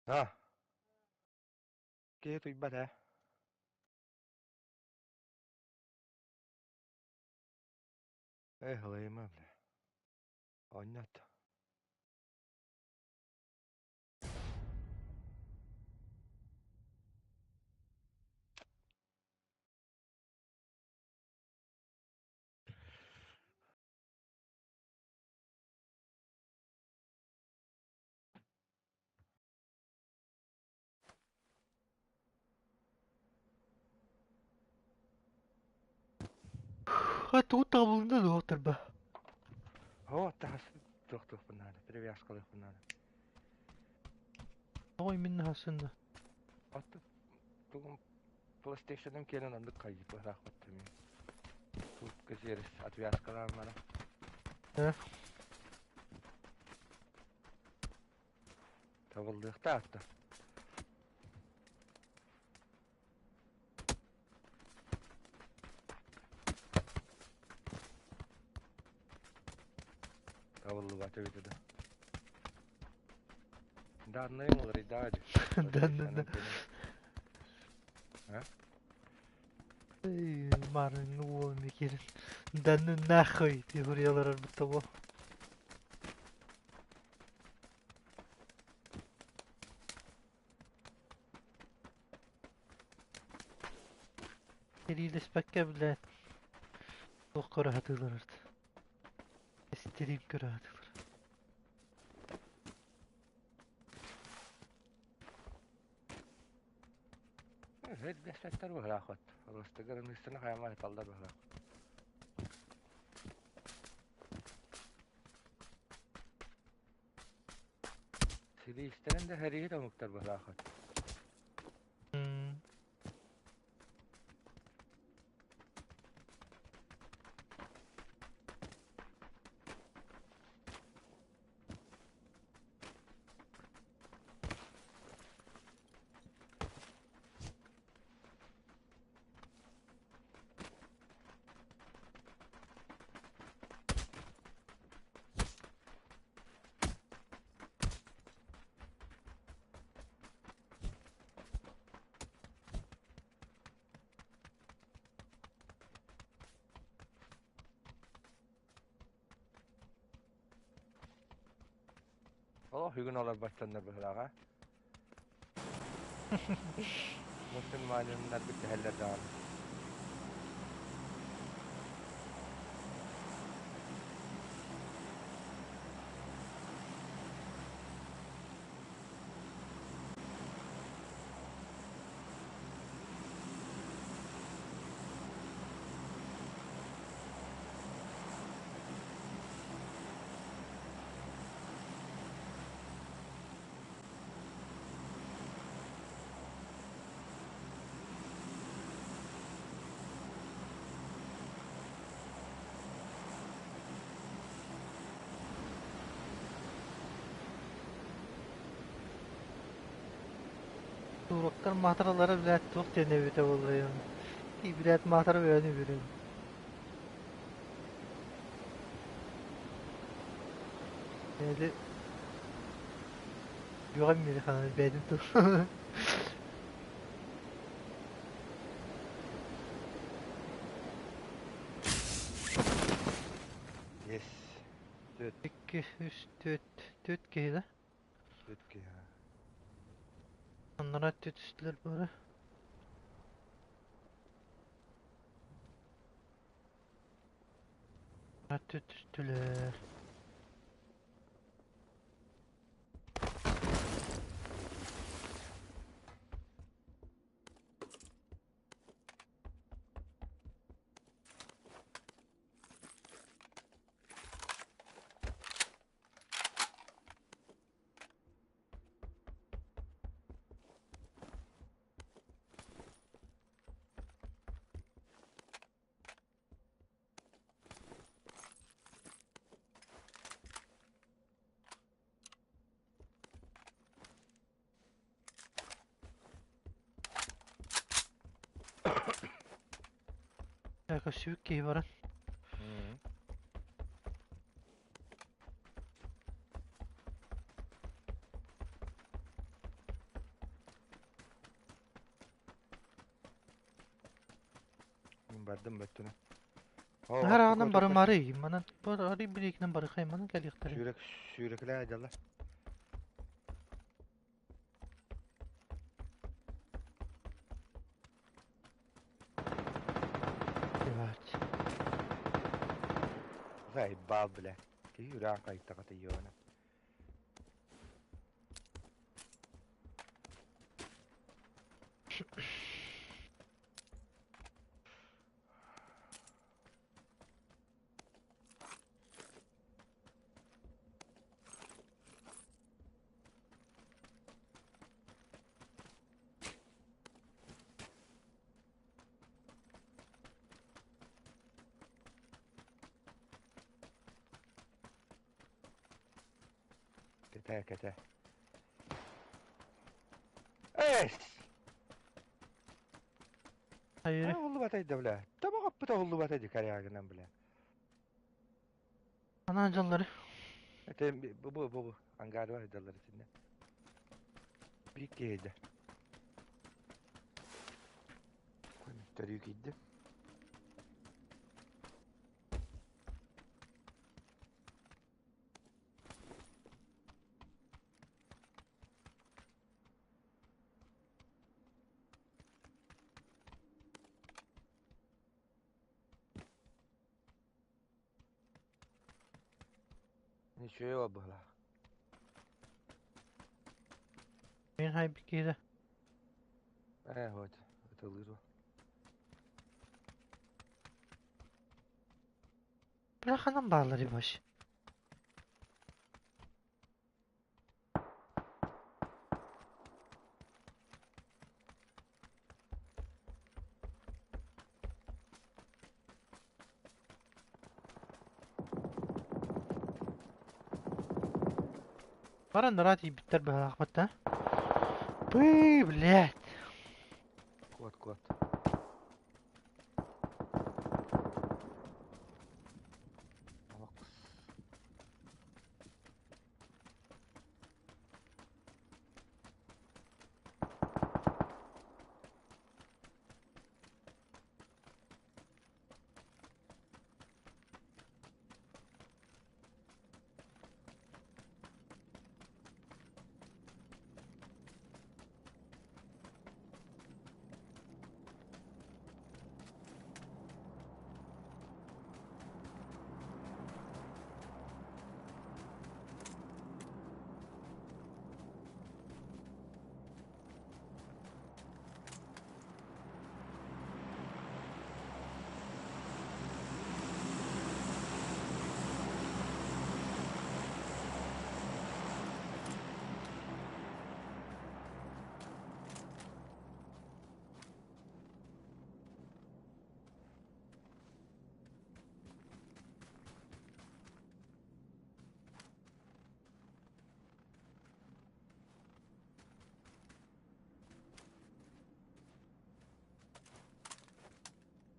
А. Киһи туйбат ээ. Эх, ылайыма, бля. Онньот. А тугу табылында доктор ба. О, тахас туох туох надо, перевязкалыах надо. Ой, мин хасында. Отто тугум PlayStation'ым келен андык кайып рахмат мен. Тут кезерис отвязкалар мана. Э? Табылдыqta атта. Табылды бата бит да. Данныйым уларыйда дии. Да, да, да. PlayStation'ым кэлин. А? Маарыҥҥы уол эмиэ киирэн да ну нахуй дии суруйаллар того. Сэриилэспэккэ блядь туох көрө сатыыллар Стрим көрө сатыыллар. Дэспэттэр быһыраахпат. Ылыстыгар ыныыстана хайама ыталлар быһыраах. Силиистэрин да сэрииһит омуктар быһыраахпат. Олох бүгүн олорбоччоннор быһыылааҕа. Мусульманиннар бүтэһэллэр даҕаны. Туроктар маатыралара блядь туох диэн эбитэ буоллай блядь маатыра бөҕөнү бүрүн. Эли үөҕэн мири ханан бэйэтин тыл. Yes. Түөрт. Икки, үс, түөрт, түөрт киһи да? Түөрт киһи. Аннараа түстүлэр бары. Түстүлэр. Көссүбүт киһи баран. Мин бардым бөттүнэ. Наһар барымары, манан барары билекинен барыхай манан кэлиэхтэрэ. Сүүрек сүүрэкилээ дьалла. Ебать. Заебал, бля. Киһи үрээн хайттаҕа ёна. Кэтээ, кэтээ. Эс! Hayır. Оһуллубатай да, бля. Табаҕаппыт оһуллубатай ди корягынан, бля. Ана дьоннору. Это бу бу бу ангар бар даллар итиннэ. Биир киһи да. Төрүү киирдим. Ничего было. Мин хайбит киһитэ. Вот, ытылыыр. Бля ханан бааллар вообще? Баран нара тиийбиттэр быһаахпыт да. Пыы, блядь. Кот, кот.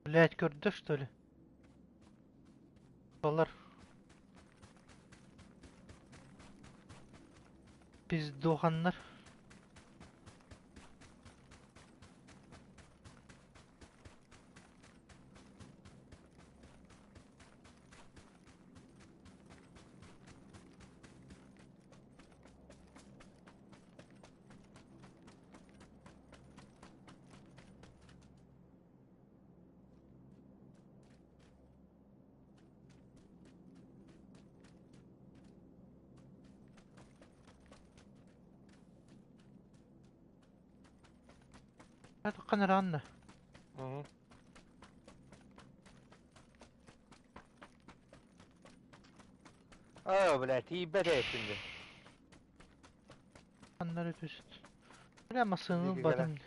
Блядь, көрдө что ли? Балар. Пиздоханнар. Ханна анна. Оо, блядь, тиийбэт ээ şimdi. Ханнары түст. Бля, массыынын Диэки батын.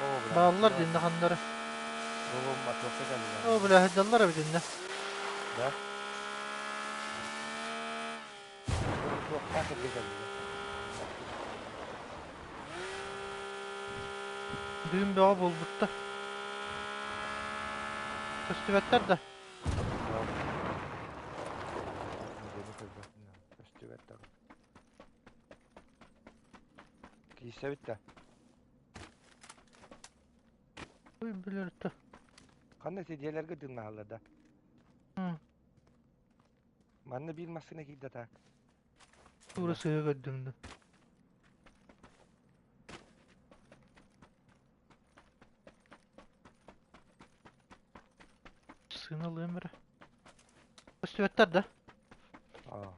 Оо, блядь. Бааллар динне ханнары. Оо, матуохка кэллилэр. Оо, бля, сылдьаллар эбит иннэ. Да? Туохтаах сиргэ кэллилэр. Дыым бөҕө буолбуттар. Көстүбэттэр да. Көстүбэт даҕаны. Киирсэбит да. Ой, билэр да. Ханна сидиэлэргэ тыыннаһаллар да. Манна биир массыына киирдэ так. Тура сыһа көрдүм да. Сыналыам эрэ. Көстүбэттэр да. Аа,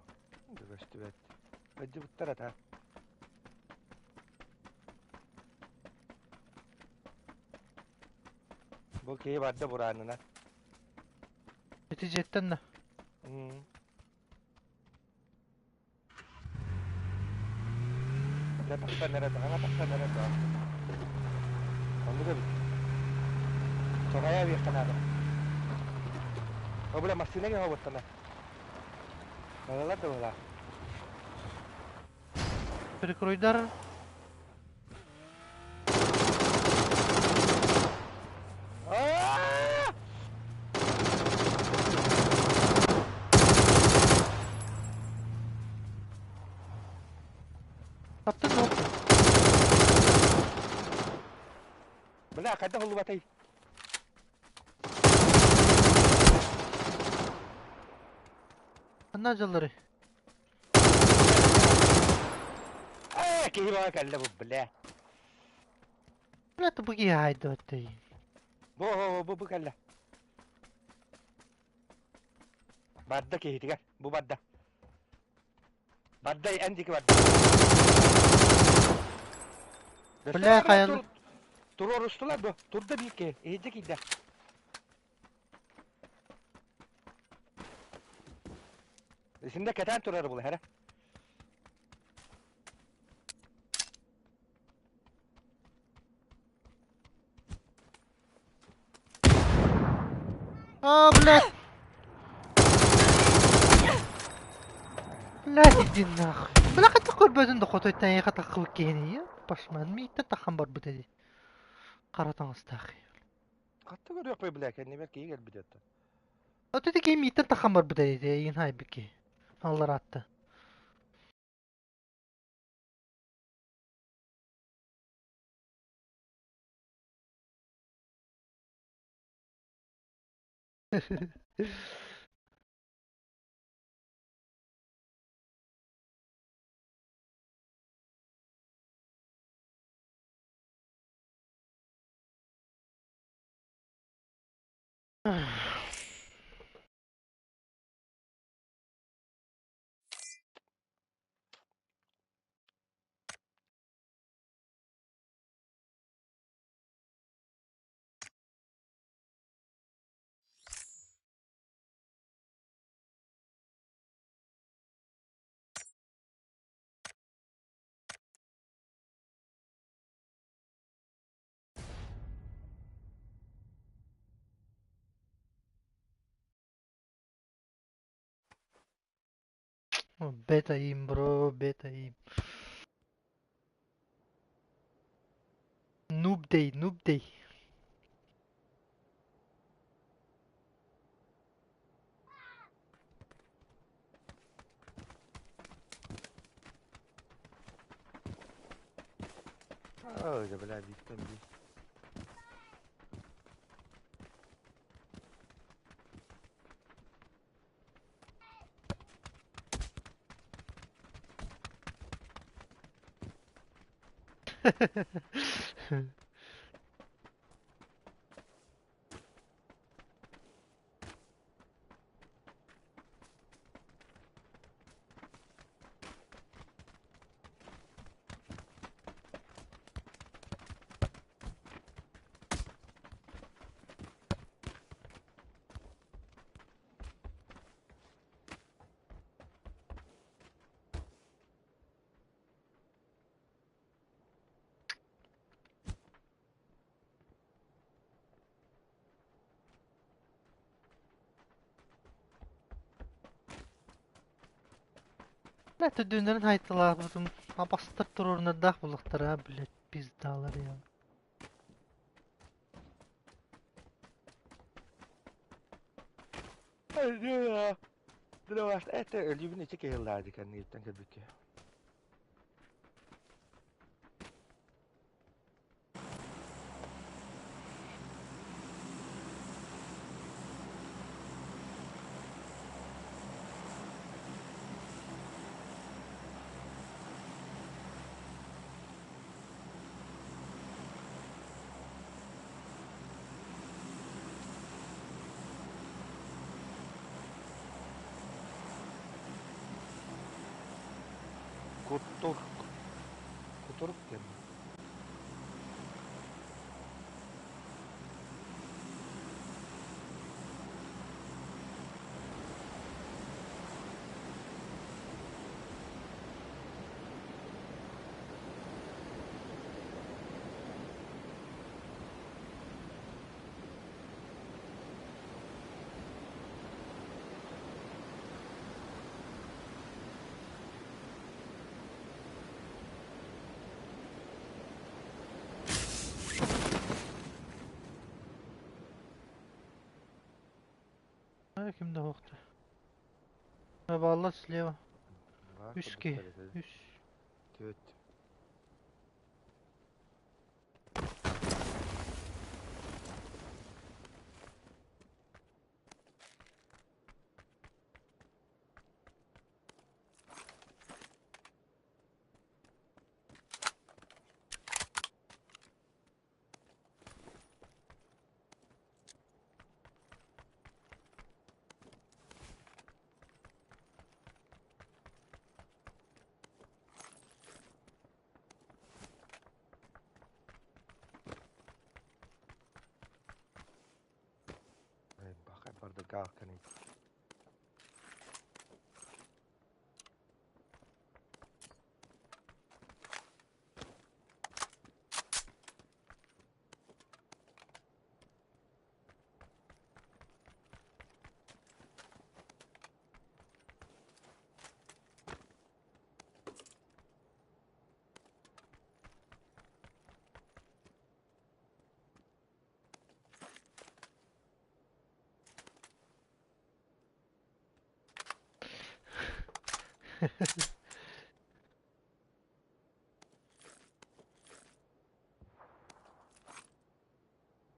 көстүбэт. Ыдьыбыттар ата. Бу киһи барда бураанынан. Ити дьиэттэн да. Дьэ тахсан эрэ, таҥара тахсан эрэ да. Оннук эбит. Соҕайа эбиэххэ наада. О, бля, массыына кэҕэ буттана. Балалар да балаа. Перекройдар. Таптың ол. Бля, хайдах уллубатай? Ханна дьаллары? Ээ, киһи баҕа кэллэ бу, бля. Бля, тупу киһи хайдыбаттай. Бу, бу, бу кэллэ. Барда киһитигэр, бу барда. Барда, эн диэки барда. Бля, хайан... Туруорустулар бу, турда биир киһи, иһирдьэ киирдэ. Исинде кэтээн турар була эрэ. А, блядь! Блядь, иди нахуй. Бля, хата көрбөтүн да хотойтан эйиэхэ таххыбыт киһини пашман мииттэн таххан барбыт эди. Хара таҥастаах. Хатта көрүөхпүй бля, кэннибэр киһи кэлбит этэ. Ото ити киһи мииттэн таххан барбыт эди, эйигин хайбыт киһи. Аллараатта. Beta aim bro, beta aim. Noob day, noob day. Ой, да бля, биттен би. Бля, төдүннэрин хайталаабытым. Абастар турурунардаах булуктара, блядь, пиздалар я. Это өлүүбүн ичи кыһыллаады кэнниттэн кэлбиккэ. Кутур. Кутурук диэн. Ким да суохтар. Бааллар слева. Баар Үс киһи. курдуктар этэ. Үс. Түөрт. Баха бардыргаах кэнэ.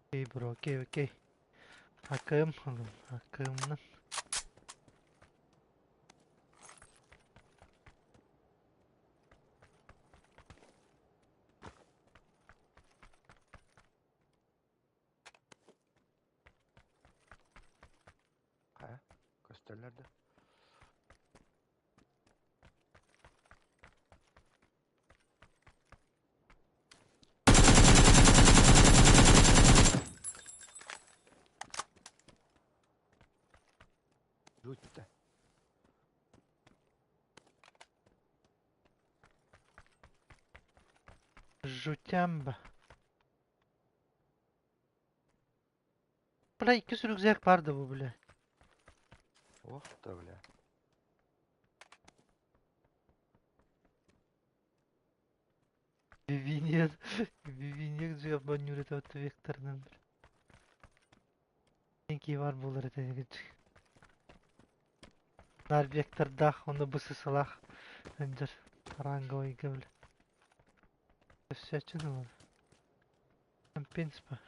Окей, bro, окей, окей. АКМ ылын, АКМ-нан. Хайа? Көстөллөр да. Жуть-то. Жутямба. Бля, иккис рюкзак баар да бу, бля. Ох да, бля. Вивинер, Вивинер жабанюр это вот векторным. Тенки бар булар это Нар вектордах, оны бысысылах. Энджер ранговый бля. Өссөчүн ол. Компенспа.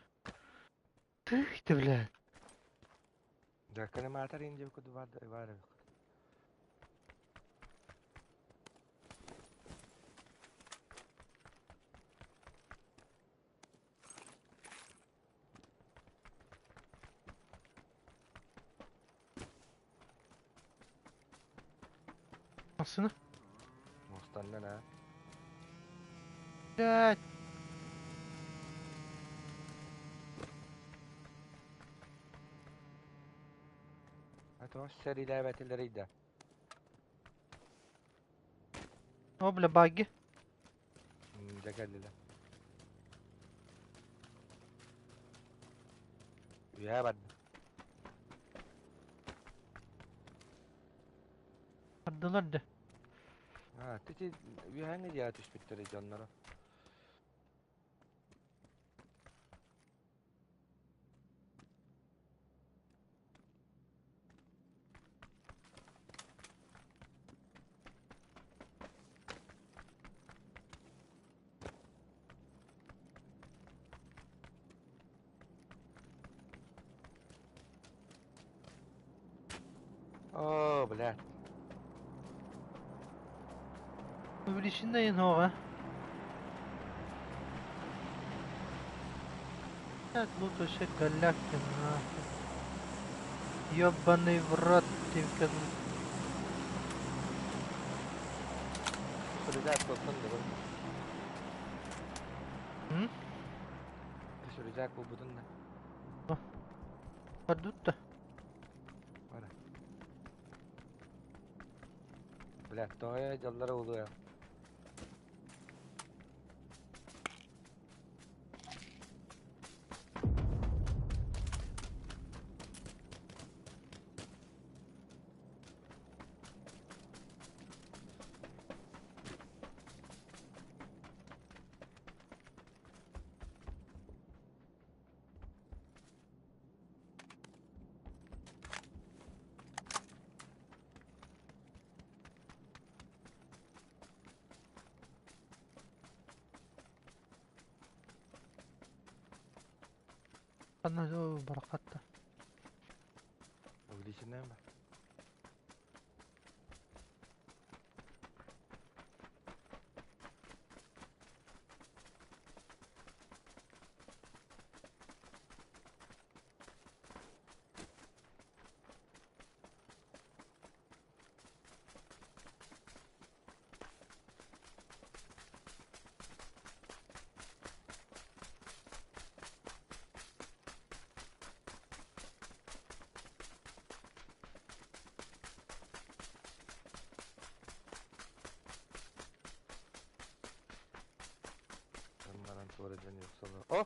Тых ты, бля. Да, коллиматор инди куду бар бар. Масына. Мустаннан а. Блядь. А то серилээбэтилер да. О, бля, баги. Дьэ кэллилэр. Үһээ барда. Бардылар да. А, ти үһээҥҥэ дьиэҕэ түспүттэр дьонноро. О, блядь. Увеличенная нога. Блядь, лут вообще голяк ты нахуй. Ёбаный в рот ты, как. Рюкзак булбутун да. М? Рюкзак булбутун да. Падут-то. Бара. Блядь, тоҕо дьаллара улуя. Ханна бараххатта. Увеличенная ма? Баран туора дьон юксалар. О!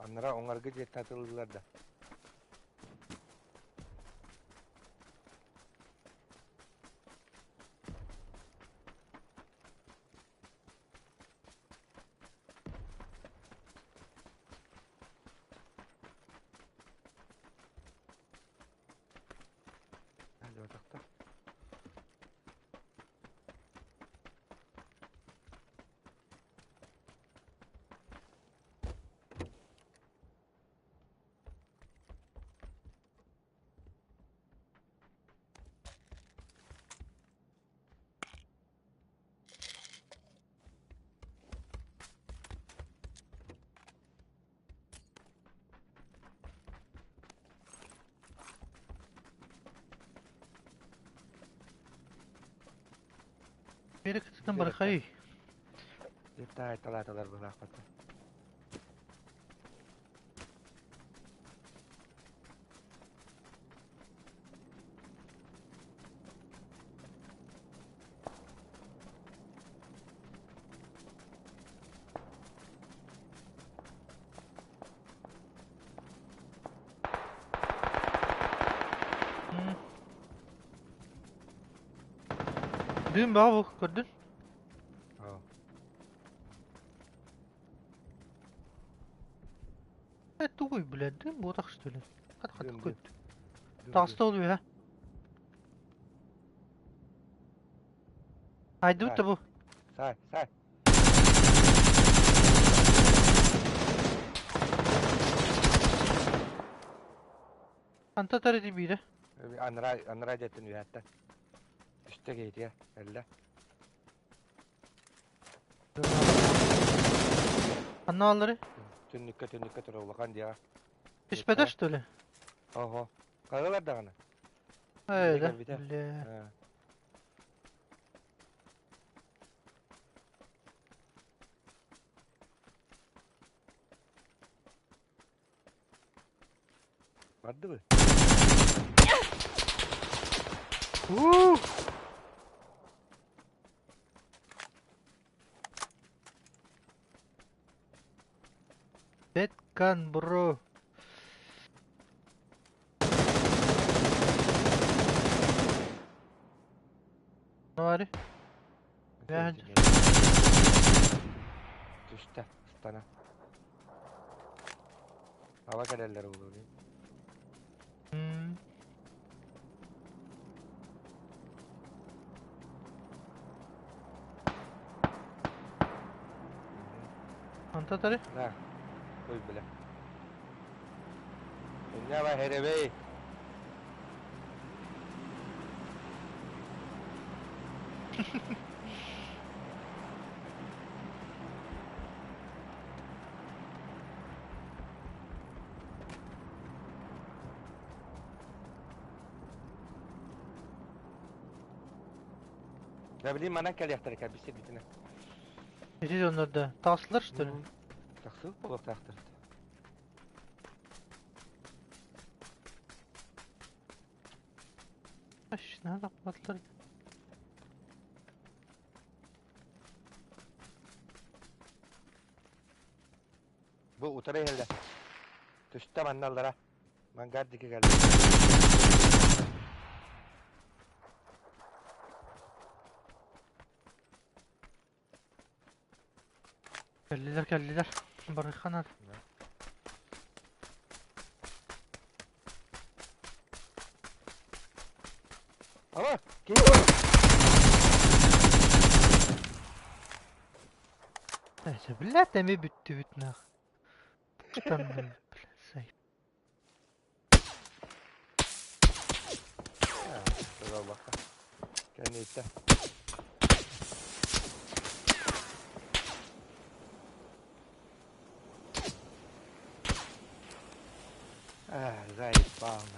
Аннара оҥаргы дьиэттэн атыллыылар да. Дьыбатахтар. Бери кытытын барахай. Дьэ талааталар быраахпата. Düğün баҕа көрдүн? Э тугуй блядь, дым буотах что ли? Хат хат көт. Таҕыста ол үһэ. Айдыбыт да бу. Сай, сай. Ханта тарити биирэ. Анараа анараа дьиэттэн үөһэттэн. Үстэ киһитигэр кэллэ. Ханна бааллары? Түннүккэ түннүккэ турар улахан дьиэҕэ. Түспэтэ что ли? Ого. Хайалар даҕаны. Ээ да. Бля. Бардыбы? Уу! Dead bro. Ne var? Түстэ, ыстана. Ава кэлэллэр буолуо дии. Онто тары? На, ой бля. Иння хэрэбэй. Да билим манан кэлиэхтэрэ кэлбисир бүтүнэ. Ити дьоннор да таҕыстылар что ли? Тахсыбыт буолуохтаахтар. Наһаа тахпатылар. Бу утары иһэллэр. Түстэ манналлара. Мангар диэки кэллэ. Кэллилэр кэллилэр. Барыхханар. Ама, киһи Блядь, эмиэ бүттүбүт нах. Штаны, бля, сай. Тура Кэнниттэн. Заебал.